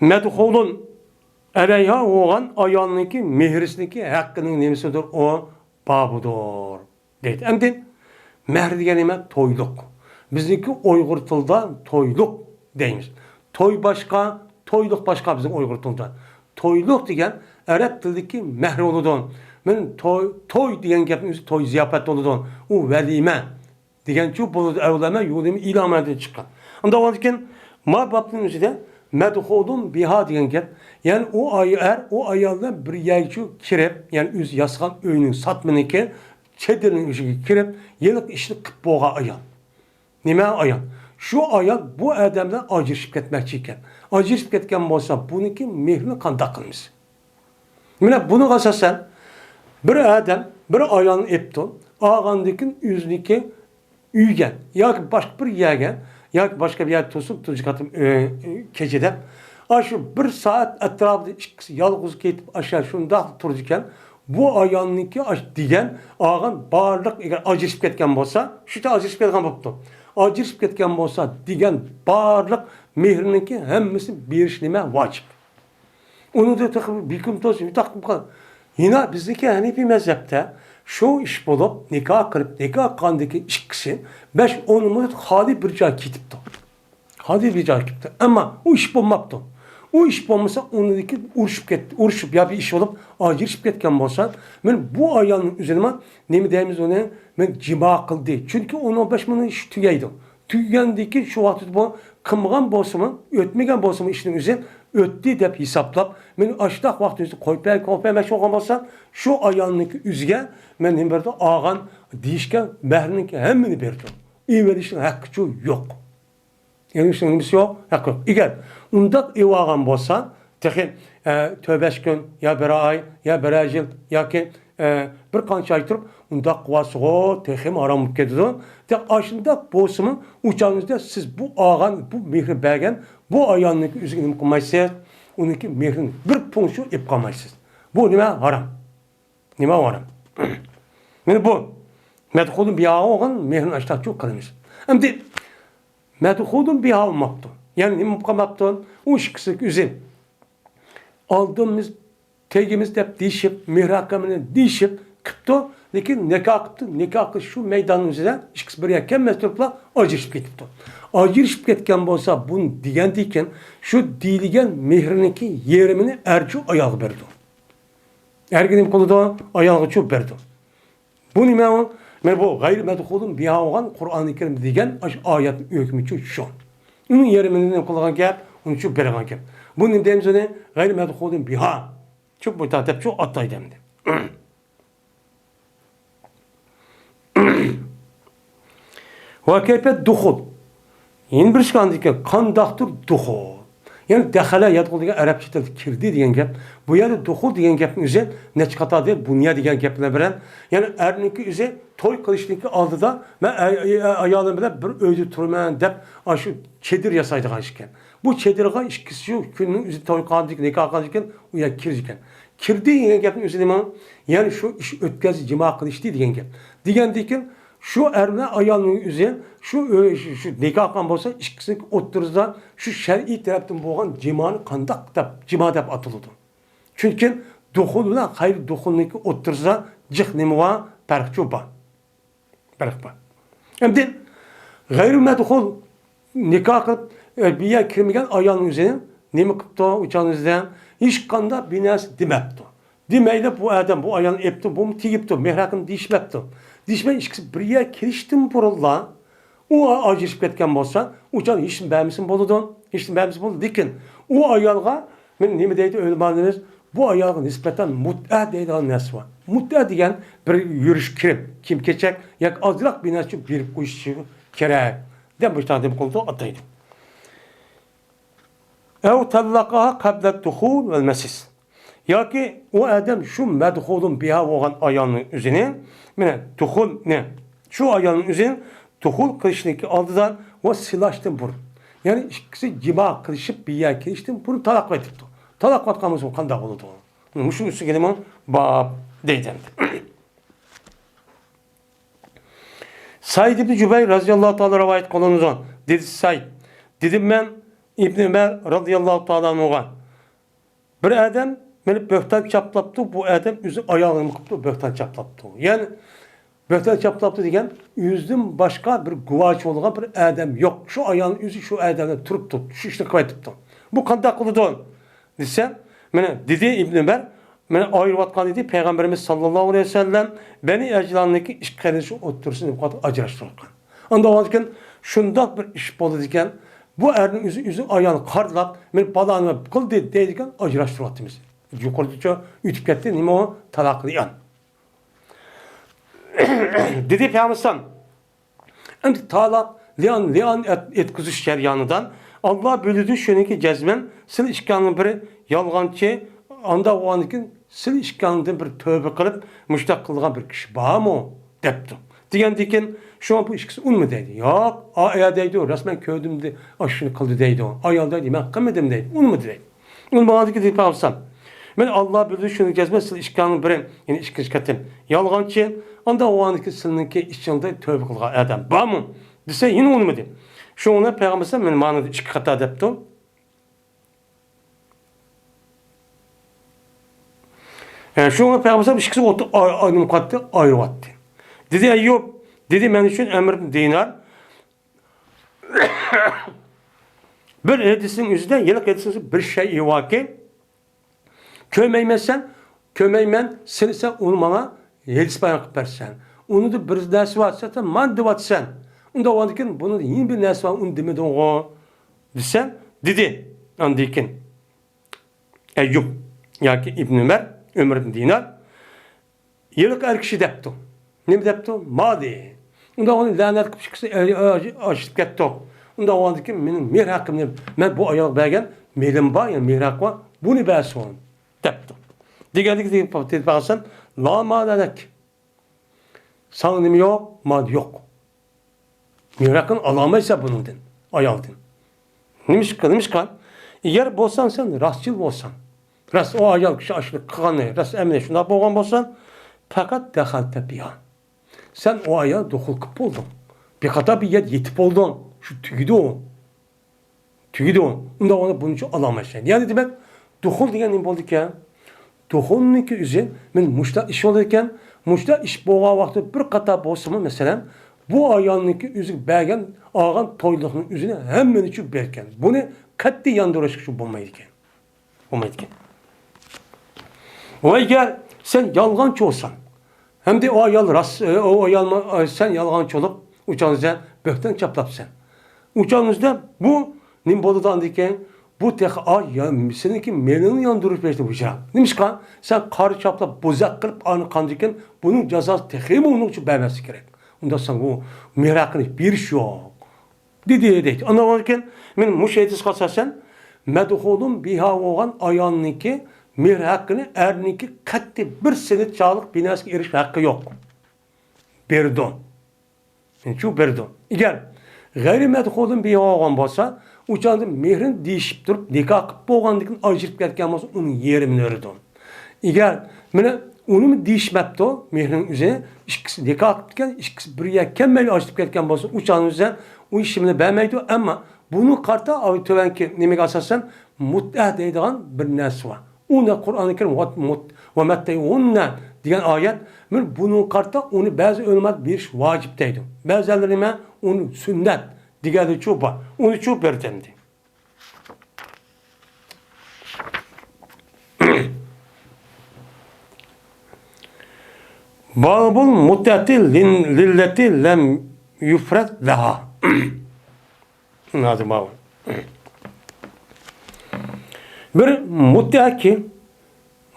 مەدخۇلۇن ئەلەيھا بولغان ئايالنىڭكى مېھرىسىنىڭكى ھەققىنىڭ نېمىسىدۇر؟ ئۇ بابىدۇر. دەيدۇ. ئەمدى مەھر دېگەن نېمە؟ تويلۇق. بىزنىڭكى ئۇيغۇر تىلىدا تويلۇق دەيمىز. توي باشقا، تويلۇق باشقا بىزنىڭ ئۇيغۇر تىلىدا. تويلۇق دېگەن ئەرەب تىلىدىكى مەھر بولىدۇ. مەن توي، توي دېگەن گەپنىڭ ئۆزى توي زىياپەت بولىدۇ. ئۇ ۋەلىمە دېگەنچۇ بولىدۇ. ئەۋلەمە، يۇلىمە، ئىلامەدىن چىققان. ئۇنداق بولغاندىكىن، ما بابنىڭ ئۆزىدە مەدخۇلۇن بىھا دېگەن گەپ. يەنى ئۇ ئاي-، ئەر، ئۇ ئايال بىلەن بىر يەرگىچۇ كىرىپ، يەنى ئۆزى ياسىغان ئۆينىڭ ساتمىنىكى، چېدىرنىڭ ئۆيىگە كىرىپ، ھېلىقى ئىشنى قىلىپ بولغان ئايال. نېمە ئايال؟ شۇ ئايال بۇ ئادەم بىلەن ئاجرىشىپ كەتمەكچى ئىكەن. ئاجرىشىپ كەتكەن بولسا، بۇنىڭكى مېھرىنى قانداق قىلىمىز؟ مانا بۇنىڭغا ئاساسەن، بىر ئادەم بىر ئايالنى ئېپتۇ، ئالغاندىن كېيىن ئۆزىنىڭكى ئۆيگە ياكى باشقا بىر يەرگە ياكى باشقا بىر يەردە تۇرسۇن، تۇنجى قېتىم، ئۆ، ئۆ، كېچىدە. ئاشۇ بىر سائەت ئەتراپىدا ئىككىسى يالغۇز كېتىپ، ئاشۇ شۇنداق تۇرىدىكەن. بۇ ئايالنىڭكى ئاش دېگەن ئالغان بارلىق، ئەگەر ئاجرىشىپ كەتكەن بولسا، شۇ ئاجرىشىپ كەتكەن بوپتۇ. ئاجرىشىپ كەتكەن بولسا دېگەن بارلىق مېھرىنىڭكى ھەممىسىنى بېرىش نېمە ۋاجىپ. ئۇنىڭدا تېخى بىكۇم توسۇن، يوتاق قىلىپ قال. يەنە بىزنىڭكى ھەنىپىي مەزھەپتە شۇ ئىش بولۇپ، نىكاھ قىلىپ، نىكاھ قىلغاندىن كېيىن ئىككىسى بەش ئون مىنۇت خالىي بىر جاي كېتىپتۇ. خالىي بىر جاي كېتىپتۇ. ئەمما ئۇ ئىش بولماپتۇ. ئۇ ئىش بولمىسا، ئۇنىڭدىن كېيىن ئۇرۇشۇپ كەت-، ئۇرۇشۇپ يا بىر ئىش بولۇپ، ئاجرىشىپ كەتكەن بولسا، مەن بۇ ئايالنىڭ ئۆزىنىمۇ نېمە دەيمىز ئۇنى؟ مەن جىما قىلدى. چۈنكى ئۇنىڭ بەش مىنۇت ئىشى تۈگەيدۇ. تۈگىگەندىن كېيىن شۇ ۋاقىتتا بۇ قىلمىغان بولسىمۇ، ئۆتمىگەن بولسىمۇ ئىشنىڭ ئۆزى ئۆتتى دەپ ھېسابلاپ، مېنى ئاشۇنداق ۋاقىتنىڭ ئۆزىدە قويۇپ بەر، قويۇپ بەرمەكچى بولغان بولسا، شۇ ئايالنىڭكى ئۆزىگە مەن نېمە بېرىدۇ؟ ئالغان دېيىشكە مەھرىنىڭكى ھەممىنى بېرىدۇ. ئېلىۋېلىشنىڭ ھەققىچۇ يوق. ئېلىۋېلىشنىڭ نېمىسى يوق؟ ھەققى يوق. ئەگەر ئۇنداق ئېلىۋالغان بولسا، تېخى، ئە، تۆت بەش كۈن يا بىر ئاي يا بىرەر يىل ياكى، ئە، بىر قانچە ئاي تۇرۇپ، ئۇنداق قىلىۋالسىغۇ تېخىمۇ ھارام بولۇپ كېتىدۇ. تېخى ئاشۇنداق بولسىمۇ، ئۇ چاغنىڭىزدا سىز بۇ ئالغان، بۇ مېھرى بەرگەن بۇ ئايالنىڭكى ئۆزىگە نېمە قىلمايسىز؟ ئۇنىڭكى مېھرىنى بىر پۇڭ شۇ ئېلىپ قالمايسىز. بۇ نېمە؟ ھارام. نېمە ھارام؟ مانا بۇ مەدخۇلۇن بىھا بولغان مېھرىنى ئاشتاقچۇ قىلىمىز. ئەمدى مەدخۇلۇن بىھا بولماپتۇ. يەنى نېمە بولۇپ قالماپتۇ؟ ئۇ ئىككىسى ئۆزى ئالدىمىز، تېگىمىز دەپ دېيىشىپ، مېھرى ئاكامنى دېيىشىپ قىپتۇ. لېكىن نىكاھ قىپتۇ. نىكاھ قىلىش شۇ مەيداننىڭ ئۆزىدە ئىككىسى بىر يەر كەلمەس تۇرۇپلا ئاجرىشىپ كېتىپتۇ. ئاجرىشىپ كەتكەن بولسا، بۇنى دېگەندىن كېيىن شۇ دېيىلگەن مېھرىنىڭكى يېرىمىنى ئەرچۇ ئايالغا بېرىدۇ. ئەرگە نېمە قىلىدۇ؟ ئايالغىچۇ بېرىدۇ. بۇ نېمە ئۇ؟ مانا بۇ غەيرىي مەدخۇلۇن بىھا بولغان قۇرئانى كەرىم دېگەن ئاشۇ ئايەتنىڭ ھۆكمىچۇ شۇ. ئۇنىڭ يېرىمىنى نېمە قىلغان گەپ؟ ئۇنىچۇ بېرىدىغان گەپ. بۇ نېمە دەيمىز ئۇنى؟ غەيرىي مەدخۇلۇن بىھا. چۈنكى بۇ دەپچۇ ئاتايدۇ ئەمدى. ۋە كەيپە دۇخۇل. يەنە بىر ئىشكاندىكى قانداقتۇر دۇخۇل. يەنى دەخەلە يەدخۇل دېگەن ئەرەبچە تىلدا كىردى دېگەن گەپ. بۇ يەردە دۇخۇل دېگەن گەپنىڭ ئۆزى نەچچە قاتاردى؟ بۇنيا دېگەن گەپ بىلەن بىرەن. يەنى ئەرنىڭكى ئۆزى توي قىلىشنىڭكى ئالدىدا مەن ئە-، ئە-، ئايالىم بىلەن بىر ئۆيدە تۇرىمەن دەپ ئاشۇ چېدىر ياسايدىغان ئىكەن. بۇ چېدىرغا ئىككىسى شۇ كۈننىڭ ئۆزى توي قىلغاندىن كېيىن، نىكاھ قىلغاندىن كېيىن ئۇ يەرگە كىرىدىكەن. كىردى دېگەن گەپنىڭ ئۆزى نېمە؟ يەنى شۇ ئىش ئۆتكەزدى، جىما قىلىشتى دېگەن گەپ. دېگەندىن كېيىن شۇ ئەر بىلەن ئايالنىڭ ئۆزى شۇ ئۆ-، شۇ، شۇ نىكاھ قىلغان بولسا، ئىككىسىنىڭ ئوتتۇرىسىدا شۇ شەرئىي تەرەپتىن بولغان جىمانى قانداق دەپ، جىما دەپ ئاتىلىدۇ. چۈنكى دۇخۇل بىلەن غەيرىي دۇخۇلنىڭكى ئوتتۇرىسىدا جىق نېمە بار؟ پەرقچۇ بار. پەرق بار. ئەمدى غەيرىي مەدخۇل نىكاھ قىلىپ، ئە، بىر يەرگە كىرمىگەن ئايالنىڭ ئۆزى نېمە قىپتۇ؟ ئۇ چاغنىڭ ئۆزىدە ھېچقانداق بىر نەرسە دېمەپتۇ. دېمەيلا بۇ ئادەم بۇ ئايالنى ئېپتۇ، بۇمۇ تېگىپتۇ، مېھرى ھەققىنى دېيىشمەپتۇ. دېيىشمەي ئىككىسى بىر يەرگە كېلىشتىن بۇرۇنلا ئۇ ئاجرىشىپ كەتكەن بولسا، ئۇ چاغ ھېچنېمە بەرمىسىمۇ بولىدۇ، ھېچنېمە بەرمىسىمۇ بولىدۇ. لېكىن ئۇ ئايالغا، مانا نېمە دەيدۇ ئۆلىمالىرىمىز، بۇ ئايالغا نىسبەتەن مۇتئە دەيدىغان نەرسە بار. مۇتئە دېگەن بىر يۈرۈش كىرىم، كىيىم-كېچەك ياكى ئازراق بىر نەرسە بېرىپ قويۇش كېرەك دەپ مۇشۇنداق نېمە قىلىدۇ، ئاتايدۇ. ئەۋ تەللەقەھا قەبلە دۇخۇل ۋەل مەسىس. ياكى ئۇ ئادەم شۇ مەدخۇلۇن بىھا بولغان ئايالنىڭ ئۆزىنى، مانا، دۇخۇلنى، شۇ ئايالنىڭ ئۆزىنى دۇخۇل قىلىشنىڭكى ئالدىدا ۋە سىلاشتىن بۇرۇن، يەنى ئىككىسى جىما قىلىشىپ بىر يەرگە كېلىشتىن بۇرۇن تالاق قىلىۋېتىپتۇ. تالاق قىلىۋاتقان بولسا قانداق بولىدۇ؟ مۇشۇ ئۈستىگە نېمە باب دەيدۇ ئەمدى. سەئىد ئىبنى جۇبەير رەزىياللاھۇ تائالا رىۋايەت قىلىنىدۇ. دېدى سەئىد، دېدىم مەن ئىبنى ئۆمەر رەزىياللاھۇ تائالا ئەنھۇغا، بىر ئادەم مېنى بۆھتان چاپلاپتۇ، بۇ ئادەم ئۆزى ئايالىنى قىپتۇ، بۆھتان چاپلاپتۇ. يەنى بۆھتان چاپلاپتۇ دېگەن، ئۆزىدىن باشقا بىر گۇۋاھچى بولغان بىر ئادەم يوق. شۇ ئايالنىڭ ئۆزى شۇ ئادەمدە تۇرۇپتۇ، شۇ ئىشنى قىلىۋېتىپتۇ. بۇ قانداق قىلىدۇ؟ دېسە، مانا دېدى ئىبن ئۆمەر، مانا ئايرىۋاتقان ئىدى پەيغەمبىرىمىز ساللاللاھۇ ئەلەيھى ۋەسەللەم بەنى ئەجلاننىڭكى ئىككى قېرىندىشى ئوتتۇرىسىدا ئاجراشتۇرۇلغان. ئاندىن كېيىن شۇنداق بىر ئىش بولىدىكەن، بۇ ئەرنىڭ ئۆزى، ئۆزى ئايالىنى قارىلاپ، مانا پالانى قىلدى دەيدىكەن، ئاجراشتۇرۇۋاتىمىز. يۇقىرىدىچە ئۆتۈپ كەتتى، نېمە ئۇ؟ تالاق لىئان. دېدى پەيغەمبەر ئەمدى تالاق، لىئان، لىئان ئەت-، ئەتكۈزۈش جەريانىدا ئاللا بىلىدۇ شۇنىڭكى جەزمەن سىلە ئىككىڭلارنىڭ بىرى يالغانچى، ئاندا بولغاندىكىن سىلى ئىككىڭدىن بىر تۆبە قىلىپ، مۇشۇنداق قىلىدىغان بىر كىشى بارمۇ؟ دەپتۇ. دېگەندىكىن، شۇڭا بۇ ئىككىسى ئۇنىمىدى دەيدۇ. ياق، ئا، ئەيە دەيدۇ، راست مەن كۆردۈم، دە-، ئاشۇنى قىلدى دەيدۇ. ئايال دەيدۇ، مەن قىلمىدىم دەيدۇ. ئۇنىمىدى دەيدۇ. ئۇنىمىغاندىكىن دېيىپ قالسام، مەن ئاللا بىلدى شۇنى كەسمە سىلى ئىككىڭنىڭ بىرى، يەنى ئىككىنچى قېتىم يالغانچى، ئاندا ئۇۋاندىكى سىلىنىڭكى ئىچىڭدە تۆبە قىلغان ئادەم بارمۇ؟ دېسە، يەنە ئۇنىمىدى. شۇڭا پەيغەمبەر مەن مانا ئىككى خاتا دەپتۇ. ئە، شۇڭا پەيغەمبەر ئىككىسى ئوتتۇ-، ئاي-، ئايلىنىپ قاتتى، ئايرىۋاتتى. دېدى، ئەييۇب، دېدى، مەن ئۈچۈن ئەمر ئىبن دىنار بىر ھەدىسنىڭ ئۆزىدە، ھېلىقى ھەدىسنىڭ ئۆزىدە بىر شەيئى باركى، كۆرمەيمەن سەن، كۆرمەيمەن سېنى، سەن ئۇنى ماڭا ھەدىس بايان قىلىپ بەرسەن. ئۇنىڭدا بىر نەرسە بار، سەن مانا دەۋاتىسەن. ئۇنداق بولغاندىكىن بۇنىڭدا يەنە بىر نەرسە بار، ئۇنى دېمىدىڭغۇ؟ دېسە، دېدى. ئاندىن كېيىن ئەييۇب ياكى ئىبن ئۆمەر، ئۆمەر ئىبن دىنار، ھېلىقى ئەر كىشى دەپتۇ. نېمە دەپتۇ؟ مادى. ئۇنداق ئۇنى لەنەت قىلىپ ئىككىسى ئاجرىشىپ كەتتۇق. ئۇنداق بولغاندىكىن مېنىڭ مېھىر ھەققىمنى، مەن بۇ ئايالغا بەرگەن مېلىم بار، يەنى مېھىر ھەققى بار، بۇنى بەرسۇن دەپتۇ. دېگەندىكىن دېگەن، دېگەن، لا مال لەك. ساڭا نېمە يوق؟ مال يوق. مېھىر ھەققىنى ئالالمايسەن بۇنىڭدىن، ئايالدىن. نېمىشقا، نېمىشقا؟ ئەگەر بولساڭ سەن راستچىل بولساڭ، راست ئۇ ئايال كىشى ئاشۇنى قىلغاننى راست ئەمەلىي شۇنداق بولغان بولسا، پەقەت دەخەلتە بىھا. سەن ئۇ ئايال دۇخۇل قىلىپ بولدۇڭ. بىر قاتار بىر يەر يېتىپ بولدۇڭ. شۇ تۈگىدى ئۇ. تۈگىدى ئۇ. ئۇنداق بولغاندا بۇنىڭ ئۈچۈن ئالامەت شەيئى. يەنى دېمەك، دۇخۇل دېگەن نېمە بولىدىكەن؟ دۇخۇلنىڭكى ئۆزى، مەن مۇشۇنداق ئىش بولىدىكەن، مۇشۇنداق ئىش بولغان ۋاقىتتا بىر قاتار بولسىمۇ، مەسىلەن، بۇ ئايالنىڭكى ئۆزىگە بەرگەن، ئالغان تويلۇقنىڭ ئۆزىنى ھەممىنى چۈ بەرگەن. بۇنى قەتئىي ياندۇرۇشقا شۇ بولمايدىكەن. بولمايدىكەن. ۋە ئەگەر سەن يالغانچى بولساڭ، ھەمدە ئۇ ئايال راست، ئۇ ئايالمۇ، سەن يالغانچى بولۇپ، ئۇ چاغدا سەن بۆھتان چاپلاپسەن. ئۇ چاغدا بۇ نېمە بولىدۇ ئاندىن كېيىن؟ بۇ تېخى ئا-، يا-، سېنىڭكى مېلىڭنى ياندۇرۇپ بېرىشتىن ۋىجران. نېمىشقا؟ سەن قارا چاپلاپ، بوزەك قىلىپ، ئانى قاندىن كېيىن بۇنىڭ جازاسى تېخىمۇ ئۇنىڭ ئۈچۈن بەرمەسلىك كېرەك. ئۇنداق سەن بۇ مېھىر ھەققىنى بېرىش يوق. دېدى، دەيدۇ. ئاندىن كېيىن مەن مۇشۇ ھەدىسكە ئاساسەن، مەدخۇلۇن بىھا بولغان ئايالنىڭكى مېھىر ھەققىنى ئەرنىڭكى قەتئىي بىر سېنت چاغلىق بىناسىغا ئېرىشىش ھەققى يوق. بېرىدۇ. شۇ بېرىدۇ. ئەگەر غەيرىي مەدخۇلۇن بىھا بولغان بولسا، ئۇ چاغدا مېھرىنى دېيىشىپ تۇرۇپ، نىكاھ قىلىپ بولغاندىن كېيىن ئاجرىشىپ كەتكەن بولسا، ئۇنىڭ يېرىمىنى بېرىدۇ. ئەگەر مانا ئۇنىمۇ دېيىشمەپتۇ، مېھرىنىڭ ئۆزى، ئىككىسى نىكاھ قىلىپتىكەن، ئىككىسى بىر يەرگە كەلمەيلا ئاجرىشىپ كەتكەن بولسا، ئۇ چاغنىڭ ئۆزى ئۇ ئىشىمنى بەرمەيدۇ. ئەمما بۇنىڭغا قارىتا تۆۋەنكى نېمىگە ئاساسەن مۇتئە دەيدىغان بىر نەرسە بار. ئۇنى قۇرئانى كەرىم ۋە مۇت-، ۋە مەتتىئۇھۇننە دېگەن ئايەت، مانا بۇنىڭغا قارىتا ئۇنى بەزى ئۆلىمالار بېرىش ۋاجىپ دەيدۇ. بەزىلەر نېمە؟ ئۇنى سۈننەت دېگەنلىرىچۇ بار. ئۇنىچۇ بېرىدۇ ئەمدى. بابۇل مۇتئەتى لىن-، لىللەتى لەم يۇفرەز لەھا. ھازىر بابۇل. بىر مۇتئەكى،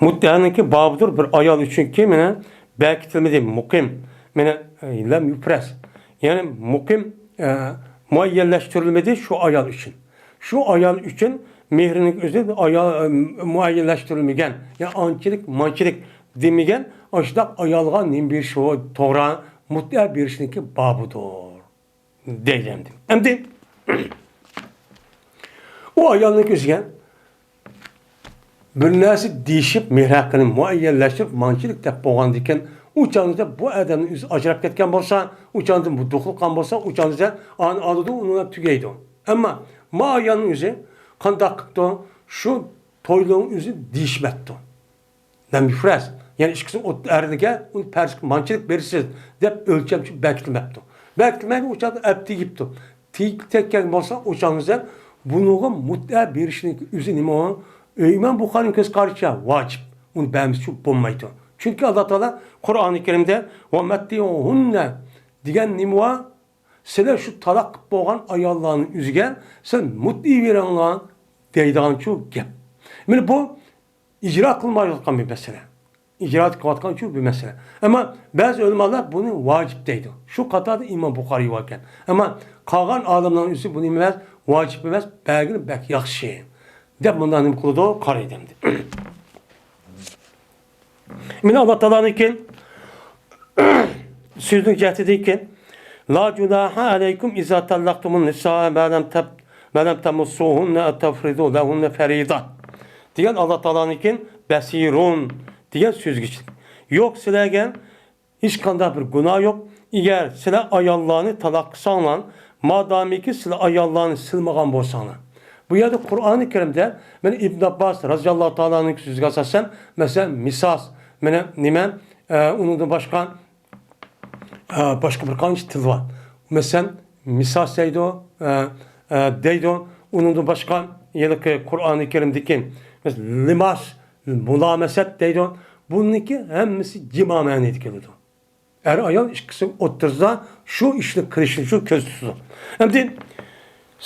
مۇتئەنىڭكى بابىدۇر بىر ئايال ئۈچۈنكى مانا بەكىتىلمىدى، مۇقىم. مانا، لەم يۇفرەز. يەنى مۇقىم، ئە، مۇئەييەنلەشتۈرۈلمىدى شۇ ئايال ئۈچۈن. شۇ ئايال ئۈچۈن مېھرىنىڭ ئۆزى ئايال، ئە، مۇئەييەنلەشتۈرۈلمىگەن، يا ئانچىلىك، مانچىلىك دېمىگەن، ئاشۇنداق ئايالغا نېمە بېرىش توغرا، مۇتئە بېرىشنىڭكى بابىدۇر. دەيدۇ ئەمدى. ئەمدى ئۇ ئايالنىڭ كۆزىگە بىر نەرسە دېيىشىپ، مېھىر ھەققىنى مۇئەييەنلەشتۈرۈپ، مانچىلىك دەپ بولغاندىكىن، ئۇ چاغدا بۇ ئادەمنىڭ ئۆزى ئاجراپ كەتكەن بولسا، ئۇ چاغدا بۇ دوخۇل قىلغان بولسا، ئۇ چاغدا ئانى ئالىدۇ، ئۇنى تۈگەيدۇ. ئەمما ما ئايالنىڭ ئۆزى قانداق قىپتۇ؟ شۇ تويلۇقنىڭ ئۆزى دېيىشمەپتۇ. لەم يۇفرەز. يەنى ئىككىسى ئوت-، ئەرلىگە ئۇنى پەرز قىلىپ مانچىلىك بېرىسىز دەپ ئۆلچەمچە بەكىتمەپتۇ. بەكىتمەيدۇ، ئۇ چاغدا ئەپ تېگىپتۇ. تېگىپ تەگكەن بولسا، ئۇ چاغدا بۇنىڭغا مۇتئە بېرىشنىڭ ئۆزى نېمە ئۇ؟ ئىمام بۇخارىنىڭ كۆز قارىشىچە ۋاجىپ. ئۇنى بەرمىسىچۇ بولمايدۇ. چۈنكى ئاللا تائالا قۇرئانى كەرىمدە ۋە مەتتىئۇھۇننە دېگەن نېمە بار؟ سىلەر شۇ تالاق قىلىپ بولغان ئاياللارنىڭ ئۆزىگە سىلەر مۇتئە بېرىڭلار دەيدىغانچۇ گەپ. مانا بۇ ئىجرا قىلمايۋاتقان بىر مەسىلە. ئىجرا قىلىۋاتقانچۇ بىر مەسىلە. ئەمما بەزى ئۆلىمالار بۇنى ۋاجىپ دەيدۇ. شۇ قاتاردا ئىمام بۇخارىي باركەن. ئەمما قالغان ئالىملارنىڭ ئۆزى بۇنى ئەمەس، ۋاجىپ ئەمەس، بەرگىنى بەك ياخشى دەپ مۇنداق نېمە قىلىدۇ؟ قارايدۇ ئەمدى. مانا ئاللا تائالانىڭكى سۆزىنىڭ جەھىتىدىكى، لا جۇناھا ئەلەيكۇم ئىزا تاللاقتۇمۇن نىساء ما لەم تەپ-، ما لەم تەمۇسسۇھۇننە ئەۋ تەفرىزۇ لەھۇننە فەرىزە دېگەن ئاللا تائالانىڭكى بەسىرۇن دېگەن سۆزگە. يوق سىلەرگە ھېچقانداق بىر گۇناھ يوق. ئەگەر سىلەر ئاياللارنى تالاق قىلساڭلار، مادامىكى سىلەر ئاياللارنى سىلىمىغان بولساڭلار. بۇ يەردە قۇرئانى كەرىمدە، مانا ئىبن ئابباس رازىياللاھۇ تائالانىڭ سۆزىگە ئاساسەن، مەسىلەن، مىساس، مانا نېمە، ئە، ئۇنىڭدىن باشقا، ئە، باشقا بىر قانچە تىل بار. مەسىلەن، مىساس دەيدۇ، ئە، ئە، دەيدۇ. ئۇنىڭدىن باشقا ھېلىقى قۇرئانى كەرىمدىكى، مەسىلەن، لىماس، مۇلامەسەت دەيدۇ. بۇنىڭكى ھەممىسى جىما مەنىدە كېلىدۇ. ئەر-ئايال ئىككىسى ئوتتۇرىسىدا شۇ ئىشنى قىلىشنى شۇ كۆزدە تۇتىدۇ. ئەمدى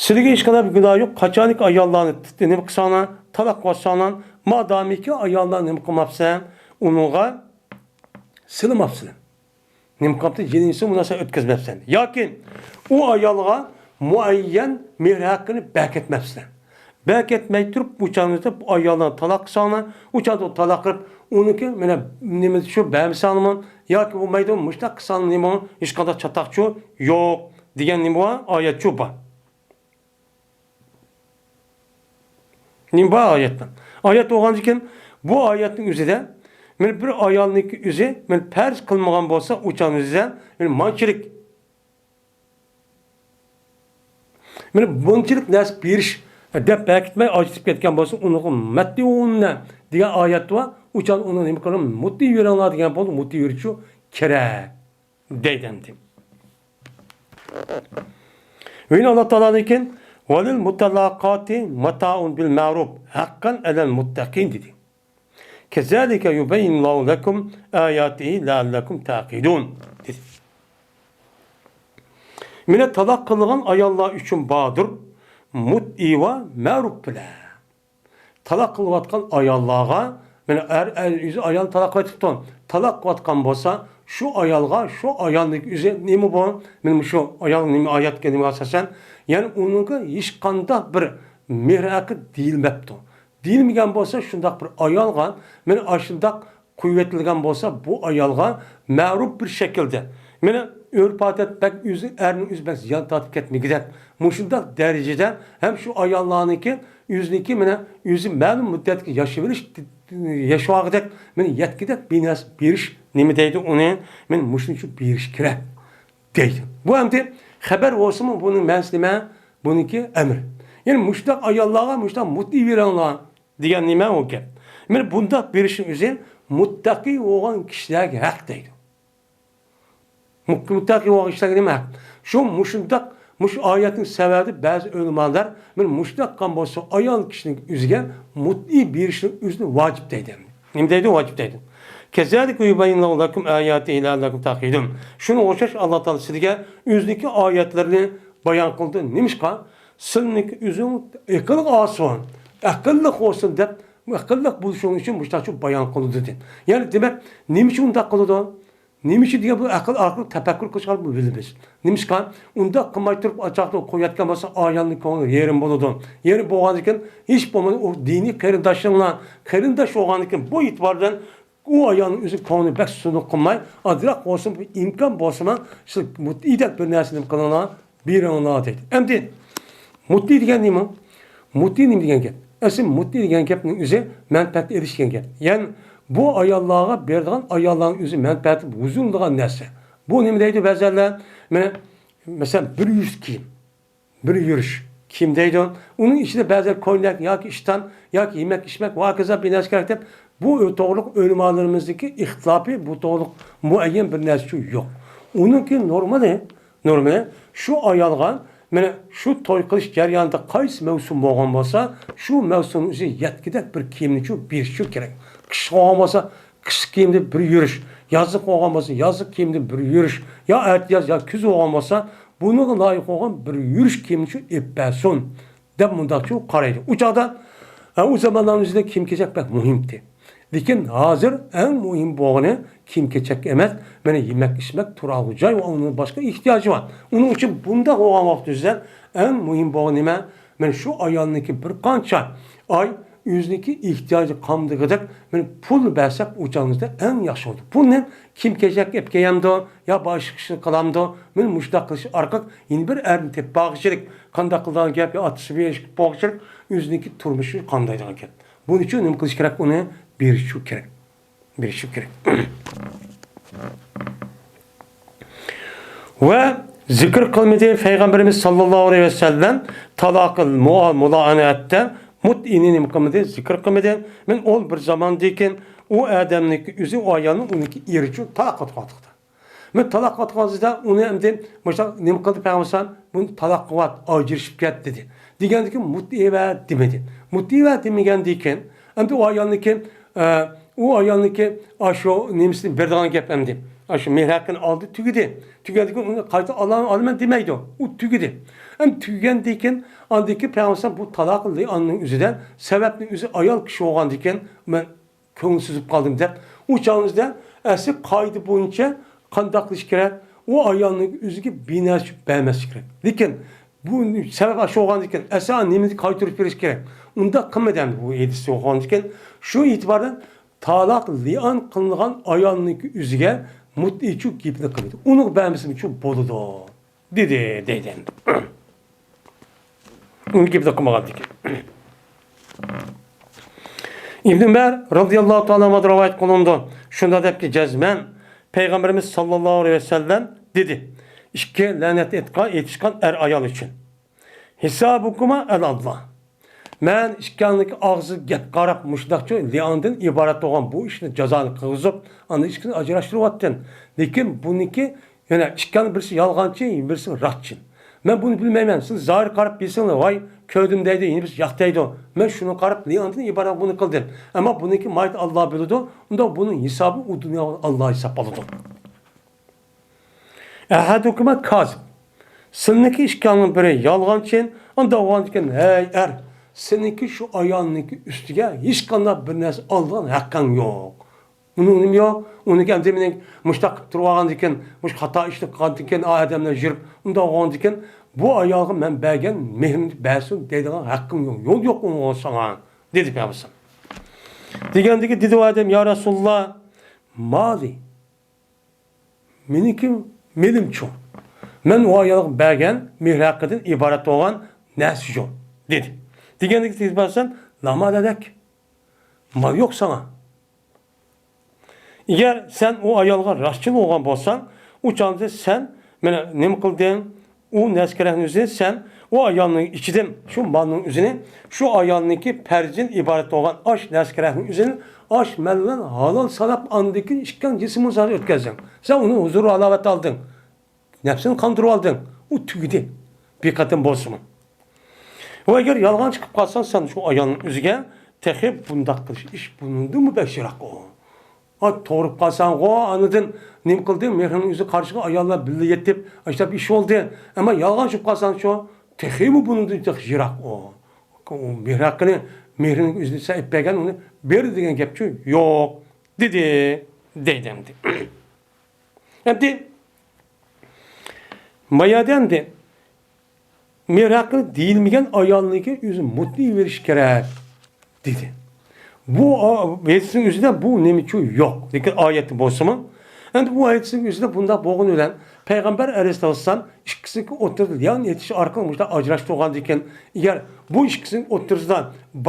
سىلىگە ھېچقانداق بىر گۇناھ يوق. قاچانكى ئاياللارنى نېمە قىلساڭلار، تالاق قىلىۋاتساڭلار، مادامىكى ئاياللار نېمە قىلماپسەن، ئۇنىڭغا سىلىماپسىلەر. نېمە قىلىپتۇ؟ جىنسىي مۇناسىۋەت ئۆتكۈزمەپسەن. ياكى ئۇ ئايالغا مۇئەييەن مېھىر ھەققىنى بەركەتمەپسىلەر. بەركەتمەي تۇرۇپ، ئۇ چاغدا ئايالنى تالاق قىلساڭلار، ئۇ چاغدا تالاق قىلىپ، ئۇنىڭكى مانا نېمە شۇ بەرمىسەڭلىمۇ ياكى بولمايدۇ، مۇشۇنداق قىلساڭلار نېمە، ھېچقانداق چاتاقچۇ يوق دېگەن نېمە بار؟ ئايەتچۇ بار. نېمە بار ئايەتتە؟ ئايەت بولغاندىكىن، بۇ ئايەتنىڭ ئۆزىدە، مانا بىر ئايالنىڭكى ئۆزى، مانا پەرز قىلمىغان بولسا، ئۇ چاغنىڭ ئۆزىدە، مانا مانچىلىك، مانا بۇنچىلىك نەرسە بېرىش، دەپ بەركىتمەي ئاجرىتىپ كەتكەن بولسا، ئۇنىڭغا مەتتىئۇننە دېگەن ئايەت بار. ئۇ چاغدا ئۇنى نېمە قىلىڭ؟ مۇتئىي بېرىڭلار دېگەن بولدى، مۇتئىي بېرىشى كېرەك. دەيدۇ ئەمدى. يەنە ئاللا تائالانىڭكى، ۋەلىل مۇتەللاقاتى ماتائۇن بىل مەرۇف ھەققەن ئەلەل مۇتتەقىن دېدى. كەزالىكە يۇبەييىنۇللاھۇ لەكۇم ئاياتىھى لەئەللەكۇم تەئقىلۇن دېدى. مانا تالاق قىلغان ئاياللار ئۈچۈن باردۇر مۇتئى ۋە مەرۇپ بىلەن. تالاق قىلىۋاتقان ئاياللارغا، مانا ئەر، ئەر ئۆزى ئايالنى تالاق قىلىۋېتىپتۇ. تالاق قىلىۋاتقان بولسا، شۇ ئايالغا، شۇ ئايالنىڭ ئۆزى نېمە بۇ؟ مانا مۇشۇ ئايال نېمە ئايەتكە نېمە ئاساسەن؟ يەنى ئۇنىڭغا ھېچقانداق بىر مېھىر ھەققى دېيىلمەپتۇ. دېيىلمىگەن بولسا، شۇنداق بىر ئايالغا، مانا ئاشۇنداق قويۇۋېتىلگەن بولسا، بۇ ئايالغا مەرۇپ بىر شەكىلدە، مانا ئۆرپ-ئادەت بەك ئۆزى، ئەرنىڭ ئۆزى بەك زىيان تارتىپ كەتمىگۈدەك، مۇشۇنداق دەرىجىدە ھەم شۇ ئاياللارنىڭكى ئۆزىنىڭكى، مانا ئۆزى مەلۇم مۇددەتكە ياشىۋېلىش، ياشىۋالغۇدەك، مانا يەتكۈدەك بىر نەرسە بېرىش، نېمە دەيدۇ ئۇنى، مانا مۇشۇنچە بېرىش كېرەك دەيدۇ. بۇ ئەمدى خەبەر بولسىمۇ، بۇنىڭ مەنىسى نېمە؟ بۇنىڭكى ئەمر. يەنى مۇشۇنداق ئاياللارغا مۇشۇنداق مۇتئى بېرىڭلار دېگەن نېمە ئۇ گەپ؟ مانا بۇنداق بېرىشنىڭ ئۆزى مۇتتەقى بولغان كىشىلەرگە ھەق دەيدۇ. مۇ-، مۇتتەقى بولغان كىشىلەرگە نېمە ھەق؟ شۇ مۇشۇنداق، مۇشۇ ئايەتنىڭ سەۋەبىدە بەزى ئۆلىمالار، مانا مۇشۇنداق قىلغان بولسا، ئايال كىشىنىڭ ئۆزىگە مۇتئى بېرىشنىڭ ئۆزىنى ۋاجىپ دەيدۇ. نېمە دەيدۇ؟ ۋاجىپ دەيدۇ. كەزالىكە يۇبەييىنۇللاھۇ لەكۇم ئاياتىھى لەئەللەكۇم تەئقىلۇن. شۇنىڭغا ئوخشاش ئاللا تائالا سىلىگە ئۆزىنىڭكى ئايەتلىرىنى بايان قىلدى. نېمىشقا؟ سىلىنىڭكى ئۆزۈڭ ئەقىلگە ئالسۇن، ئەقىللىق بولسۇن دەپ، ئەقىللىق بولۇشۇڭ ئۈچۈن مۇشۇنداق بايان قىلدى دېدى. يەنى دېمەك، نېمە ئۈچۈن ئۇنداق قىلىدۇ؟ نېمە ئۈچۈن دېگەن بۇ ئەقىل ئارقىلىق تەپەككۇر قىلىشقا بىلىمىز. نېمىشقا؟ ئۇنداق قىلماي تۇرۇپ ئاچاقنى قويۇۋەتكەن بولسا، ئايالنىڭ كۆڭلى يېرىم بولىدۇ. يېرىم بولغاندىن كېيىن ھېچ بولمىغاندا ئۇ دىنىي قېرىنداشلىرىڭلار، قېرىنداش بولغاندىن كېيىن بۇ ئېتىبار بىلەن ئۇ ئايالنىڭ ئۆزى كۆڭلىنى بەك سۇنۇق قىلماي، ئازراق بولسىمۇ، بىر ئىمكان بولسىمۇ، شۇ مۇتئىدەك بىر نەرسىنى نېمە قىلىڭلار، بېرىڭلار دەيدۇ. ئەمدى مۇتئى دېگەن نېمە؟ مۇتئى نېمە دېگەن گەپ؟ ئەسلى مۇتئى دېگەن گەپنىڭ ئۆزى مەنپەئەت ئېلىش دېگەن گەپ. يەنى بۇ ئاياللارغا بېرىدىغان، ئاياللارنىڭ ئۆزى مەنپەئەتى ھۇزۇرلىغان نەرسە. بۇ نېمە دەيدۇ بەزىلەر؟ مانا، مەسىلەن، بىر يۈرۈش كىيىم. بىر يۈرۈش كىيىم دەيدۇ. ئۇنىڭ ئىچىدە بەزىلەر كوينەك ياكى ئىشتان ياكى يېمەك-ئىچمەك ۋە ھاكازا بىر نەرسە كېرەك دەپ، بۇ توغرۇلۇق ئۆلىمالىرىمىزدىكى ئىختىلاپى، بۇ توغرۇلۇق مۇئەييەن بىر نەرسە يوق. ئۇنىڭكى نورمىلى، نورمىلى شۇ ئايالغا، مانا شۇ توي قىلىش جەريانىدا قايسى مەۋسۇم بولغان بولسا، شۇ مەۋسۇم ئۆزى يەتكۈدەك بىر كىيىمنى شۇ بېرىشى كېرەك. قىش بولغان بولسا، قىشلىق كىيىمدە بىر يۈرۈش، يازلىق بولغان بولسا، يازلىق كىيىمدە بىر يۈرۈش، يا ئەتىياز، يا كۈز بولغان بولسا، بۇنىڭغا لايىق بولغان بىر يۈرۈش كىيىمنى شۇ ئېلىپ بەرسۇن، دەپ مۇنداقچۇ قارايدۇ. ئۇ چاغدا، ھە، ئۇ زامانلارنىڭ ئۆزىدە كىيىم-كېچەك بەك مۇھىمتى. لېكىن ھازىر ئەڭ مۇھىم بولغىنى كىيىم-كېچەك ئەمەس، مانا يېمەك-ئىچمەك، تۇرالغۇ جاي ۋە ئۇنىڭ باشقا ئېھتىياجى بار. ئۇنىڭ ئۈچۈن بۇنداق بولغان ۋاقىت ئۆزىدە ئەڭ مۇھىم بولغىنى نېمە؟ مانا شۇ ئايالنىڭكى بىر قانچە ئاي ئۆزىنىڭكى ئېھتىياجى قامدىغۇدەك، مانا پۇل بەرسەك ئۇ چاغىڭىزدا ئەڭ ياخشى بولىدۇ. پۇلنى كىيىم-كېچەك ئېلىپ كەلگەندۇ يا باشقا ئىشنى قىلامدۇ، مانا مۇشۇنداق قىلىش ئارقىلىق يەنە بىر ئەرنى تېپىپ باغىچىلىك، قانداق قىلىدىغان گەپ، يا ئاتىسى بىلەن ئىشلىشىپ باغىچىلىك ئۆزىنىڭكى تۇرمۇشى قامدايدىغان گەپ. بۇنىڭ ئۈچۈن نېمە قىلىش كېرەك؟ ئۇنى بېرىش كېرەك. بېرىشى كېرەك. ۋە زىكىر قىلمىدى پەيغەمبىرىمىز ساللاللاھۇ ئەلەيھى ۋەسەللەم تالاقى مۇ-، مۇلائەنەتتە مۇتئىنى نېمە قىلمىدى؟ زىكىر قىلمىدى. مەن ئۇ بىر زاماندىن كېيىن ئۇ ئادەمنىڭكى ئۆزى، ئۇ ئايالنى ئۇنىڭكى ئېرى ئۈچۈن تالاق قىلىۋاتقان. مەن تالاق قىلىۋاتقان زېدە ئۇنى ئەمدى مۇشۇنداق نېمە قىلدى پەيغەمبەر؟ بۇنى تالاق قىلىۋەت، ئاجرىشىپ كەت دېدى. دېگەندىن كېيىن مۇتئىۋە دېمىدى. مۇتئىۋە دېمىگەندىن كېيىن ئەمدى ئۇ ئايالنىڭكى، ئە، ئۇ ئايالنىڭكى ئاشۇ نېمىسىنى بېرىدىغان گەپ ئەمدى. ئاشۇ مېھىر ھەققىنى ئالدى، تۈگىدى. تۈگەندىن كېيىن ئۇنى قايتا ئالا-، ئالىمەن دېمەيدۇ. ئۇ تۈگىدى. ئەمدى تۈگىگەندىن كېيىن، ئاندىن كېيىن پەيغەمبەر بۇ تالاق لىئاننىڭ ئۆزىدە سەۋەبنىڭ ئۆزى ئايال كىشى بولغاندىن كېيىن مەن كۆڭۈل سۈزۈپ قالدىم دەپ، ئۇ چاغىمىزدا ئەسلى قائىدە بويىچە قانداق قىلىش كېرەك؟ ئۇ ئايالنىڭ ئۆزىگە بىنەرسە بەرمەسلىك كېرەك. لېكىن بۇ سەۋەب ئاشۇ بولغاندىكىن، ئەسلى نېمىنى قايتۇرۇپ بېرىش كېرەك؟ ئۇنداق قىلمىدى ئەمدى بۇ ھەدىس ئوقۇغاندىكىن، شۇ ئېتىباردىن تالاق لىئان قىلىنغان ئايالنىڭكى ئۆزىگە مۇتئىچۇ گېپىنى قىلمىدى. ئۇنىڭغا بەرمىسىمۇچۇ بولىدۇ. دېدى، دەيدۇ ئەمدى. ئۇنى گېپىدە قىلمىغاندىكىن. ئىبن ئۆمەر رازىياللاھۇ تائالا ئەنھۇدىن رىۋايەت قىلىنىدۇ. شۇنداق دەپكى، جەزمەن پەيغەمبىرىمىز ساللاللاھۇ ئەلەيھى ۋەسەللەم دېدى، ئىككى لەنەت ئېيتقا-، ئېيتىشقان ئەر-ئايال ئۈچۈن. ھىسابۇكۇما ئەلەللاھ. مەن ئىككىڭلارنىڭكى ئاغزىغا گەپ قاراپ مۇشۇنداقچۇ لىئاندىن ئىبارەت بولغان بۇ ئىشنى جازانى قىلغۇزۇپ، ئاندىن ئىككىسىنى ئاجراشتۇرۇۋەتتىم. لېكىن بۇنىڭكى يەنە ئىككىڭلار بىرسى يالغانچى، بىرسى راستچى. مەن بۇنى بىلمەيمەن. سىز زاھىر قاراپ بىلسىڭلار، ۋاي، كۆردۈم دەيدۇ، يەنە بىرسى ياق دەيدۇ. مەن شۇنى قاراپ لىئاندىن ئىبارەت بۇنى قىلدىم. ئەمما بۇنىڭكى ماھىيىتى ئاللا بىلىدۇ. ئۇنداق بۇنىڭ ھېسابى ئۇ دۇنيادا ئاللا ھېساب ئالىدۇ. ئەھەدۇكۇما كازىب. سىلىنىڭكى ئىككىڭنىڭ بىرى يالغانچى، ئانداق بولغاندىكىن، ھەي ئەر، سېنىڭكى شۇ ئايالنىڭكى ئۈستىگە ھېچقانداق بىر نەرسە ئالىدىغان ھەققىڭ يوق. ئۇنىڭ نېمە يوق؟ ئۇنىڭكى ئەمدى مېنىڭ مۇشۇنداق قىلىپ تۇرۇۋالغاندىكىن، مۇشۇ خاتا ئىشنى قىلغاندىكىن، ئا ئادەملەر يۈرۈپ، ئۇنداق بولغاندىكىن، بۇ ئايالغا مەن بەرگەن مېھرىمنى بەرسۇن دەيدىغان ھەققىڭ يوق. يول يوق ئۇنىڭغا ساڭا، دېدى پەيغەمبەر. دېگەندىكى دېدى ئۇ ئادەم، يا رەسۇلاللا، مالى. مېنىڭكى مېلىمچۇ؟ مەن ئۇ ئايالغا بەرگەن مېھىر ھەققىدىن ئىبارەت بولغان نەرسە شۇ، دېدى. دېگەندىكى پەيغەمبەر، لا مالە لەك. مال يوق ساڭا. ئەگەر سەن ئۇ ئايالغا راستچىل بولغان بولساڭ، ئۇ چاغدا سەن مانا نېمە قىلدىڭ؟ ئۇ نەرسە-كېرەكنىڭ ئۆزىنى سەن ئۇ ئايالنىڭ ئىچىدىن، شۇ مالنىڭ ئۆزىنى شۇ ئايالنىڭكى پەرجىدىن ئىبارەت بولغان ئاش نەرسە-كېرەكنىڭ ئۆزىنى ئاش مەن بىلەن ھالال ساناپ، ئاندىن كېيىن ئىككىڭ جىسمىنى ئۆتكەزدىڭ. سەن ئۇنى ھۇزۇر ھالاۋەت ئالدىڭ. نەپسىنى قاندۇرۇۋالدىڭ. ئۇ تۈگىدى. بىر قېتىم بولسىمۇ. ۋە ئەگەر يالغان چىقىپ قالساڭ، سەن شۇ ئايالنىڭ ئۆزىگە تېخى بۇنداق قىلىش ئىش بۇنىڭدىنمۇ بەك يىراق ئۇ. ئا، توغرا قىلساڭغۇ، ئانىدىن نېمە قىلدىڭ؟ مېھرىنىڭ ئۆزى قارشىغا ئاياللار بىللە يېتىپ، ئاشۇنداق ئىش بولدى. ئەمما يالغان چىقىپ قالساڭچۇ، تېخىمۇ بۇنىڭدىن تېخى يىراق ئۇ. ئۇ مېھىر ھەققىنى، مېھرىنىڭ ئۆزىنى سەن ئېلىپ بەرگەن، ئۇنى بېرىدۇ دېگەن گەپچۇ يوق، دېدى، دەيدۇ ئەمدى. ئەمدى ما يەردە ئەمدى مېھىر ھەققىنى دېيىلمىگەن ئايالنىڭكى ئۆزى مۇتئىي بېرىش كېرەك، دېدى. بۇ ئا-، ھەدىسنىڭ ئۆزىدە بۇ نېمىچۇ يوق، لېكىن ئايەتتە بولسىمۇ. ئەمدى بۇ ھەدىسنىڭ ئۆزىدە بۇنداق بولغىنى بىلەن، پەيغەمبەر ئەلەيھىسسالام ئىككىسىنىڭكى ئوتتۇرىسىدا لىئان ئېيتىش ئارقىلىق مۇشۇنداق ئاجراشتۇرغاندىكىن، ئەگەر بۇ ئىككىسىنىڭ ئوتتۇرىسىدا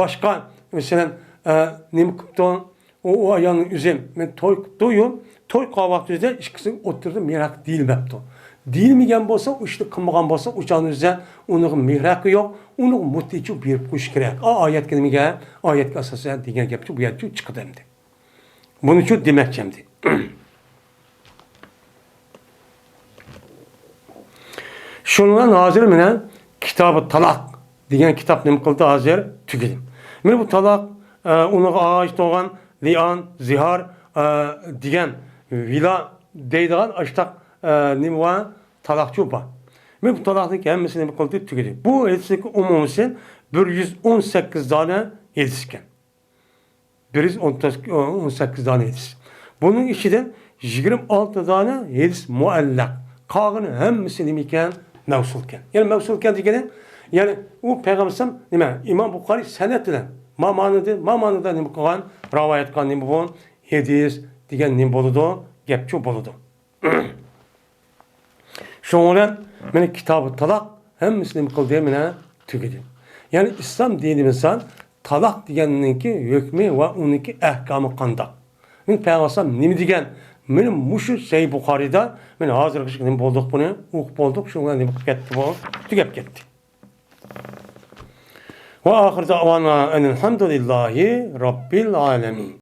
باشقا، مەسىلەن، ئە، نېمە قىپتۇ؟ ئۇ، ئۇ ئايالنىڭ ئۆزى، مەن توي قىپتۇ-يۇ، توي قىلغان ۋاقتىدا ئىككىسىنىڭ ئوتتۇرىدا مېھىر ھەققى دېيىلمەپتۇ. دېيىلمىگەن بولسا، ئۇ ئىشنى قىلمىغان بولسا، ئۇ چاغنىڭ ئۆزىدە ئۇنىڭغا مېھىر ھەققى يوق، ئۇنىڭغا مۇتئىچۇ بېرىپ قويۇش كېرەك. ئا، ئايەتكە نېمىگە؟ ئايەتكە ئاساسەن دېگەن گەپچۇ، بۇ يەرچۇ چىقىدۇ ئەمدى. بۇنىچۇ دېمەكچى ئەمدى. شۇنىڭ بىلەن ھازىر مانا كىتابى تالاق دېگەن كىتاب نېمە قىلدى ھازىر؟ تۈگىدى. مانا بۇ تالاق، ئە، ئۇنىڭغا ئائىت بولغان لىئان، زىھار، ئە، دېگەن ۋىلا دەيدىغان ئاشتاق، ئە، نېمە بار؟ تالاقچۇ بار. مانا بۇ تالاقنىڭ ھەممىسى نېمە قىلدى؟ تۈگىدى. بۇ ھەدىسنىڭكى ئومۇمىسى بىر يۈز ئون سەككىز دانە ھەدىس ئىكەن. بىر يۈز ئون سەككىز دانە ھەدىس. بۇنىڭ ئىچىدىن يىگىرمە ئالتە دانە ھەدىس مۇئەللەق. قالغىنى ھەممىسى نېمە ئىكەن؟ مەۋسۇل ئىكەن. يەنى مەۋسۇل ئىكەن دېگىنى، يەنى ئۇ پەيغەمبەر ئەلەيھىسسالام نېمە؟ ئىمام بۇخارى سەنەد بىلەن ما مانىدى، ما مانىدا نېمە قىلغان، راۋايەت قىلغان نېمە بۇ؟ ھەدىس دېگەن نېمە بولىدۇ؟ گەپچۇ بولىدۇ. شۇنىڭ بىلەن مېنى كىتابى تالاق ھەممىسى نېمە قىلدى؟ مېنى تۈگىدى. يەنى ئىسلام دىنىمىزدا تالاق دېگەننىڭكى ھۆكمى ۋە ئۇنىڭكى ئەھكامى قانداق؟ مېنى پەيغەمبەر نېمە دېگەن؟ مېنى مۇشۇ سەھىھ بۇخارىدا مېنى ھازىرغىچە نېمە بولدۇق بۇنى؟ ئوقۇپ بولدۇق. شۇنىڭ بىلەن نېمە قىلىپ كەتتى بۇ؟ تۈگەپ كەتتى. وآخر دعوانا أن الحمد لله رب العالمين.